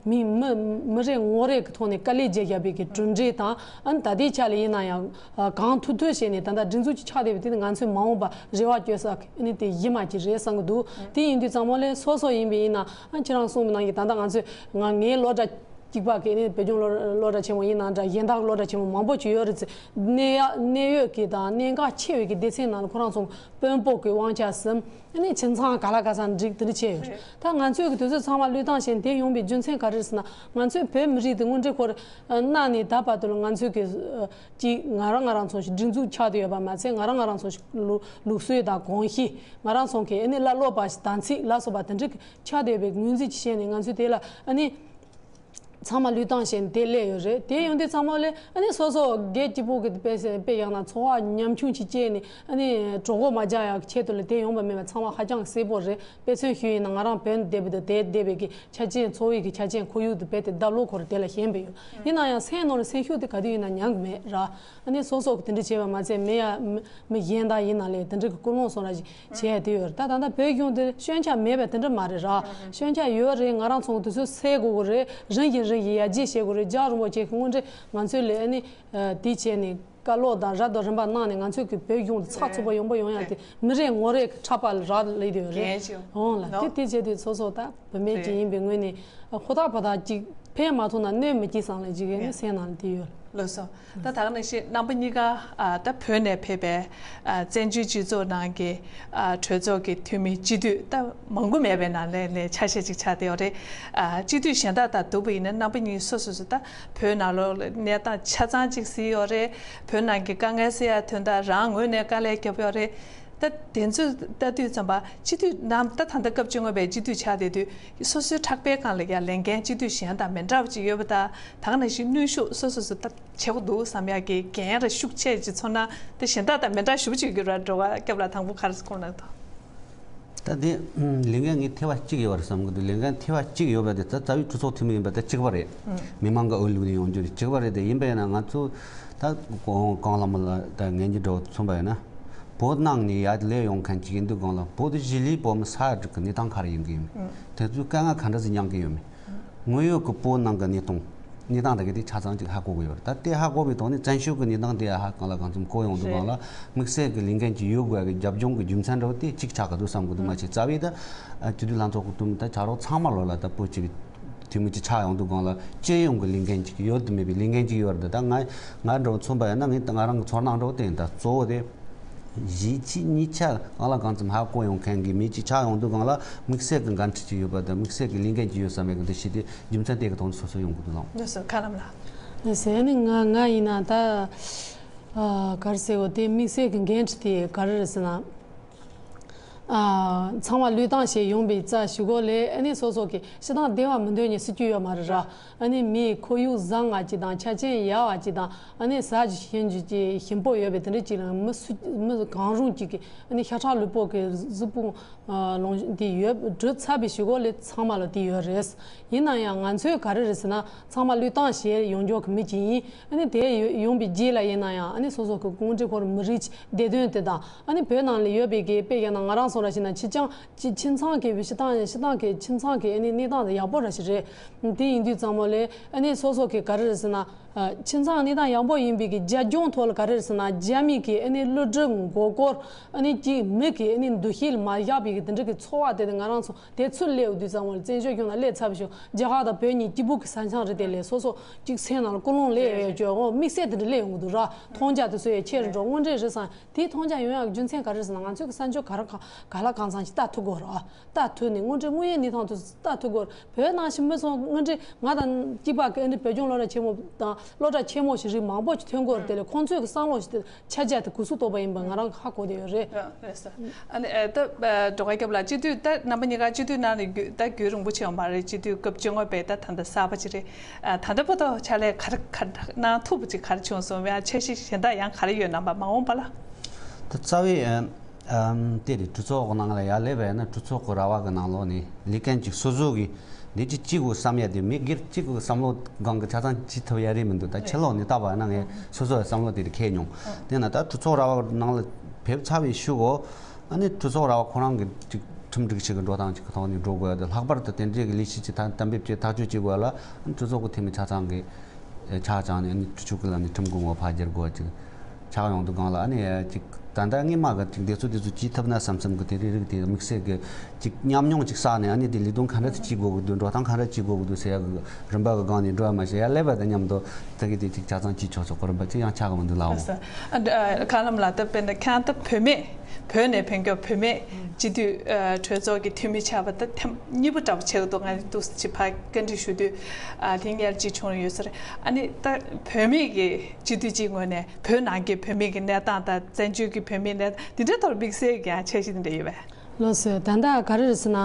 མི་མི་མི་རེ་ངོ་རེ་གི་ཐོག་ནས་དཀའ་ལས་བརྒྱབ་བཞག་པའི་གི་གྲུབ་འབྲས་དང་། ཨ་ནི་ད་ལྟའི་ཆ་ལ་ཡིན་ན་ཡང་ཨ་གང་ཐུབ་ཐུབ་བྱས་ནས་ད་ལྟ་སྒྲིག་འཛུགས་ཅིག་ཆགས་བསྡད་པ་དེ་ནི་ང་ཚོས་མ་འོངས་པ་རེ་བ་བཅོལ་ས་གི་ཨ་ནི་དེ་གཞི་མ་ཅིག་རེད་བསམ་གི་འདུག་དེ་ཡིན་དུས་ཚང་མ་ལས་སོ་སོ་ཡིན་པ་ཡིན་ན། ཨ་ཁྱེད་རང་གསུངས་པ་ནང་བཞིན་ད་ལྟ་ང་ཚོས་ང་ངའི་སློབ་གྲྭ་གཅིག་པ་གི་ཨ་ནི་བོད་ལྗོངས་སློབ་སློབ་གྲྭ་ཆེན་མོ་ཡིན་ན་འདྲ། གཞན་དག་སློབ་གྲྭ་ཆེན་མོ་མང་པོ་ཅིག་ཡོད་རེད་ཟེར། གནད་ཡག་གནད་ཡོད་ཀྱི་དང་གནད་འགག་ཆེ་བའི་གི་སྡེ་ཚན་ནང་ལ་ཁོ་རང་ཚོ་དཔོན་པོ་གི་དབང་ཆ་ཟིན། ཨ་ནི་ཁྱིམ་ཚང་ག་ལ་ག་ས་འགྲིག་དེ་འདྲ་བྱས་ཡོད་རེད། ད་ང་ཚོས་གི་དུས་ཚོད་ཚང་མ་བློས་བཏང་བྱས་ནས་དེ་ཡོང་པའི་རྒྱུ་མཚན་ག་རེ་རེད་ཟེར་ན། ང་ཚོའི་བོད་མི་རིགས་དེ་དངོས་འབྲེལ་ཁོ་རང་གནའ་ནས་ད་བར་དུ་ལ་ང་ཚོས་གི་ཅིག་ང་རང་ང་རང་ཚོ་ཞིག་སྒྲིག་འཛུགས་ཆགས་བསྡད་ཡོད་པ་མ་ཚད། ང་རང་ང་རང་ཚོ་ཞིག་ལུགས་ལུགས་སྲོལ་དང་གོམས་གཤིས། ང་རང་ཚོ་གི་ཨ་ནི་བླ་སློབ་པ་དམ་ཚིག་ལ་སོགས་པ་དེ་འདྲ་གི་ཆགས་བསྡད་པའི་ངོས་འཛིན་ཅིག་བྱས་ནས། ང་ཚོས་དེ་ལ་ཨ་ནི་ཚང་མ་བློས་བཏང་བྱས་ནས་དེ་སླེབས་ཡོད་རེད། དེ་ཡོང་དུས་ཚང་མ་ལས་ཨ་ནི་སོ་སོ་སྒེར་གཅིག་པོ་གི་དཔེ་དཔེ་ཡང་ན་འཚོ་བ་ཉམ་ཆུང་ཅིག་སྐྱེལ་ནས་ཨ་ནི་གྲོད་ཁོག་མ་རྒྱག་ཡག་ཆེད་དུ་ལ་དེ་ཡོང་པ་མེད་པ་ཚང་མ་ཧ་ཅང་གསལ་པོ་རེད། དཔེ་མཚོན་ཞུས་ཡིན་ན། ང་རང་བོད་ནས་བསྡད་པ་དང་དེ་བསྡད་པའི་གི་ཆ་རྐྱེན། འཚོ་བའི་གི་ཆ་རྐྱེན་ཁོར་ཡུག་དེ་རྦད་དེ་ལྡབ་ལོག་ཁོ་རང་དེ་ལ་ཞན་པ་ཡོད། ཡིན་ན་ཡང་སེམས་ནང་ལ་སེམས་ཤུགས་དེ་ག་དུས་ཡིན་ན་ཉམས་གི་མེད་ར། ཨ་ནི་སོ་སོ་གི་དེ་འདྲ་བྱས་པ་མ་ཚད། མི་ཡ་མི་མི་གཞན་དག་ཡིན་ན་ལས་དེ་འདྲ་གི་ཀུན་སློང་བཟོ་འདྲ་ཞིག་བྱས་དེ་ཡོད་རེད། ད་ད་ལྟ་བོད་གཞུང་དེ་སྐྱོན་ཆ་མེད་པའི་དེ་འདྲ་མ་རེད་ར། སྐྱོན་ཆ་ཡོད་རེད། ང་རང་ཚོ་དེ་ཚོ་སེལ་དགོས་གི་རེད། རིམ་བཞིན་རིམ་བཞིན་ཡར་རྒྱས་བྱེད་དགོས་རེད། རྒྱལ་བ་རིན་པོ་ཆེ་གི་དངོས་འབྲེལ་ང་ཚོའི་ལས་ཨ་ནི་དེ་བྱས་ནས། བཀའ་སློབ་དང་རབ་དང་རིམ་པ་གནང་ནས་ང་ཚོས་ཀྱི་བོད་གཞུང་དེ་ཚགས་ཚུད་པོ་ཡོང་པོ་ཡོང་ཡ་དེ་མི་རེ་ངོ་རེ་གི་ཕྲག་པ་ལ་རག་ལས་དེ་རེད། འོང་ལ་དེ་དེ་བྱས་དུས་སོ་སོ་ད་བུད་མེད་ཅིག་ཡིན་པའི་ངོས་ནས་ཧོ་ཐག་ཕོ་ཐག་ཅིག་ཕན་མ་ཐོགས་ན་གནོད་མི་སྐྱེལ་བསམ་ལ་ཅིག་ཨ་ནི་སེམས་ནང་ལ་དེ་ཡོད། ལགས་སོ། ད་ད་ག་ནང་བཞིན་རྣམ་པ་གཉིས་ཀ་ཨ་ད་བོད་ནས་ཕེབས་པའི་ཨ་བཙན་བྱོལ་སྤྱི་ཚོགས་ནང་གི་ཨ་གྲོས་ཚོགས་ཀྱི་འཐུས་མི་སྤྱི་འཐུས་ད་མང་པོ་མེད་པའི་ནང་ལས་ལས་ཆ་ཤས་ཅིག་ཆགས་བསྡད་ཡོད་རེད། ཨ་སྤྱི་འཐུས་གཞན་དག་དང་བསྡུར་བ་ཡིན་ན་རྣམ་པ་གཉིས་སོ་སོ་སོ་ད་བོད་ནང་ལོགས་ལ་གནས་སྟངས་ཆ་ཚང་ཅིག་གཟིགས་ཡོད་རེད། བོད་ནང་གི་དཀའ་ངལ་སེལ་ཡ་དོན་དག་རང་ངོས་ནས་དཀའ་ལས་བརྒྱབ་ཡོད་རེད། ད་དེ་ཚོ་ལྟ་དུས་ཙམ་པ་སྤྱི་འཐུས་རྣམས་ད་ད་ལྟ་སྐབས་བཅོ་ལྔ་པའི་སྤྱི་འཐུས་ཆགས་བསྡད་དུས་སོ་སོའི་ཕྲག་པའི་སྒང་ལ་ཡ་ལས་འགན་སྤྱི་འཐུས་གཞན་དང་མི་འདྲ་བ་ཅིག་ཡོད་པ་དང་། ད་ག་ནང་བཞིན་གནོན་ཤུགས་སོ་སོ་སོ་ད་ཆེ་པོ་འདུག་བསམ་ཡག་གི་འགན་ར་ཤུགས་ཆེ་ཅིག་ཚོར་ན། དེ་གཞན་དག་དང་མི་འདྲ་ཞེ་པོ་ཅིག་ཡོད་ར། སྒྲོལ་དཀར་སྐྱབས་ལགས་དང་པོ་ག་རེ་གསུང་གནང་དང་། ད་དེ་ལས་འགན་ངས་ཐེ་བ་གཅིག་ཡོད་རེད་བསམ་གི་འདུག་ལས་འགན་ཐེ་བ་གཅིག་ཡོད་པ་དེ་ད་རྩ་བའི་གྲོས་ཚོགས་འཐུས་མི་ཡིན་པ་ད་གཅིག་པ་རེད། མི་མང་གི་འོས་བླུགས་ནས་ཡོང་རྒྱུ་རེད། གཅིག་པ་རེད། དེ་ཡིན་པ་ཡིན་ན་ང་ཚོ་ད་གོང་གོང་ལ་མོ་ལ་ད་ངན་གྱི་འགྲོ་མཚོན་པ་ཡིན་ན། བོད་ནང་ནས་ཡར་སླེབས་ཡོང་མཁན་ཅིག་ཡིན་དུས་སྒང་ལ་བོད་གཞིས་ལུས་བོད་མི་ས་ཡ་དྲུག་གི་གནས་སྟངས་ག་རེ་ཡིན་གི་ཡོད་མེད། དེ་ཚོའི་དཀའ་ངལ་ག་འདྲ་ཞིག་མྱངས་གི་ཡོད་མེད། དངོས་ཡོད་ཀྱི་བོད་ནང་གི་གནས་སྟངས་གནས་སྟངས་དེ་ག་དེ་ཆ་ཚང་ཅིག་ཧ་གོ་གི་ཡོད་རེད། ད་དེ་ཧ་གོ་བའི་ཐོག་ནས་བཙན་བྱོལ་གྱི་གནས་སྟངས་དེ་ཧ་གང་ལ་གང་འཚམ་གོ་ཡོང་དུས་སྒང་ལ་དམིགས་བསལ་གྱི་ལས་འགན་ཅིག་ཡོད་དགོས་ཀྱི་རྒྱབ་ལྗོངས་ཀྱི་རྒྱུ་མཚན་འདྲ་བོ་དེ་གཅིག་ཆགས་ཀྱི་འདུག་བསམ་གི་འདུག་མ་གཞི་རྩ་བའི་ད་སྤྱི་འཐུས་ལྷན་ཚོགས་ཀྱི་འཐུས་མི་ད་ཆ་རོགས་ཚང་མ་ལོ་ལ་ད་བོད་ཀྱི་འཐུས་མི་ཅིག་ཆགས་ཡོང་དུས་སྒང་ལ་སྤྱི་ཡོངས་ཀྱི་ལས་འགན་ཅིག་ཡོད་དུ་མེད་པའི་ལས་འགན་ཅིག་ཡོད་རེད། ད་ང་ང་འདྲ་བོ་མཚོན་པ་ཡིན་ན་ངས་ད་ང་རང་གི་ཚོར་སྣང་འདྲ་བོ་དེ་ཡིན། ད་གཙོ་བོ་དེ། གཞིས་བྱེས་གཉིས་ཆ་གང་ལ་གང་འཚམ་ཧ་གོ་ཡོང་མཁན་གྱི་མི་གཅིག་ཆགས་ཡོང་དུས་སྒང་ལ་དམིགས་བསལ་གྱི་འགན་འཁྲི་ཅིག་ཡོད་པ་དང་དམིགས་བསལ་གྱི་ལས་འགན་ཅིག་ཡོད་བསམ་པའི་གི་འདུ་ཤེས་དེ་རྒྱུ་མཚན་དེ་གི་ཐོག་ནས་སོ་སོ་ཡོང་དགོས་འདུག་ལགས། ལགས་སོ། མཁན་རྣམས་ལགས། ལགས་སོ། ཨ་ནི་ང་ང་ཡིན་ན་ད་ཨ་ག་རེ་ཟེར་བ་དེ་དམིགས་བསལ་གྱི་འགན་འཁྲི་དེ་ག་རེ་རེད་ཟེར་ན། ཨ་ཚང་མ་བློས་བཏང་བྱས་ཡོང་པའི་རྩ་ཞུ་སྒོ་ལས་ཨ་ནི་སོ་སོ་གི་སྤྱི་བཏང་བདེ་བ་མི་འདོད་མཁན་སྲིད་ཇུས་ཡོད་མ་རེད་ར། ཨ་ནི་མིའི་ཁོར་ཡུག་བཟང་ང་ཅིག་དང་ཆ་རྐྱེན་ཡག་བ་ཅིག་དང་ཨ་ནི་ཟ་རྒྱུ་ཞིམ་རྒྱུ་ཅིག་ཞིམ་པོ་ཡོད་པའི་དེ་འདྲ་ཅིག་ལ་མི་སུ་མི་གང་རུང་ཅིག་གིས་ཨ་ནི་ཤ་ཁྲག་ལུས་པོ་གི་གཟུགས་ཕུང་ལོངས་འདི་ཡོད་གྲུབ་ཚར་བའི་ཞུ་སྒོ་ལས་ཚང་མ་ལ་དེ་ཡོད་རེད། ཡིན་ན་ཡང་ང་ཚོས་ག་རེ་རེད་ཟེར་ན་ཚང་མ་བློས་བཏང་བྱས་ཡོང་རྒྱུ་གི་མི་ཅིག་ཡིན། ཨ་ནི་དེ་ཡོང་པའི་རྗེས་ལ་ཡིན་ན་ཡང་ཨ་ནི་སོ་སོ་གི་དངོས་འབྲེལ་ཁོར་མི་རིགས་བདེ་དོན་དེ་དང་ཨ་ནི་བོད་ནང་ལ་ཡོད་པའི་གི་དཔེ་བཞག་ན་ང་རང་སོང་ར་ཞིག་ན་ཕྱི་ཅང་། ཅི་ཁྱིམ་ཚང་གི་ཕྱི་ཐང་ཕྱི་ཐང་གི་ཁྱིམ་ཚང་གི་ཨ་ནི་གནས་སྟངས་དེ་ཡག་པོ་ར་ཞིག་རེད། དེ་ཡིན་དུས་ཙམ་པ་ལས་ཨ་ནི་སོ་སོ་གི་ག་རེ་རེད་ཟེར་ན། ཨ་ཁྱིམ་ཚང་གནས་སྟངས་ཡག་པོ་ཡིན་པའི་གི་རྒྱབ་ལྗོངས་ཐོག་ལ་ག་རེ་རེད་ཟེར་ན་རྒྱ་མི་གི་ཨ་ནི་གློད་གྲོལ་མགོ་སྐོར་ཨ་ནི་གཅིག་མི་གི་ཨ་ནི་འདུ་ཤེས་ལ་མ་བཞག་པའི་གི་དེ་འདྲ་གི་ཚོར་བ་དེ་དེ་ང་རང་ཚོ་དེ་ཚུར་སླེབས་དུས་ཙམ་པ་ལ་བཙན་བྱོལ་ཁྱོན་ལ་སླེབས་ཚར་བ་ཞིག་རྒྱ་གར་དང་བོད་གཉིས་སྐྱིད་པོ་གི་ས་ཆ་རེད། དེ་ལས་སོ་སོ་གཅིག་སེམས་ནང་ལ་ཀུན་སློང་སླེབས་ཡོད་ཀྱང་འོ་དམིགས་བསལ་དེ་འདྲ་སླེབས་ཡོང་གི་འདུག་ར། མཐོང་རྒྱ་དེ་ཚོ་ཡང་ཆེ་རུ་འགྲོ་དངོས་འབྲེལ་རེད་བསམ། དེའི་མཐོང་རྒྱ་ཡོང་ཡག་རྒྱུ་མཚན་ག་རེ་ཟེར་ན་ང་ཚོས་ཀྱི་གསར་འགྱུར་ག་རེ་ག་ག་ལ་གང་འཚམ་ཞིག་ལྟ་ཐུབ་དགོས་རེད། ལྟ་ཐུབ་ནས་དངོས་འབྲེལ་དངོས་ཡོད་གནས་སྟངས་དེ་ལྟ་ཐུབ་དགོས་རེད། བོད་ནང་བཞིན་མི་ཚོ་དངོས་འབྲེལ་ང་དང་གཅིག་པ་གི་ཨ་ནི་བོད་ལྗོངས་སློབ་གྲྭ་ཆེན་མོ་དང་སློབ་གྲྭ་ཆེན་མོ་ཞིག་རིགས་མང་པོ་ཞིག་ཐོན་དགོས་རེད། དེ་ལས་ཁོང་ཚོས་ཀྱི་བསམ་བློ་ཞིག་དེ་ཆ་རྒྱ་དེ་གུ་སུ་གཏོགས་པ་ཡིན་པ་ང་རང་ཧ་གོ་བསྡད་ཡོད་རེད། ཡ་ལགས་སོ། ཨ་ནི་ཨ་ད་སྒྲོལ་དཀར་སྐྱབས་ལགས་སྤྱི་འཐུས་ད་རྣམ་པ་གཉིས་ཀ་སྤྱི་འཐུས་ནང་ནས་རྒྱུ་ད་རྒྱུན་རིང་པོ་ཕྱིན་ཡོད་མ་རེད། སྤྱི་འཐུས་སྐབས་བཅོ་ལྔ་པའི་ད་ད་ལྟ་གསར་པ་ཅིག་རེད། ཨ་ད་ལྟ་བར་དུ་ཕྱག་ལས་ག་རེ་ག་རེ་གནང་ཐུབ་པ་ཅིག་ག་རེ་བྱུང་སོང་བས། འཆར་གཞི་གཞན་དག་ཡང་ག་རེ་ཡོད་ནམ་པ་མ་འོངས་པ་ལ། ད་རྩ་བའི་ཨམ་དེ་རེད། གྲོས་ཚོགས་ནང་ལ་ཡར་སླེབས་པ་ཡིན་ན་གྲོས་ཚོགས་ཀྱི་ར་བ་གི་ནང་ལོགས་ནས་ལས་འགན་ཅིག་སོ་སོ་གི་འདི་ཅིག་ཅིག་གོ་བསམ་ཡ་དེ་མི་སྒེར་གཅིག་གི་བསམ་བློ་སྒང་གི་ཆ་ཚང་ཅིག་ཐུབ་ཡ་རེད་མི་འདུག་ད་ཕྱི་ལོགས་ནས་བལྟས་པ་ཡིན་ན་ངས་སོ་སོའི་བསམ་བློ་དེ་རེད་འཁྱེར་མྱོང་། དེ་ན་ད་གྲོས་ཚོགས་ར་བ་ནང་ལ་ཕེབས་ཚར་བའི་ཤུལ་གོ་ཨ་ནི་གྲོས་ཚོགས་ར་བ་ཁོ་རང་གི་ཅིག་ཁྲིམས་སྒྲིག་ཞིག་གི་འགྲོ་སྟངས་ཅིག་གི་ཐོག་ནས་འགྲོ་དགོས་ཡ་དེ་ལྷག་པར་དུ་དེ་འདྲའི་གི་ལས་གཞི་ཅིག་ད་གཏན་འབེབས་ཀྱི་ཐག་གཅོད་བྱེད་དགོས་ཡ་ལ་ཨ་ནི་གྲོས་ཚོགས་ཀྱི་འཐུས་མི་ཆ་ཚང་གི་ཆ་བཅངས་ནས་ཨ་ནི་གྲོས་ཆོད་ཀྱི་ལམ་ནས་ཁྲིམས་ཀྱི་ངོ་བོ་ཕར་བསྒྱུར་དགོས་ཡ་ཅིག་ཆགས་ཡོང་དུས་སྒང་ལ་ཨ་ནི་ཅིག་ད་ལྟ་སྔོན་མ་གི་ཅིག་འདི་ཚོ་འདི་ཚོ་བྱེད་ཐུབ་ན་བསམ་བསམ་གི་དེ་རིགས་རིགས་དེ་དམིགས་བསལ་གི་ཅིག་ཉམས་མྱོང་ཅིག་བསགས་ནས་ཨ་ནི་དེ་ལས་དོན་ག་འདྲ་ཅིག་བྱེད་དགོས་ཀྱི་འདུག་འགྲོ་སྟངས་ག་འདྲ་ཅིག་དགོས་ཀྱི་འདུག་ཟེར་ཡ་གི་རིམ་པ་གི་སྒང་ནས་འགྲོ་ཡ་མ་ཟད་ཡར་སླེབས་པ་དང་མཉམ་དུ་ད་གི་དེ་ཅིག་ཆ་ཚང་བྱེད་ཆོག་ཆོག་གི་རིམ་པ་ཅིག་ཡང་ཆགས་ཀྱི་མི་འདུག་ལགས། ཨ་ད་ཨ་མཁན་རྣམ་ལགས་ད་དཔེར་ན་ཁྱེད་རང་ད་བུད་མེད་བོད་ནས་ཕེབས་མཁན་བུད་མེད་སྤྱི་འཐུས་ཨ་གྲོས་ཚོགས་ཀྱི་འཐུས་མི་ཆགས་པ་ད་ཐེངས་གཉིས་པ་འདྲ་པོ་ཆགས་ཀྱི་འདུག་ང་འདུག་སེ་ཅིག་ཕར་བཀའ་འདྲི་ཞུ་དུས་ཨ་དེ་སྔར་ཅིག་བྱུང་ཡོད་ས་རེད། ཨ་ནི་ད་བུད་མེད་ཀྱི་སྤྱི་འཐུས་ཀྱི་ངོས་ནས་བོད་ནང་གི་བུད་མེད་ཀྱི་གནས་སྟངས་དང་བཙན་བྱོལ་གྱི་བུད་མེད་གནས་སྟངས་འདི་འདྲའི་ཐོག་དམིགས་བསལ་གྱི་ཡང་འཆར་གཞི་འདི་འདྲ་ཡོད་པས། ལགས་སོ། ད་ལྟ་ག་རེ་རེད་ཟེར་ན།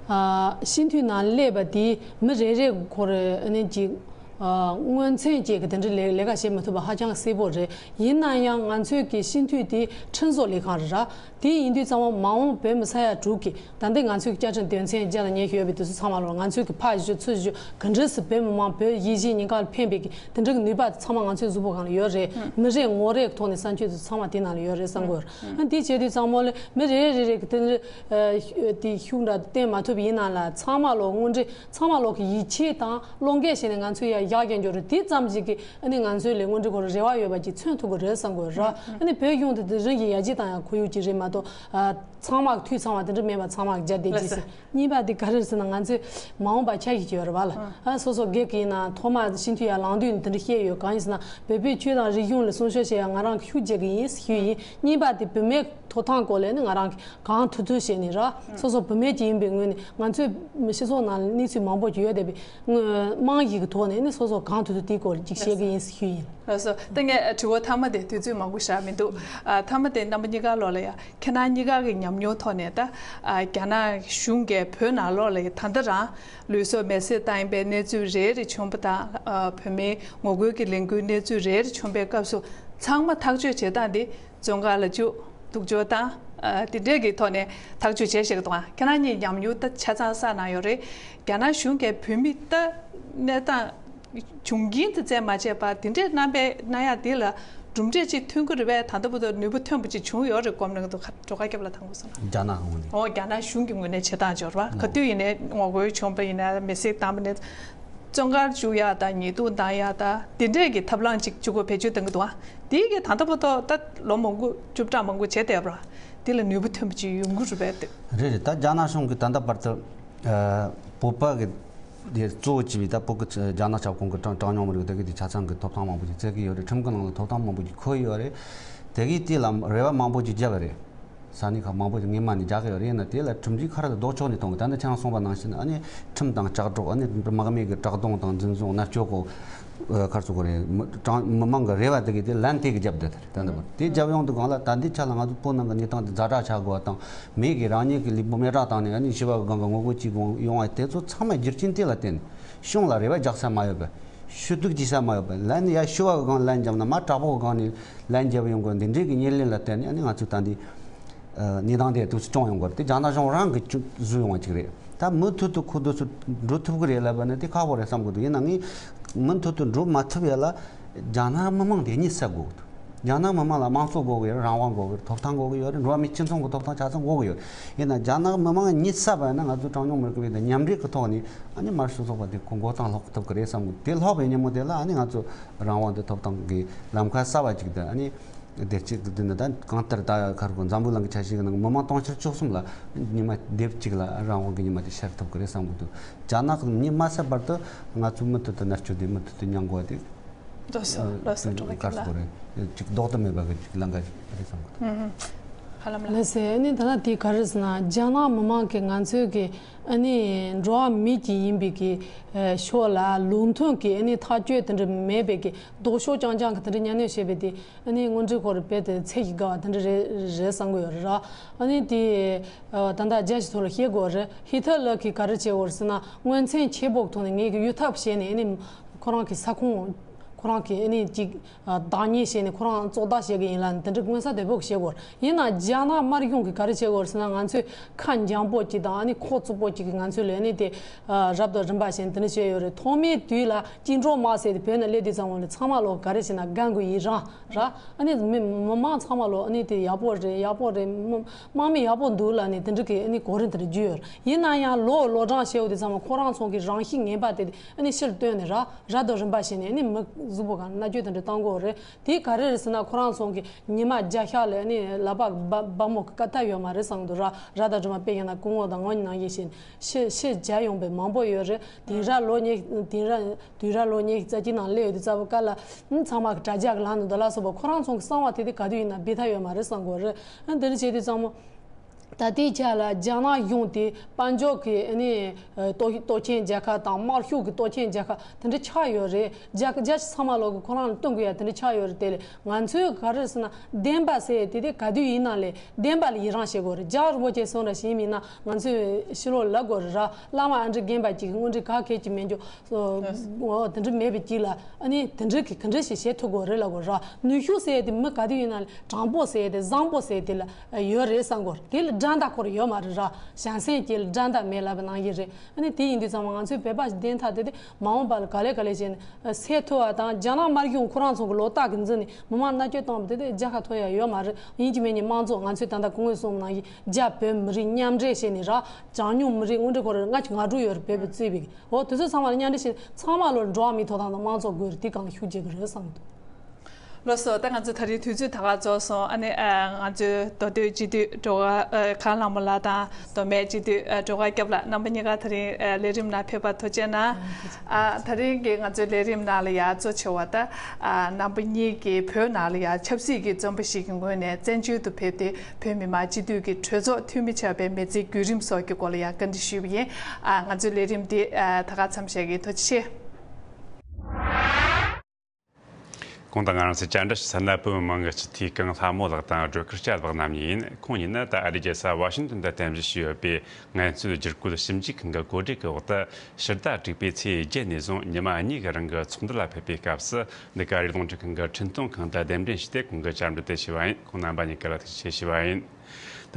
ཨ་སྤྱི་འཐུས་ནང་སླེབས་པ་དེ་མི་རེ་རེ་ཁོ་རེ་ཨ་ནི་ཅིག་ཨ་སྔོན་ཚན་ཅིག་གི་དེ་འདྲའི་ལས་ལས་ཀ་བྱེད་མི་ཐུབ་པ་ཧ་ཅང་གསལ་པོ་རེད། ཡིན་ན་ཡང་ང་ཚོའི་གི་སྤྱི་འཐུས་དེ་ཁྲིམས་བཟོ་ལས་ཁང་རེད་ར། དེ་ཡིན་དུས་ཚང་མ་མ་འོངས་བོད་མི་ས་ཡ་དྲུག་གི་ད་ལྟ་ང་ཚོའི་བཅའ་ཁྲིམས་དོན་ཚན་བརྒྱ་དང་ཉི་ཤུ་ཡོད་པའི་དུས་ཚོད་ཚང་མ་ལོར་ང་ཚོའི་གི་ཕ་བཞི་ཚུ་བཞི་ག་འདྲ་སེ་བོད་མི་མང་བོད་གཞིས་བྱེས་གཉིས་ཀ་ལ་ཕན་པའི་གི་དེ་འདྲ་གི་ནུས་པ་དེ་ཚང་མ་ང་ཚོའི་གཟུགས་པོ་སྒང་ལ་ཡོད་རེད། མི་རེ་ངོ་རེ་གི་ཐོག་ནས་བསམ་སྤྱོད་དེ་ཚང་མ་དེ་ནང་ལ་ཡོད་རེད་བསམ་གི་ཡོད་རེད། ཨ་དེ་བྱེད་དུས་ཚང་མ་ལ་མི་རེ་རེ་རེ་གི་དེ་འདྲ་དེ་ཤུགས་འདྲ་བསྟན་མ་ཐུབ་ཡིན་ན་ལ་ཚང་མ་ལོ་དངོས་འབྲེལ་ཚང་མ་ལོ་གི་ཡིད་ཆེས་དང་བློ་འགེལ་བྱས་ནས་ང་ཚོས་ཡ་ཡག་རྒྱག་འགྱོ་རེད། དེ་ཙམ་ཞིག་གི་ཨ་ནི་ང་ཚོའི་ལས་དངོས་འབྲེལ་ཁོ་ར་རེ་བ་ཡོད་པ་ཅིག་མཚོན་ཐུབ་གི་རེད་བསམ་གི་ཡོད་ར། ཨ་ནི་བོད་གཞུང་དེ་དེ་རང་གི་ཡར་རྒྱས་བཏང་ཡ་ཁོར་ཡུག་ཅིག་རེད་མ་གཏོགས་ཨ། ཚང་མ་འཐུས་ཚང་བ་དེ་འདྲ་མེད་པ་ཚང་མ་རྒྱ་བསྡད་ཀྱི་ཟེར། གཉིས་པ་དེ་ག་རེ་ཟེར་ན་ང་ཚོས་མ་འོངས་པ་འཆར་གཞི་ཅིག་ཡོད་རེད་བ་ལ། ཨ་སོ་སོ་སྒེར་གྱི་ཡིན་ན་ཐོག་མ་སྤྱི་འཐུས་ཡར་ལངས་དུས་ནས་དེ་འདྲ་བཤད་ཡོད། གང་ཡིན་ཟེར་ན་བོད་པའི་ཆོས་དང་རིག་གཞུང་ལ་སྲུང་སྐྱོབ་བྱེད་ཡ་ང་རང་གི་ཤུགས་རྒྱག་གི་ཡིན་ཞུས་ཡིན། གཉིས་པ་དེ་བུད་མེད་ཐོབ་ཐང་སྐོར་ལ་ནི་ང་རང་གིས་གང་ཐུབ་ཐུབ་བྱས་ནས་ར་སོ་སོ་བུད་མེད་ཅིག་ཡིན་པའི་ངོས་ནས་ང་ཚོའི་སྤྱི་ཚོགས་ནང་ལ་གནས་ཚུལ་མང་པོ་ཅིག་ཡོད་བསྡད་པའི་དམངས་ཡིག་གི་ཐོག་ནས་ནི། སོ་སོ་གང་ཐུབ་ཐུབ་དེའི་སྐོར་ཅིག་བཤད་ཀྱི་ཡིན་ཞུས་ཡིན། ལགས་སོ། ད་ངས་དྲི་བ་མཐའ་མ་དེ་དུས་ཚོད་མང་པོ་བཞག་མི་འདུག་ཨ། མཐའ་མ་དེ་རྣམ་པ་གཉིས་ཀ་ལོག་ལ་ཡ། ཁྱེད་རང་གཉིས་ཀ་གི་ཉམས་མྱོང་ཐོག་ནས་ད། ཨ། རྒྱ་ནག་གཞུང་གིས་བོད་ནང་ལོགས་ལ་ཡ་ད་ལྟ་རང་ལུས་སྲོག་མེར་སྲེག་བཏང་ཡིན་པའི་གནས་ཚུལ་རེ་རེ་བྱུང་བ་དང་། ཨ། བོད་མིའི་ངོ་རྒོལ་གྱི་ལས་འགུལ་གནས་ཚུལ་རེ་རེ་བྱུང་བའི་སྐབས་སུ་ཚང་མ་ཐག་གཅོད་བྱེད་སྟངས་དེ་བཙོན་ཁང་ལ་བཅུག་སྡུག་སྦྱོང་བཏང་། ཨ། དེ་འདྲས་ཀྱི་ཐོག་ནས་ཐག་གཅོད་བྱས་ཤག་གི་འདུག་ཨ། ཁྱེད་རང་གཉིས་ཉམས་མྱོང་ད་ཆ་ཚང་བསགས་གནང་ཡོད་རེད། རྒྱ་ནག་གཞུང་གིས་བོད་མི་ད་གནས་སྟངས་བྱུང་རྐྱེན་དེ་བཙལ་མ་བྱས་པར་དེ་འདྲས་གནང་པའི་གནང་ཡག་དེ་ལ་གྲུབ་འབྲས་ཅིག་ཐོན་གྱི་རེད་པས། ད་ལྟ་བར་དུ་ནུས་པ་ཐོན་པ་ཅིག་བྱུང་ཡོད་རེད་དགོངས་ནས་འདུག་སྒྲོལ་དཀར་སྐྱབས་ལགས་དང་གོ་སོང་། རྒྱ་ནག་ངོས་ནས། ཨོ། རྒྱ་ནག་གཞུང་གི་ངོས་ནས་བྱེད་སྟངས་སྦྱོར་བ་ག་དུས་ཡིན་ནའི་ངོ་རྒོལ་བྱུང་བ་ཡིན་ན་མེར་སྲེག་བཏང་བ་ནས་བཙོན་ཁང་བཅུག་ཡག་དང་ཉེས་རྡུང་བཏང་ཡག་དང་དེ་འདྲས་ཀྱི་ཐབས་ལམ་ཅིག་བཅུག་དགོས་བེད་སྤྱོད་གཏང་གི་འདུག་ཨ། དེ་གི་ད་ལྟ་བར་དུ་ད་ལོ་མང་པོ་བཅུ་ཕྲག་མང་པོ་བྱས་བསྡད་པ་ར། དེ་ལ་ནུས་པ་ཐོན་པ་ཅིག་ཡོང་གི་རེད་པས་ཏེ། རེད་རེད། ད་རྒྱ་ནག་གཞུང་གིས་ད་ལྟ་བར་དུ། ཨ། བོད་པ་གི་དེ་གཙོ་བོ་བྱས་པའི་ད་བོད་ཀྱི་རྒྱ་ནག་ཁྱབ་ཁོངས་ཀྱི་གྲངས་གྲངས་ཉུང་མི་རིགས་དེ་གའི་དེ་ཆ་ཚང་གི་ཐོབ་ཐང་མང་པོ་ཞིག་བཙལ་གྱི་ཡོད་རེད། ཁྲིམས་ཀྱི་ནང་ལ་ཐོབ་ཐང་མང་པོ་ཞིག་འཁོད་ཡོད་རེད། དེ་གའི་དེ་ལ་རེ་བ་མང་པོ་ཞིག་བརྒྱབ་པ་རེད། ས་གནས་ཁག་མང་པོ་ཞིག་སྔོན་མ་ནས་རྒྱག་གི་ཡོད་རེད། ཡིན་ན་དེ་ལ་གྲུབ་འབྲས་ག་རེ་ལྡོག་ཕྱོགས་ནས་གཏོང་གི། ད་ནི་ཁྱེད་རང་གསུངས་པ་ནང་བཞིན་ཨ་ནི་ཁྲིམས་དང་ལྕགས་སྒྲོག་ཨ་ནི་དམག་མི་གི་དྲག་རྡུང་དང་འཛིན་བཟུང་མནར་གཅོད་གོ། ཨ། ག་རེ་ཟེར་དགོས་རེད། མི་གྲངས་མི་མང་གི་རེ་བ་དེ་གའི་དེ་ལན་དེ་གི་བརྒྱབ་བསྡད་རེད། ད་ནི་དེ་རྒྱབ་ཡོང་དུས་སྒང་ལ་ད་ལྟའི་ཆ་ལ་ང་ཚོ་བོད་ནང་གི་གནས་སྟངས་དེ་ཛ་དྲག་ཆགས་དགོས་པ་དང་། མི་གིས་རང་ཉིད་ཀྱི་ལུས་པོ་མེ་སྲེག་བཏང་ནས་ཨ་ནི་ཞི་བ་གི་སྒང་ག་ངོ་རྒོལ་བྱེད་དགོས་ཡོང་བ་དེ་ཚོ་ཚང་མ་རྒྱུ་རྐྱེན་དེ་ལ་བརྟེན་ནས། གཞུང་ལ་རེ་བ་རྒྱག་ས་མ་ཡོད་པ། ཞུ་གཏུག་བྱེད་ས་མ་ཡོད་པ། ལན་ཡ་ཞི་བ་གི་སྒང་ལན་བརྒྱབ་ན་མ་དྲག་པོ་གི་སྒང་ནས་ལན་བརྒྱབ་ཡོང་དགོས། འདི་འདྲའི་གི་ཉེར་ལེན་ལ་བརྟེན་ནས་ཨ་ནི་ང་ཚོས་ད་འདི་ཨ་གནས་སྟངས་དེ་དུས་སུ་བྱུང་ཡོང་དགོས་རེད། དེ་རྒྱ་ནག་གཞུང་རང་གིས་བཟོས་ཡོང་བ་ཅིག་རེད། ད་མུ་མཐུད་དུ་ཁོ་དུས་སུ་འགྲོ་ཐུབ་ཀྱི་རེད་ལབ་པ་ནི་དེ་ཁག་པོ་རེད་བསམ་གི་འདུག་ཡིན་ན་ངས་མུ་མཐུད་དུ་འགྲོ་མ་ཐུབ་ཡ་ལ་རྒྱ་ནག་མི་མང་དེ་གཉིད་སད་དགོས་འདུག་རྒྱ་ནག་མི་མང་ལ་དམངས་གཙོ་དགོས་ཀྱི་ཡོད་རེད། རང་དབང་དགོས་ཀྱི་རེད། ཐོབ་ཐང་དགོས་ཀྱི་ཡོད་རེད། འགྲོ་བ་མི་སྤྱི་མཚུངས་ཀྱི་ཐོབ་ཐང་ཆ་ཚང་དགོས་ཀྱི་ཡོད་རེད། ཡིན་ན་རྒྱ་ནག་མི་མང་གཉིད་སད་པ་ཡིན་ན་ང་ཚོ་གྲངས་ཉུང་མི་རིགས་ཀྱི་མཉམ་འབྲེལ་གྱི་ཐོག་ནས་ཨ་ནི་དམར་ཤོག་ཚོགས་པ་དེ་ཁོ་འགོག་སྟངས་ལྷག་ཐུབ་ཀྱི་རེད་བསམ་གི། དེ་ལྷག་པའི་ཉིན་མོ་དེ་ལ་ཨ་ནི་ང་ཚོ་རང་དབང་དེ་ཐོབ་ཐང་གི་ལམ་ཁ་གསར་བ་ཅིག་དང་ཨ་ནི་བདེ་སྐྱིད་ཀྱི་མདུན་ནས། ད་གང་ལྟར་ད་ཁར་གོ་འཛམ་བུ་གླིང་གི་ཆ་ཤས་ཀྱི་ནང་མི་མང་སྟོང་ཕྲག་བཅུ་གསུམ་ལ་ཉི་མ་དེབ་གཅིག་ལ་རང་དབང་གི་ཉི་མ་དེ་ཤར་ཐུབ་ཀྱི་རེད་བསམ་གི་འདུག་རྒྱ་ནག་གཉིད་མ་སད་བར་དུ་ང་ཚོ་མུ་མཐུད་དུ་མནར་གཅོད་དེ་མུ་མཐུད་དུ་མྱངས་དགོས་པ་དེ། ལགས་སོ། ལགས་སོ། སྒྲོལ་དཀར་ག་རེ་ཟེར་དགོས་རེད། ཅིག་ལྡོག་ཏུ་མེད་པ་གི་ཅིག་ལམ་ཁ་རེད་བསམ་གི་འདུག་ཧ་ལམ་ལགས། ལགས་སོ། ཨ་ནི་ད་ལྟ་དེ་ག་རེ་ཟེར་ན་རྒྱ་ནག་མི་མང་གི་ང་ཚོའི་གི་ཨ་ནི་འགྲོ་བ་མི་གཅིག་ཡིན་པའི་གི་ཕྱོགས་ལ་ལུགས་མཐུན་གྱི་ཨ་ནི་ཐག་གཅོད་དེ་འདྲ་མེད་པའི་གི་ལྡོག་ཕྱོགས་རྐྱང་རྐྱང་གི་དེ་འདྲ་གཉའ་གནོན་བྱས་པའི་དེ། ཨ་ནི་དངོས་འབྲེལ་ཁོ་རེ་དཔེ་དེ་ཚད་ཀྱི་དགའ་བ་དེ་འདྲ་རེད་རེད་བསམ་གི་ཡོད་རེད་ར། ཨ་ནི་དེ་ད་ལྟ་རྒྱ་ཆེ་ཐོག་ལ་བཤད་དགོས་རེད། ཧི་ཐ་ལར་གྱིས་ག་རེ་བྱས་ཡོད་རེད་ཟེར་ན་མངོན་ཚན་ཆེ་པོ་གི་ཐོག་ནས་ངེད་ཀྱི་གཡུལ་འཐབ་བྱས་ནས་ཨ་ནི་ཁོ་རང་གི་ས་ཁོངས་ཁོ་རང་གི་ཨ་ནི་ཅིག་བདག་གཉེར་བྱས་ནས་ཁོ་རང་གཙོ་བདག་བྱེད་ཀྱི་ཡིན་ལ་ནི་དེ་འདྲ་མངོན་གསལ་དོད་པོ་གི་བཤད་དགོས་རེད། ཡིན་ན་རྒྱ་ནག་དམར་གཞུང་གིས་ག་རེ་བྱས་ཡོད་རེད་ཟེར་ན་ང་ཚོས་ཁ་འཇམ་པོ་ཅིག་དང་ཨ་ནི་ཁོག་བཙུགས་པོ་ཅིག་གིས་ང་ཚོ་ལ་ཨ་ནི་དེ་རབ་དང་རིམ་པ་བྱས་ནས་དེ་འདྲ་བྱས་ཡོད་རེད། ཐོག་མའི་དུས་ལ་བཅིངས་འགྲོལ་དམག་ཟེར་དེ་བོད་ནང་སླེབས་དུས་ཙམ་པ་ལ་ཚང་མ་ལོ་ག་རེ་བྱས་ན་དགའ་མགུ་ཡི་རངས། ར། ཨ་ནི་མི་མི་མང་ཚང་མ་ལོ་ཨ་ནི་དེ་ཡག་པོ་རེད། ཡག་པོ་རེད། མི་དམག་མི་ཡག་པོ་འདུག་ལབ་ནས་དེ་འདྲ་གི་ཨ་ནི་གོ་རིམ་དེ་འདྲ་བརྒྱུད་ཡོད་རེད། ཡིན་ན་ཡང་ལོ་ལོ་གྲངས་བཤད་ཡོང་དུས་ཙམ་པ་ཁོ་རང་ཚོ་གི་རང་གཤིས་ངན་པ་དེ་ཨ་ནི་ཕྱིར་བཏོན་ནས་ར་ར་དང་རིམ་པ་བྱས་ནས་ཨ་ནི་མི་གཟུགས་པོ་གང་མནར་གཅོད་དེ་འདྲ་བཏང་གི་ཡོད་རེད། དེ་ག་རེ་རེད་ཟེར་ན་ཁོ་རང་ཚོ་གི་ཉི་མ་བརྒྱ་ཤར་ལ་ཨ་ནི་ལག་པ་སྦ་སྦ་མོ་གི་ཀ་ཐ་ཡོད་མ་རེད་བསམ་གི་འདུག་ར། ར་དང་རིམ་པ་དཔེ་ཡིན་ན་སྐུ་ངོ་དང་ངོ་ནང་བཞིན་ཤི་ཤི་བརྒྱབ་ཡོང་པའི་མང་པོ་ཡོད་རེད། དེང་རབས་ལོ་ཉེ་དེང་རབས་དུས་རབས་ལོ་ཉི་ཤུ་རྩ་གཅིག་ནང་སླེབས་ཡོད་དུས་ཙམ་པ་ཀ་ལ་ཨ་ཚང་མ་གི་དྲ་རྒྱ་གི་ལམ་ནས་འདི་ལ་སོགས་པ་ཁོ་རང་ཚོ་གི་གསང་བ་དེ་དེ་ག་དུས་ཡིན་ན་སྦས་ཐབས་ཡོད་མ་རེད་བསམ་གི་རེད། ཨ་འདི་འདྲ་བྱས་དུས་ཙམ་པ་ད་ལྟའི་ཆ་ལ་རྒྱ་ནག་གཞུང་དེ་དཔལ་འབྱོར་གི་ཨ་ནི་ཨ་སྟོབས་སྟོབས་ཆེན་རྒྱལ་ཁབ་དང་དམར་ཤོག་གི་སྟོབས་ཆེན་རྒྱལ་ཁབ་དེ་འདྲ་ཆགས་ཡོད་རེད། རྒྱ་རྒྱ་ཆེ་ཚང་མ་ལོག་གི་ཁོ་རང་ལ་སྟོན་དགོས་ཡ་དེ་འདྲ་ཆགས་ཡོད་རེད། དེ་ལས་ང་ཚོས་ག་རེ་ཟེར་ན་བདེན་པ་ཟེར་དེ་དེ་ག་དུས་ཡིན་ན་ལས་བདེན་པ་ལ་ཡི་རང་བྱེད་དགོས་རེད། རྒྱལ་བ་རིན་པོ་ཆེ་གསུངས་ར་ཞིག་ཡིན་ན་ང་ཚོས་ཕྱི་ལོགས་ལབ་དགོས་རེད་ར། བླ་མ་ཨ་འདྲ་རྒན་པ་གཅིག་གིས་དངོས་འབྲེལ་ག་གེ་གཅིག་མེད་འཇོག་འོ་དེ་འདྲ་མེད་པའི་གཅིག་ལ་ཨ་ནི་དེ་འདྲ་གི་ག་འདྲ་ཞིག་བྱེད་ཐུབ་དགོས་རེད་ལབ་དགོས་ར། ནུས་ཤུགས་ཟེར་དེ་མི་ག་དུས་ཡིན་ན་ལས་དྲང་པོ་ཟེར་དེ་བཟང་པོ་ཟེར་དེ་ལ་ཡོད་རེད་བསམ་དགོས་རེད། དེ་ལ་དགྲ་ཟླ་ཁོ་ར་ཡོད་མ་རེད་ར། བྱང་སེམས་ཀྱི་དགྲ་ཟླ་མེད་ལབ་པ་ནང་བཞིན་རེད། ཨ་ནི་དེ་ཡིན་དུས་ཙམ་པ་ང་ཚོའི་བོད་པ་ཞིག་བདེན་མཐའ་དེ་དེ་མ་འོངས་པ་ལ་ག་ལེ་ག་ལེ་བྱས་ནས་སེལ་ཐུབ་པ་དང་རྒྱ་ནག་དམར་གཞུང་ཁོ་རང་ཚོ་གི་ལོ་རྟགས་ཀྱི་འཛིན་ནས་མི་མང་མནར་གཅོད་བཏང་བ་དེ་དེ་རྒྱལ་ཁ་ཐོབ་ཡ་ཡོད་མ་རེད། ཡིན་གཅིག་མིན་གཉིས་དམངས་གཙོ་ང་ཚོས་ད་ལྟ་སྐུ་ངོས་གསུངས་ནང་བཞིན་རྒྱ་བོད་མི་རིགས་མཉམ་འབྲེལ་བྱས་ནས་ར་གྲངས་ཉུང་མི་རིགས་དངོས་འབྲེལ་ཁོ་རང་ལྔ་བཅུ་ང་དྲུག་ཡོད་རེད་བོད་པའི་གཙོས་པའི་འོ་དེ་ཚོ་ཚང་མ་ལ་མཉམ་འབྲེལ་བྱས་ནས་ཚང་མ་ལོ་འགྲོ་བ་མིའི་ཐོབ་ཐང་དང་དམངས་གཙོ་དགོས་རེད། དེ་སྒང་ལ་ཤུགས་རྒྱག་གི་རེད་བསམ་གི་འདུག་ལགས་སོ། ད་ང་ཚོ་ད་རེས་དུས་ཚོད་ད་ག་རྫོགས་སོང་། ཨ་ནི་ཨ་ང་ཚོའི་མདོ་སྟོད་སྤྱི་འཐུས་སྒྲོལ་དཀར་ཨ་མཁན་ལྷ་མོ་ལགས་དང་མདོ་སྨད་སྤྱི་འཐུས་ཨ་སྒྲོལ་དཀར་སྐྱབས་ལགས་རྣམ་པ་གཉིས་ཀ་ད་རིང་ཨ་ལས་རིམ་ནང་ཕེབས་པར་ཐུགས་རྗེ་གནང་། ཨ་ད་རིང་གི་ང་ཚོའི་ལས་རིམ་ནང་ལ་ཡ་གཙོ་ཆེ་བ་ད་ཨ་རྣམ་པ་གཉིས་ཀྱིས་བོད་ནང་ལ་ཡ་ཆབ་སྲིད་ཀྱི་བཙོན་པ་ཞིག་གི་ངོས་ནས་བཙན་བྱོལ་དུ་ཕེབས་ཏེ་བོད་མི་མང་སྤྱི་འཐུས་ཀྱི་གྲོས་ཚོགས་འཐུས་མི་ཆགས་པའི་མི་ཚེའི་བརྒྱུད་རིམ་སོགས་ཀྱི་སྐོར་ལ་ཡ་བཀའ་འདྲི་ཞུས་པ་ཡིན། ཨ་ང་ཚོའི་ལས་རིམ་འདི་ཨ་ད་ག་མཚམས་བཞག་གི། ཐུགས་རྗེ་ཆེ། ཁོང་དང་ང་རང་ཚོའི་བཅར་འདྲི་ཞུ་ས་ན་བོད་མི་མང་གི་སྤྱི་འཐུས་གངས་ལྷ་མོ་ལགས་དང་སྒྲོལ་དཀར་སྐྱབས་ལགས་རྣམ་གཉིས་ཡིན། ཁོང་གཉིས་ནི་ད་ཨ་རིའི་རྒྱལ་ས་ཝ་ཤིང་ཏོན་དུ་རྟེན་གཞི་བྱས་ཡོད་པའི་ངལ་རྩོལ་བསྒྱུར་བཀོད་ཞིབ་འཇུག་ཁང་གི་གོ་སྒྲིག་གི་འོག་ཏུ་ཕྱི་ཟླ་དྲུག་པའི་ཚེས་བརྒྱད་ནས་བཟུང་ཉི་མ་གཉིས་ཀྱི་རིང་གི་ཚོགས་འདུ་ལ་ཕེབས་པའི་སྐབས་སུ། འདི་ག་ཨ་རིའི་རླུང་འཕྲིན་ཁང་གི་འཕྲིན་གཏོང་ཁང་དུ་གདན་འདྲེན་ཞུས་ཏེ་ཁོང་གིས་བཅར་འདྲི་དེ་ཞུས་པ་ཡིན། ཁོང་རྣམ་པ་གཉིས་ཀ་ལ་ཐུགས་རྗེ་ཆེ་ཞུས་པ་ཡིན།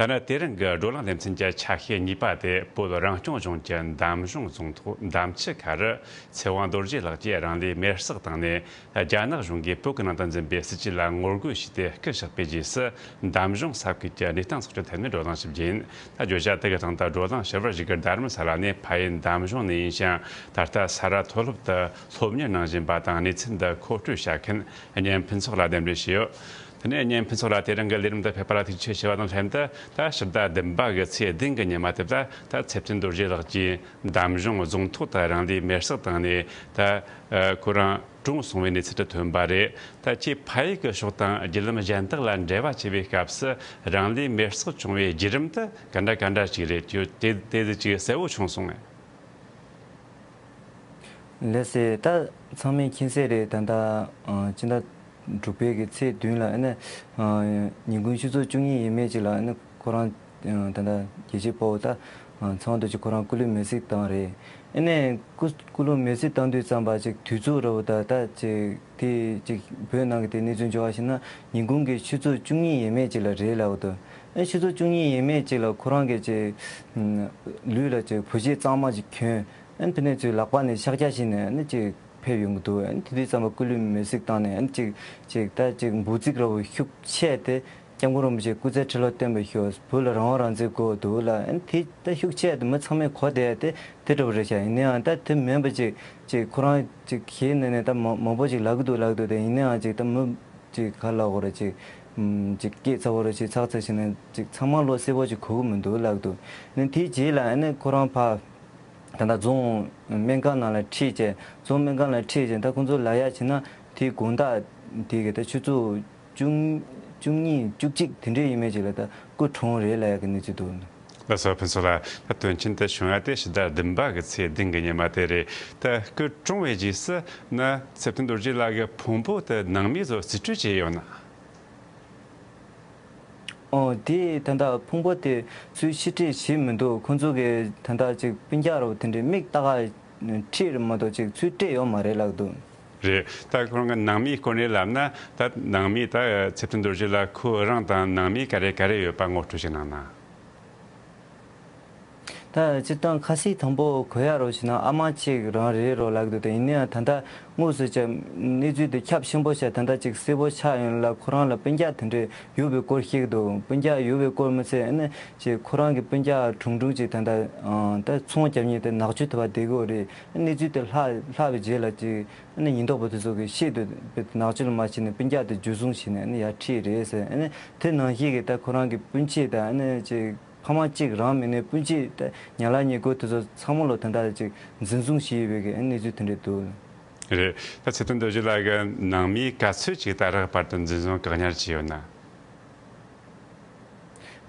ད་ནི་དེ་རིང་གི་བགྲོ་གླེང་ལེ་ཚན་གྱི་ཆ་ཤས་གཉིས་པ་དེ་བོད་རང་སྐྱོང་ལྗོངས་ཀྱི་འདམ་གཞུང་རྫོང་ཐོག་འདམ་ཆུ་ཁ་རུ་ཚེ་དབང་རྡོ་རྗེ་ལགས་ཀྱིས་རང་ལུས་མེར་བསྲེགས་བཏང་ནས། རྒྱ་ནག་གཞུང་གིས་བོད་ཀྱི་ནང་དུ་འཛིན་པའི་སྲིད་ཇུས་ལ་ངོ་རྒོལ་བྱས་ཏེ་སྐུ་གཤེགས་པའི་རྗེས་སུ། འདམ་གཞུང་ས་ཁུལ་གྱི་གནས་སྟངས་སོགས་ཀྱི་ཐད་ནས་བགྲོ་གླེང་ཞུ་རྒྱུ་ཡིན། ད་བརྗོད་བྱ་དེ་གི་སྟེང་དུ་བགྲོ་གླེང་ཞུ་བར་བཞུགས་མཁན་རྡ་རམ་ས་ལ་ནས་ཕ་ཡུལ་འདམ་གཞུང་ནས་ཡིན་ཞིང་། ད་ལྟ་ས་རཱ་མཐོ་སློབ་ཏུ་སློབ་གཉེར་གནང་བཞིན་པ་དང་། གནས་ཚུལ་འདི་མཁོ་སྤྲོད་བྱ་མཁན་གཉན་ཕུན་ཚོགས་ལ་གདན་འདྲེན་ཞུས་ཡོད། དེ་ནས་གཉན་ཕུན་ཚོགས་ལགས་དེ་རིང་གི་ལས་རིམ་འདི་ཕེབས་པ་ལ་ཐུགས་རྗེ་ཆེ་ཞུ་བ་དང་ལྷན་དུ། ད་ཕྱི་ཟླ་བདུན་པ་གི་ཚེས་བདུན་གྱི་ཉི་མ་དེ་ལ་ད་ཚེ་བརྟན་རྡོ་རྗེ་ལགས་ཀྱིས་འདམ་གཞུང་རྫོང་ཐོག་ཏུ་རང་ལུས་མེར་བསྲེགས་བཏང་ནས། ད་ཁོ་རང་གྲོངས་སོང་བའི་གནས་ཚུལ་དེ་ཐོན་པ་རེད། ད་ཁྱེད་ཕ་ཡུལ་གྱི་ཕྱོགས་དང་བརྒྱུད་ལམ་གཞན་དག་ལ་འབྲེལ་བ་ཆེ་བའི་སྐབས་སུ་རང་ལུས་མེར་བསྲེགས་བྱུང་བའི་བརྒྱུད་རིམ་དེ་ག་འདྲ་ག་འདྲ་ཞིག་རེད། ཁྱོད་དེ་དེ་ཟིག་ཅིག་གསལ་བོ་བྱུང་སོང་ངས། ལགས་སེ། ད་ཚང་མས་མཁྱེན་གསལ་རེད། ད་ལྟ་ཨ་སྤྱི་ཟླ་དྲུག་པའི་གི་ཚེས་བདུན་ལ་ཨ་ནི་ཨ་ཉིན་གུང་ཆུ་ཚོད་བཅུ་གཉིས་ཡས་མས་ཅིག་ལ་ཨ་ནི་ཁོ་རང་ཨ་ད་ལྟ་རྒྱལ་གཅེས་དཔའ་བོ་ད་ཨ་ཚེ་དབང་རྡོ་རྗེ་ཁོ་རང་སྐུ་ལུས་མེར་བསྲེགས་བཏང་རེད། ཨ་ནི་སྐུ་སྐུ་ལུས་མེར་བསྲེགས་བཏང་དུས་ཙམ་པ་ཅིག་དུས་ཚོད་ར་བོ་ད་ད་ཅིག་དེ་ཅིག་བོད་ནང་གི་དེ་གནས་ཚུལ་འབྱོར་བ་ཞིག་ན་ཉིན་གུང་གི་ཆུ་ཚོད་བཅུ་གཉིས་ཡས་མས་ཅིག་ལ་རེད་ལབ་འདུག་ཨ་ཆུ་ཚོད་བཅུ་གཉིས་ཡས་མས་ཅིག་ལ་ཁོ་རང་གི་ཅིག་ལུས་ལ་ཅིག་བོད་ཞྭ་གཙང་མ་ཅིག་གྱོན། ཨ་ནི་ཕ་ནས་ཚུར་ལག་པ་ནས་ཕྱག་རྒྱ་བྱས་ནས་ཨ་ནི་ཅིག་ཕེབས་ཡོང་གི་འདུག་ཨ་ནི་དེ་དུས་ཙམ་པ་སྐུ་ལུས་མེར་བསྲེགས་བཏང་ནས་ཨ་ནི་ཅིག་ཅིག་ད་ཅིག་འབོད་ཚིག་ར་བོ་ཤུགས་ཆེ་སྟེ། སྐྱབས་མགོན་རིན་པོ་ཆེ་སྐུ་ཚེ་ཁྲི་ལོ་བརྟན་པར་ཤོག་བོད་ལ་རང་དབང་རང་བཙན་དགོས་འདུག་ལ། ཨ་ནི་དེ་ད་ཤུགས་ཆེ་སྟེ་མི་ཚང་མས་གོ་བསྡད་དེ་དེ་འདྲ་བོ་རེད་ཤག་ཡིན་ནའང་ད་དེ་མིན་པ་ཅིག་ཅིག་ཁོ་རང་ཅིག་གཞས་ནས་ནས་ད་མང་མང་པོ་ཅིག་ལབ་གི་འདུག་ལབ་གི་འདུག་དེ་ཡིན་ནའང་ཅིག་ད་མི་ཅིག་ག་ལབ་དགོས་རེད། ཅིག་ཅིག་སྐད་ཚ་བོ་རེད། ཅིག་ཚག་ཚག་བྱས་ནས་ཅིག་ཚང་མ་ལོ་གསལ་པོ་ཅིག་གོ་གི་མི་འདུག་ལབ་གི་འདུག་ཨ་ནི་དེའི་རྗེས་ལ་ཨ་ནི་ཁོ་རང་ཕར། ད་ལྟ་རྫོང་སྨན་ཁང་ནང་ལ་ཁྲིད་བྱས། རྫོང་སྨན་ཁང་ལ་ཁྲིད་བྱས་ད་ཁོང་ཚོ་ལབ་ཡག་བྱས་ན་དེའི་དགོང་དག་དེ་གི་ད་ཆུ་ཚོད་བཅུ་བཅུ་གཉིས་བཅུ་གཅིག་དེ་འདྲའི་ཡས་མས་ཅིག་ལ་ད་སྐུ་གྲོངས་རེད་ལབ་ཡག་གི་གནས་ཚུལ་འདུག་ལགས་སོ། ཕུན་ཚོགས་ལགས། ད་དོན་རྐྱེན་དེ་བྱུང་ཡ་དེ་ཕྱི་ཟླ་བདུན་པ་གི་ཚེས་བདུན་གི་ཉི་མ་དེ་རེད། ད་སྐུ་གྲོངས་པའི་རྗེས་སུ་ན་ཚེ་བརྟན་རྡོ་རྗེ་ལགས་ཀྱི་ཕུང་པོ་དེ་ནང་མིས་ཚོ་རྩིས་སྤྲོད་བྱས་ཡོད་ན། ཨོ་དེ་ད་ལྟ་ཕུང་པོ་དེ་ཚུར་ཕྱིར་སྤྲད་བྱས་མི་འདུག་ཁོང་ཚོ་གི་ད་ལྟ་ཅིག་སྤུན་ཀྱག་རོ་དེ་འདྲའི་མིག་ལྟ་ག་ཁྲིད་རེད་མ་གཏོགས་ཅིག་ཚུར་སྤྲད་ཡོད་མ་རེད་ལབ་འདུག་རེད། ད་ཁོང་གི་ནང་མིའི་སྐོར་ནས་ལབ་ན། ད་ནང་མིས་ད་ཚེ་བརྟན་རྡོ་རྗེ་ལགས་ཁོ་རང་དང་ནང་མི་ག་རེ་ག་རེ་ཡོད་པ་ངོ་སྤྲོད་ཅིག་གནང་ན། ད་སྤྱིར་བཏང་ཁ་གསལ་དང་པོ་གོ་ཡ་རོ་ཞེ་ན་ཨ་མ་གཅིག་རང་རེད་རོ་ལབ་འདུག་དེ་ཡིན་ན་ཡང་ད་ལྟ་དངོས་སུ་ཅིག་གནས་ཚུལ་དེ་ཁྱབ་ཆེན་པོ་ཞིག་ད་ལྟ་ཅིག་གསལ་པོ་ཆགས་ཡོང་ལ་ཁོ་རང་ལ་སྤུན་ཀྱག་དེ་འདྲས་ཡོད་པའི་སྐོར་བཤད་འདུག་སྤུན་ཀྱག་ཡོད་པའི་སྐོར་མི་ཚད་ཨ་ནི་ཅིག་ཁོ་རང་གི་སྤུན་ཀྱག་གྲུང་གྲུང་ཅིག་ད་ལྟ་ཨང་ད་ཚོང་རྒྱབ་མཁན་དེ་ནག་ཆུ་དེ་བ་བསྡད་གི་ཡོད་རེད། གནས་ཚུལ་དེ་ལྷག་ལྷག་པའི་རྗེས་ལ་ཅིག་ཨ་ནི་ཉེན་རྟོག་པ་དེ་ཚོ་གི་ཤེད་དུ་ནག་ཆུ་ལ་མ་ཕྱིན་ནས་སྤུན་ཀྱག་དེ་འཇུ་བཟུང་བྱས་ནས་ཨ་ནི་ཡར་ཁྲིད་རེད་ཟེར། ཨ་ནི་དེ་ནང་བཞིན་གི་ད་ཁོ་རང་གི་སྤུན་མཆེད་དང་ཨ་ནི་ཅིག་ཕ་མ་གཅིག་རང་མིན་ནས་སྤུན་མཆེད་ད་ཉལ་ལ་ཉལ་གོ་དེ་ཚོ་ཚང་མ་ལོ་ད་ལྟ་ཅིག་འཛིན་བཟུང་བྱས་ཡོད་པའི་གི་གནས་ཚུལ་དེ་འདྲ་འདུག་རེད། ད་ཚེ་བརྟན་རྡོ་རྗེ་ལགས་ཀྱི་ནང་མིའི་ག་ཚོད་ཅིག་ད་རག་བར་དུ་འཛིན་བཟུང་བཀག་ཉར་བྱས་ཡོད་ན།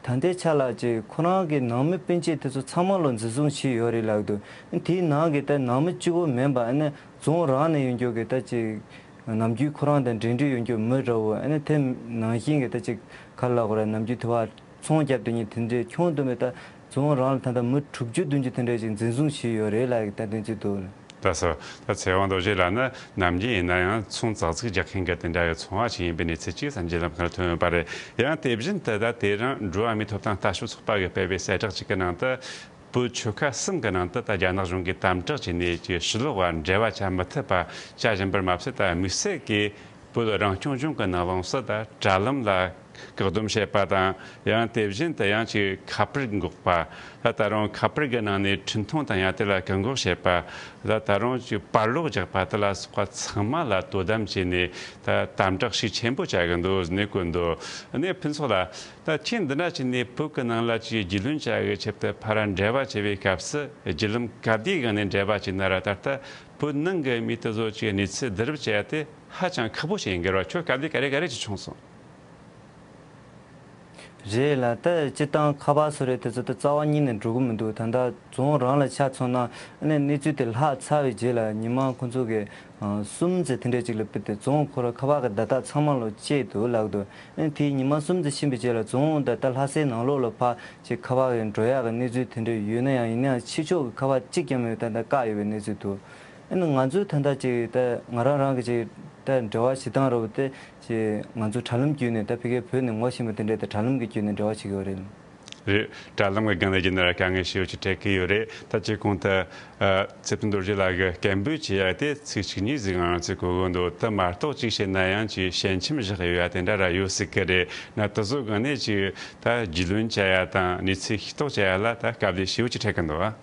ད་ལྟའི་ཆ་ལ་ཅིག་ཁོ་རང་གི་ནང་མི་སྤུན་མཆེད་དེ་ཚོ་ཚང་མ་ལོ་འཛིན་བཟུང་བྱས་ཡོད་རེད་ལབ་འདུག་དེའི་ནང་གི་ད་ནང་མི་གཅིག་པོ་མིན་པ་ཨ་ནི་རྫོང་རང་ནས་ཡོང་རྒྱུ་གི་ད་ཅིག་ནམ་རྒྱུན་ཁོ་རང་དང་འབྲེལ་འདྲིས་ཡོང་རྒྱུ་མི་འདྲ་བོ་ཨ་ནི་དེ་ནང་བཞིན་གི་ད་ཅིག་ག་ལབ་དགོས་རེད། ནམ་རྒྱུན་དེ་བ་ཚོང་རྒྱབ་དེ་ཉིད་དེ་འདྲའི་ཁྱོན་བསྡོམས་པའི་ད་རྫོང་རང་ལ་ད་ལྟ་མི་དྲུག་ཅུ་བདུན་ཅུ་དེ་འདྲ་ཅིག་འཛིན་བཟུང་བྱས་ཡོད་རེད་ལབ་ཀྱི་ད་དེ་ཚོ་འདུག་ད་སོ། ད་ཚེ་དབང་རྡོ་རྗེ་ལགས་ནི་ནམ་རྒྱུན་ཡིན་ན་ཡང་ཚོང་ཙག་ཙིག་རྒྱག་མཁན་གྱི་དེ་འདྲ་གི་ཚོང་བ་ཞིག་ཡིན་པའི་གནས་ཚུལ་ཅིག་གསར་འགྱུར་ལམ་ཁ་ལ་ཐོན་ཡོད་པ་རེད། ཡང་དེ་བཞིན་དུ་ད་དེ་རིང་འགྲོ་བ་མིའི་ཐོབ་ཐང་ལྟ་ཞིབ་ཚོགས་པ་གིས་སྤེལ་བའི་གསལ་བསྒྲགས་ཅིག་གི་ནང་དུ། བོད་ཆོལ་ཁ་གསུམ་གྱི་ནང་དུ་ད་རྒྱ་ནག་གཞུང་གིས་དམ་དྲག་བྱས་ནས་ཀྱི་ཕྱི་ལོགས་བ་འབྲེལ་བ་བྱ་མི་ཐུབ་པ་བྱ་བཞིན་པར་མ་ཟད། ད་དམིགས་བསལ་གྱིས་བོད་རང་སྐྱོང་ལྗོངས་ཀྱི་ནང་ལོགས་སུ་ད་དྲ་ལམ་ལ་བཀག་སྡོམ་བྱེད་པ་དང་། ཡང་དེ་བཞིན་དུ་ཡང་ཅིག་ཁ་པར་འགོག་པ། ད་ད་རུང་ཁ་པར་གྱི་ནང་ནས་འཕྲིན་ཐུང་དང་ཡང་དེ་ལ་བཀག་འགོག་བྱེད་པ། ད་ད་རུང་ཅིག་པར་སློག་རྒྱག་པ་དེ་ལ་སོགས་པ་ཚང་མ་ལ་དོ་དམ་བྱས་ནས་ད་དམ་དྲག་ཤུགས་ཆེན་པོ་བྱ་གི་འདུག་ཟེར་ནས་བཀོད་འདུག་ཨ་ནི་ཕུན་ཚོགས་ལགས། ད་ཁྱེད་འདི་འདྲ་བྱས་ནས་བོད་ཀྱི་ནང་ལ་ཅིག་རྒྱུས་ལོན་བྱ་གི་ཆེད་དུ་ཕར་འབྲེལ་བ་བྱེད་པའི་སྐབས་སུ་བརྒྱུད་ལམ་ག་དུས་སྒང་ནས་འབྲེལ་བ་བྱས་ན་ར། ད་ལྟ་བོད་ནང་གི་མི་དེ་ཚོ་ཅིག་གནས་ཚུལ་བསྡུ་རུབ་བྱེད་ཡ་དེ་ཧ་ཅང་ཁག་པོ་ཞིག་ཡིན་གྱི་རེད་བ། ཁྱོད་ག་དུས་ག་རེ་ག་རེ་ཅིག་བྱུང་སོང་། རེད་ལ། ད་སྤྱིར་བཏང་ཁ་པར་སོགས་རེད་དེ་ཚོ་ད་རྩ་བ་ཉིད་ནས་འགྲོ་གི་མི་འདུག་ད་ལྟ་རྫོང་རང་ལ་ཆ་མཚོན་ན་ཨ་ནི་གནས་ཚུལ་དེ་ལྷག་ཚར་བའི་རྗེས་ལ་ཉི་མ་ཁོང་ཚོ་གི་ གསུམ་ཙམ་དེ་འདྲས་ཅིག་ལ་ཕུད་དེ་རྫོང་ཁོ་ར་ཁ་པར་གྱི་བརྡ་རྟགས་ཚང་མ་ལོ་བཅད་འདུག་ལབ་འདུག་ཨ་ནི་དེའི་ཉི་མ་གསུམ་ཙམ་ཕྱིན་པའི་རྗེས་ལ་རྫོང་དང་ད་ལྷ་སའི་ནང་ལོགས་ལ་ཕར་ཅིག་ཁ་པར་གྱི་འགྲོ་ཡག་གི་གནས་ཚུལ་དེ་འདྲས་ཡོད་ན་ཡང་ཡིན་ན་ཡང་ཕྱི་ཕྱོགས་ཀྱི་ཁ་པར་གཅིག་ཀྱང་མེད་པའི་ད་ལྟ་བཀག་ཡོད་པའི་གནས་ཚུལ་འདུག་ཨ་ནི་ང་ཚོའི་ད་ལྟ་ཅིག་ད་ང་རང་རང་གི་ཅིག་ད་འབྲེལ་བ་བྱེད་སྟངས་རོབ་དེ་ཅིག་ང་ཚོ་དྲ་ལམ་བརྒྱུད་ནས་ད་ཕ་གིར་བོད་ནས་ངོ་ཤེས་པ་དེ་འདྲས་ད་དྲ་ལམ་གྱི་བརྒྱུད་ནས་འབྲེལ་བ་བྱེད་ཀྱི་ཡོད་རེད། རེད། དྲ་ལམ་གྱི་སྒང་ནས་རྒྱུན་ནས་དཀའ་ངལ་ཞེ་པོ་ཅིག་འཕྲད་ཀྱི་ཡོད་རེད། ད་ཅིག་གོང་དུ་ཨ་ཚེ་བརྟན་རྡོ་རྗེ་ལགས་ཀྱིས་སྐད་འབོད་བྱེད་ཡག་དེ་ཚིག་གཅིག་གཉིས་ཟིག་ང་རང་ཚོས་གོ་གི་འདུག་དེ་མ་གཏོགས་ཅིག་བཤད་ན་ཡང་ཅིག་ཞན་ཆེམས་བཞག་ཡོད་ཡ་དེ་འདྲ་ར་ཡོད་སྲིད་ཀྱི་རེད། ན་དེ་ཚོ་སྒང་ནས་ཅིག་ད་རྒྱུས་ལོན་བྱ་ཡ་དང་གནས་ཚུལ་ཤེས་རྟོགས་བྱ་ཡ་ལ་ད་དཀའ་ལས་ཞེ་པོ་ཅིག་འཕྲད་ཀྱི་འདུག་ཨ།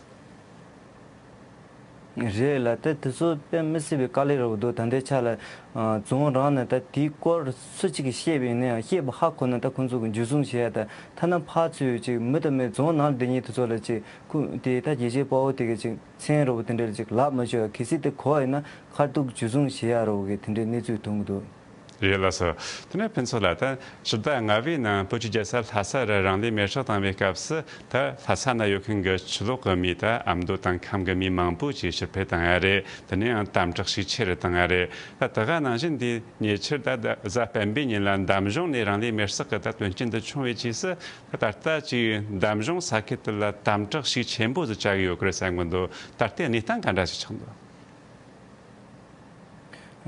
རེད་ལ་ད་དེ་ཚོ་དཔེ་མི་སྲིད་པའི་དཀའ་ལས་རབ་འདུག་ད་ལྟའི་ཆ་ལ་ཨ་རྫོང་རང་ནས་ད་དེའི་སྐོར་སུ་གཅིག་གིས་བཤད་པ་ཡིན་ན་ཡང་བཤད་པ་ཧ་གོ་ན་ད་ཁོང་ཚོ་གི་འཇུ་བཟུང་བྱེད་ཡ་ད་ཐ་ན་ཕར་ཚུར་ཅིག་མི་དང་མི་རྫོང་ནང་བསྡད་མཁན་དེ་ཚོ་ལ་ཅིག་ཁོ་དེ་ད་རྒྱལ་གཅེས་དཔའ་བོ་དེ་གི་ཅིག་མཚན་རབ་དེ་འདྲ་ལ་ཅིག་ལབ་མ་ཆོག་ཡ། གལ་སྲིད་དེ་གོ་བ་ཡིན་ན་ཁ་ཐུག་འཇུ་བཟུང་བྱེད་ཡ་རབ་གི་དེ་འདྲའི་གནས་ཚུལ་མཐོང་གི་འདུག་རེད་ལགས་སོ། དེ་ནས་ཕུན་ཚོགས་ལགས། ད་ཕྱི་ཟླ་ལྔ་པའི་ནང་བོད་ཀྱི་རྒྱལ་ས་ལྷ་ས་རུ་རང་ལུས་མེར་སྲེག་བཏང་བའི་སྐབས་སུ་ད་ལྷ་ས་ན་ཡོད་མཁན་གྱི་ཆུ་ལོག་གི་མི་ད་ཨ་མདོ་དང་ཁམས་ཀྱི་མི་མང་པོ་ཅིག་ཕྱིར་འཕུད་བཏང་ཡ་རེད། དེ་ནས་ཡང་དམ་དྲག་ཤུགས་ཆེ་རུ་བཏང་ཡ་རེད། ད་དེ་ག་ནང་བཞིན་འདི་ཉེ་ཆར་ད་ད་གཟའ་སྤེན་པའི་ཉིན་ལ་འདམ་གཞུང་ནས་རང་ལུས་མེར་སྲེག་གི་ད་དོན་རྐྱེན་འདི་བྱུང་བའི་རྗེས་སུ་ད་ད་ལྟ་ཅིག་འདམ་གཞུང་ས་ཁུལ་དེ་ལ་དམ་དྲག་ཤུགས་ཆེན་པོ་ཟིག་བྱ་གི་ཡོད་ཀྱི་རེད་བསམ་གི་འདུག་ད་ལྟའི་གནས་སྟངས་ག་འདྲ་ཞིག་ཆགས་འདུག་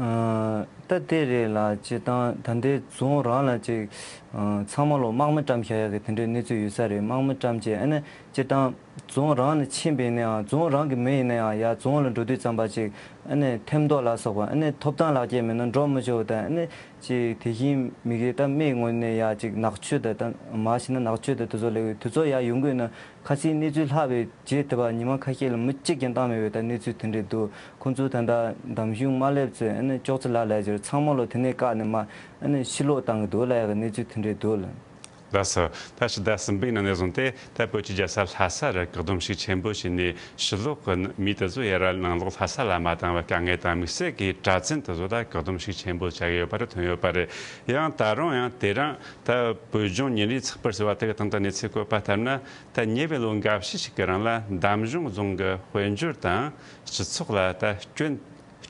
ཨ། ད་དེ་རེད་ལ་སྤྱིར་བཏང་ད་ལྟའི་རྫོང་རང་ལ་ཅིག་ཨ་ཚང་མ་ལོ་དམག་མི་བཀྲམ་བཞག་ཡག་གི་དེ་འདྲའི་གནས་ཚུལ་ཡོད་ས་རེད། དམག་མི་བཀྲམ་བྱས་ཨ་ནི་སྤྱིར་བཏང་རྫོང་རང་ལ་ཕྱིན་པ་ཡིན་ན་ཡང་རྫོང་རང་གི་མི་ཡིན་ན་ཡང་ཡར་རྫོང་ལ་འགྲོ་དུས་ཙམ་པ་ཅིག་ཨ་ནི་ཐེམ་ཐོ་ལ་སོགས་པ་ཨ་ནི་ཐོབ་ཐང་ལག་ཁྱེར་མེད་ན་འགྲོ་མི་ཆོག་ད་ཨ་ནི་ཅིག་དེ་བཞིན་མི་གི་ད་མིའི་ངོས་ནས་ཡར་ཅིག་ནག་ཆུ་ད་ད་མར་ཕྱིན་ན་ནག་ཆུ་ད་དེ་ཚོ་ལས་དེ་ཚོ་ཡར་ཡོང་གི་ཡོད་ན། ཁ་སང་གནས་ཚུལ་ལྷག་པའི་རྗེས་དེ་བར་ཉི་མ་ཁ་ཤས་ལ་མི་གཅིག་ཀྱང་བཏང་མེད་པའི་ད་གནས་ཚུལ་དེ་འདྲས་འདུག་ཁོང་ཚོ་ད་ལྟ་འདམ་གཞུང་མ་སླེབས་ཚེ་ཨ་ནི་ཅོག་ཙེ་ལ་ལས་ཀྱི་ཚང་མ་ལོ་དེ་ནས་བཀག་ནས་མ་ཨ་ནི་ཕྱིར་ལོག་བཏང་གི་འདུག་ལབ་ཡག་གི་གནས་ཚུལ་དེ་འདྲས་འདུག་ལ། ལགས་སོ། ད་ཕྱི་ཟླ་གསུམ་པའི་ནང་ནས་བཟུང་སྟེ་ད་བོད་ཀྱི་རྒྱལ་ས་ལྷ་ས་རུ་བཀག་སྡོམ་ཤུགས་ཆེན་པོ་བྱས་ནས་ཕྱི་ལོགས་ཀྱི་མི་དེ་ཚོ་ཡར་ནང་ལོགས་ལྷ་ས་ལ་མ་བཏང་བའི་དཀའ་ངལ་དང་དམིགས་བསལ་གྱི་གྲྭ་བཙུན་དེ་ཚོ་ད་བཀག་སྡོམ་ཤུགས་ཆེན་པོ་བྱ་གི་ཡོད་པ་རེད། ཐོན་ཡོད་པ་རེད། ཡང་ད་རུང་ཡང་དེ་རིང་ད་བོད་ལྗོངས་ཉིན་རེའི་ཚགས་པར་ཟེར་བ་དེ་གི་སྟེང་དུ་གནས་ཚུལ་བཀོད་པ་ལྟར་ན། ད་ཉེ་བའི་ལོ་འགའ་ཤས་ཤིག་གི་རིང་ལ་འདམ་གཞུང་རྫོང་གི་དཔལ་འབྱོར་དང་སྤྱི་ཚོགས་ལ་ད་སྐྱོན་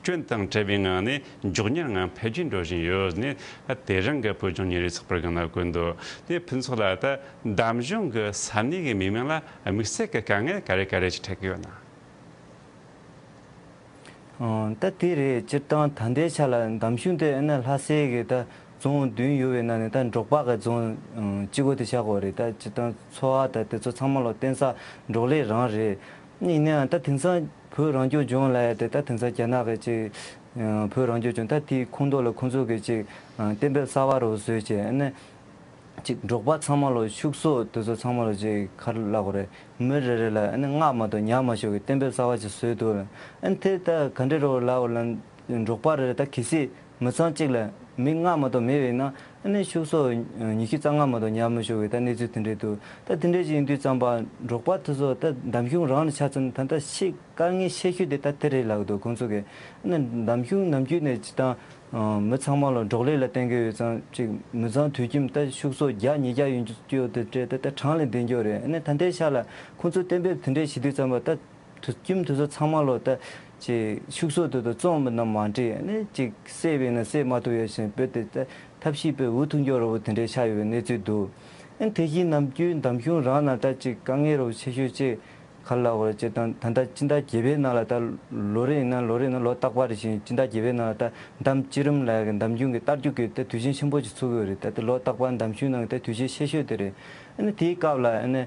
སྐྱོན་དང་བྲལ་བའི་ངང་ནས་མགྱོགས་མྱུར་ངང་འཕེལ་རྒྱས་འགྲོ་བཞིན་ཡོད་ནས། ད་དེ་རིང་གི་བོད་ལྗོངས་ཉིན་རེའི་ཚགས་པར་སྒང་ལ་བཀོད་འདུག་དེ་ཕུན་ཚོགས་ལགས། ད་འདམ་གཞུང་གི་ས་གནས་ཀྱི་མི་མང་ལ་དམིགས་བསལ་གྱི་དཀའ་ངལ་ག་རེ་ག་རེ་ཞིག་འཕྲད་ཀྱི་ཡོད་ན། ཨང་། ད་དེ་རེད། སྤྱིར་བཏང་ད་ལྟའི་ཆ་ལ་འདམ་གཞུང་དེ་ཨ་ནི་ལྷ་སའི་གི་ད་རྫོང་བདུན་ཡོད་པའི་ནང་ནས་ད་འབྲོག་པ་གི་རྫོང་ཨང་གཅིག་པོ་དེ་ཆགས་ཀྱི་ཡོད་རེད། ད་སྤྱིར་བཏང་འཚོ་བ་ད་དེ་ཚོ་ཚང་མ་ལོ་བརྟེན་ས་འབྲོག་ལས་རང་རེད། ཡིན་ན་ཡང་ད་དེང་སང་བོད་རང་སྐྱོང་ལྗོངས་ལབ་ཡ་དེ་ད་དེང་སང་རྒྱ་ནག་གི་ཅིག་ཨང་བོད་རང་སྐྱོང་ལྗོངས་ད་དེའི་ཁོངས་གཏོགས་ལ་ཁོང་ཚོ་གི་ཅིག་ཨང་གཏན་འབེབས་གསར་པ་རུ་བཟོས་བྱས་ཨ་ནི། ཅིག་འབྲོག་པ་ཚང་མ་ལོ་ཕྱུགས་ཟོག་དེ་ཚོ་ཚང་མ་ལོ་ཅིག་ག་རེ་ལབ་དགོས་རེད། མི་རེ་རེ་ལ་ཨ་ནི་ལྔ་མ་གཏོགས་ཉར་མ་ཆོག་གི་གཏན་འབེབས་གསར་པ་ཅིག་བཟོས་འདུག་ཨ་ནི་དེ་ད་ག་འདྲ་རེད་ལབ་ལ་འབྲོག་པ་རེ་རེ་ད་གལ་སྲིད་མི་ཚང་གཅིག་ལ་མི་ལྔ་མ་གཏོགས་མེད་པ་ཡིན་ན་ཨ་ནི་ཕྱུགས་ཟོག་ཉི་ཤུ་རྩ་ལྔ་མ་གཏོགས་ཉར་མི་ཆོག་གི་ད་གནས་ཚུལ་དེ་འདྲ་འདུག་ད་དེ་འདྲ་ཅིག་ཡིན་དུས་ཙམ་པ་འབྲོག་པ་དེ་ཚོ་ད་འདམ་གཞུང་རང་ལ་ཆ་མཚོན་ན་ད་ལྟ་ཤི་དཀའ་ངལ་ཆེ་ཤོས་དེ་ད་དེ་རེད་ལབ་འདུག་ཁོང་ཚོ་གིས། ཨ་ནི་འདམ་གཞུང་ནམ་རྒྱུན་ནས་སྤྱིར་བཏང་ཨ་མི་ཚང་མ་ལ་འབྲོག་ལས་ལ་བརྟེན་གྱི་ཡོད་ཙང་ཅིག་མི་ཚང་དུས་རྒྱུན་ད་ཕྱུགས་ཟོག་བརྒྱ་ཉིས་བརྒྱ་ཡོད་རྒྱུ་དེ་འདྲ་ད་ད་གྲངས་ལས་འདས་འགྱོ་རེད། ཨ་ནི་ད་ལྟའི་ཆ་ལ་ཁོང་ཚོ་གཏན་འབེབས་དེ་འདྲ་བྱེད་དུས་ཙམ་པ་ད་དུས་རྒྱུན་དེ་ཚོ་ཚང་མ་ལ་ད་ཅིག་ཕྱུགས་ཟོག་དེ་ཚོ་བཙོང་མི་ན་མ་འགྲིག་ཨ་ནི་ཅིག་བསད་པས་ན་བསད་མ་ཐུབ་ཡ་བཞིན་བོད་དེ་ད་ཐབས་ཤེས་པའི་འུ་ཐུག་འགྱོ་ར་བོ་དེ་འདྲ་ཆགས་ཡོད་པའི་གནས་ཚུལ་འདུག་ཨ་ནི་དེ་བཞིན་ནམ་རྒྱུན་འདམ་གཞུང་རང་ན་ད་ཅིག་དཀའ་ངལ་ར་བོ་ཆེ་ཤོས་ཅིག་ག་རེ་ལབ་དགོས་རེད། སྤྱིར་བཏང་ད་ལྟ་སྤྱི་ཟླ་བརྒྱད་པའི་ནང་ལ་ད་ལོ་རེ་ཡིན་ན་ལོ་རེ་ཡིན་ན་ལོ་རྟག་པར་རེ་བཞིན་སྤྱི་ཟླ་བརྒྱད་པའི་ནང་ལ་ད་འདམ་བསྐྱུར་རིམ་ལབ་ཡག་གི་འདམ་གཞུང་གི་རྟ་རྒྱུག་གི་ད་དུས་ཆེན་ཆེན་པོ་ཅིག་ཚུགས་ཀྱི་ཡོད་རེད། ད་ལྟ་ལོ་རྟག་པར་འདམ་གཞུང་ནང་གི་ད་དུས་ཆེན་ཆེ་ཤོས་དེ་རེད། ཨ་ནི་དེའི་སྐབས་ལ་ཨ་ནི་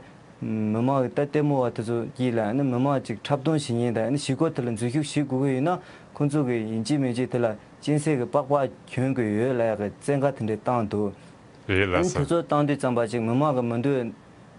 མི་མང་གི་ད་ལྟད་མོ་བ་དེ་ཚོ་དཀྱིལ་ལ་ཨ་ནི་མི་མང་ཅིག་འཁྲབ་སྟོན་བྱེད་མཁན་དང་ཨ་ནི་གཞིས་སྒོ་དེ་ལ་འཛུལ་ཞུགས་བྱེད་དགོས་ཀྱི་ཡིན་ན་ཁོང་ཚོ་གི་ཡིན་གཅིག་མིན་གཅིག་དེ་ལ་གཅན་གཟན་གྱི་པགས་པ་གྱོན་དགོས་ཡོད་ལབ་ཡག་གི་བཙན་བཀའ་དེ་འདྲས་བཏང་འདུག་ཨ་ནི་དེ་ཚོ་བཏང་དུས་ཙམ་པ་ཅིག་མི་མང་གི་མི་འདོད་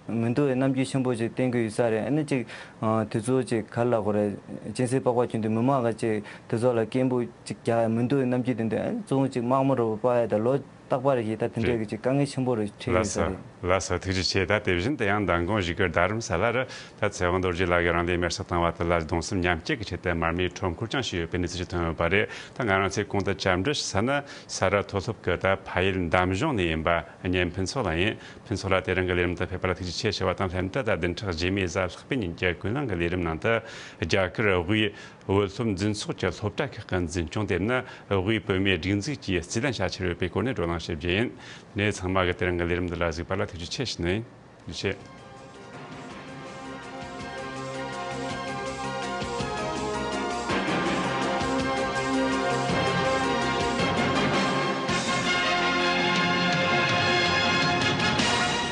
མི་འདོད་པའི་རྣམ་འགྱུར་ཆེན་པོ་ཅིག་བསྟན་གྱི་ཡོད་ས་རེད། ཨ་ནི་ཅིག་ཨ་དེ་ཚོ་ཅིག་ག་རེ་ལབ་དགོས་རེད། གཅན་གཟན་པགས་པ་གྱོན་དུས་མི་མང་གི་ཅིག་དེ་ཚོ་ལ་སྐད་འབོད་ཅིག་རྒྱག་ཡ་མི་འདོད་པའི་རྣམ་འགྱུར་དེ་འདྲ་ཨ་ནི་གཙོ་བོ་ཅིག་དམག་མི་རུ་སྤར་ཡ་དང་ལོ་ རྟག་པར་གྱི་ད་དེ་འདྲའི་གི་ཅིག་དཀའ་ངལ་ཆེན་པོ་རུ་འཕྲད་ཡོད་ས་རེད། ལགས་སོ། ལགས་སོ། ཐུགས་རྗེ་ཆེ། ད་དེ་བཞིན་དུ་ཡང་མདང་དགོང་བཞུགས་སྒར་རྡ་རམ་ས་ལ་རུ་ད་ཚེ་དབང་རྡོ་རྗེ་ལགས་ཀྱིས་རང་ལུས་མེར་སྲེག་བཏང་བ་དེ་ལ་གདུང་སེམས་མཉམ་སྐྱེད་ཀྱི་ཆེད་དུ་མར་མེའི་ཁྲོམ་སྐོར་ཀྱང་ཞུས་ཡོད་པའི་གནས་ཚུལ་ཞིག་ཐོན་ཡོད་པ་རེད། ད་ང་རང་ཚོས་གོང་དུ་བཅར་འདྲི་ཞུ་ས་ནི་ས་རཱ་མཐོ་སློབ་ཀྱི་ད་ཕ་ཡུལ་འདམ་གཞུང་ནས་ཡིན་པ་གཉན་ཕུན་ཚོགས་ལགས་ཡིན། ཕུན་ཚོགས་ལགས་དེ་རིང་གི་ལས་རིམ་དུ་ཕེབས་པ་ལ་ཐུགས་རྗེ་ཆེ་ཞུ་བ་དང་ལྷན་དུ། ད་བདུན་ཕྲག་རྗེས་མའི་གཟའ་ལྷག་པའི་ཉིན་གྱི་ཀུན་གླེང་གི་ལས་རིམ་ནང་དུ་རྒྱ་གར་དབུས་བོད་སློབ་འཛིན་ཚོགས་ཀྱི་སློབ་གྲྭ་ཁག་གི་འཛིན་སྐྱོང་དེ་ནི་དབུས་བོད་མིའི་སྒྲིག་འཛུགས་ཀྱིས་རྩིས་ལེན་བྱ་འཆར་ཡོད་པའི་སྐོར་ནས་བགྲོ་གླེང་ཞུ་རྒྱུ་ཡིན། གནས་ཚང་མ་གིས་དེ་རིང་གི་ལས་རིམ་འདི་ལ་གཟིགས་པ་ལ་ཐུགས་རྗེ་ཆེ་ཞུ་ནི་ཡིན། ཐུགས་རྗེ་ཆེ།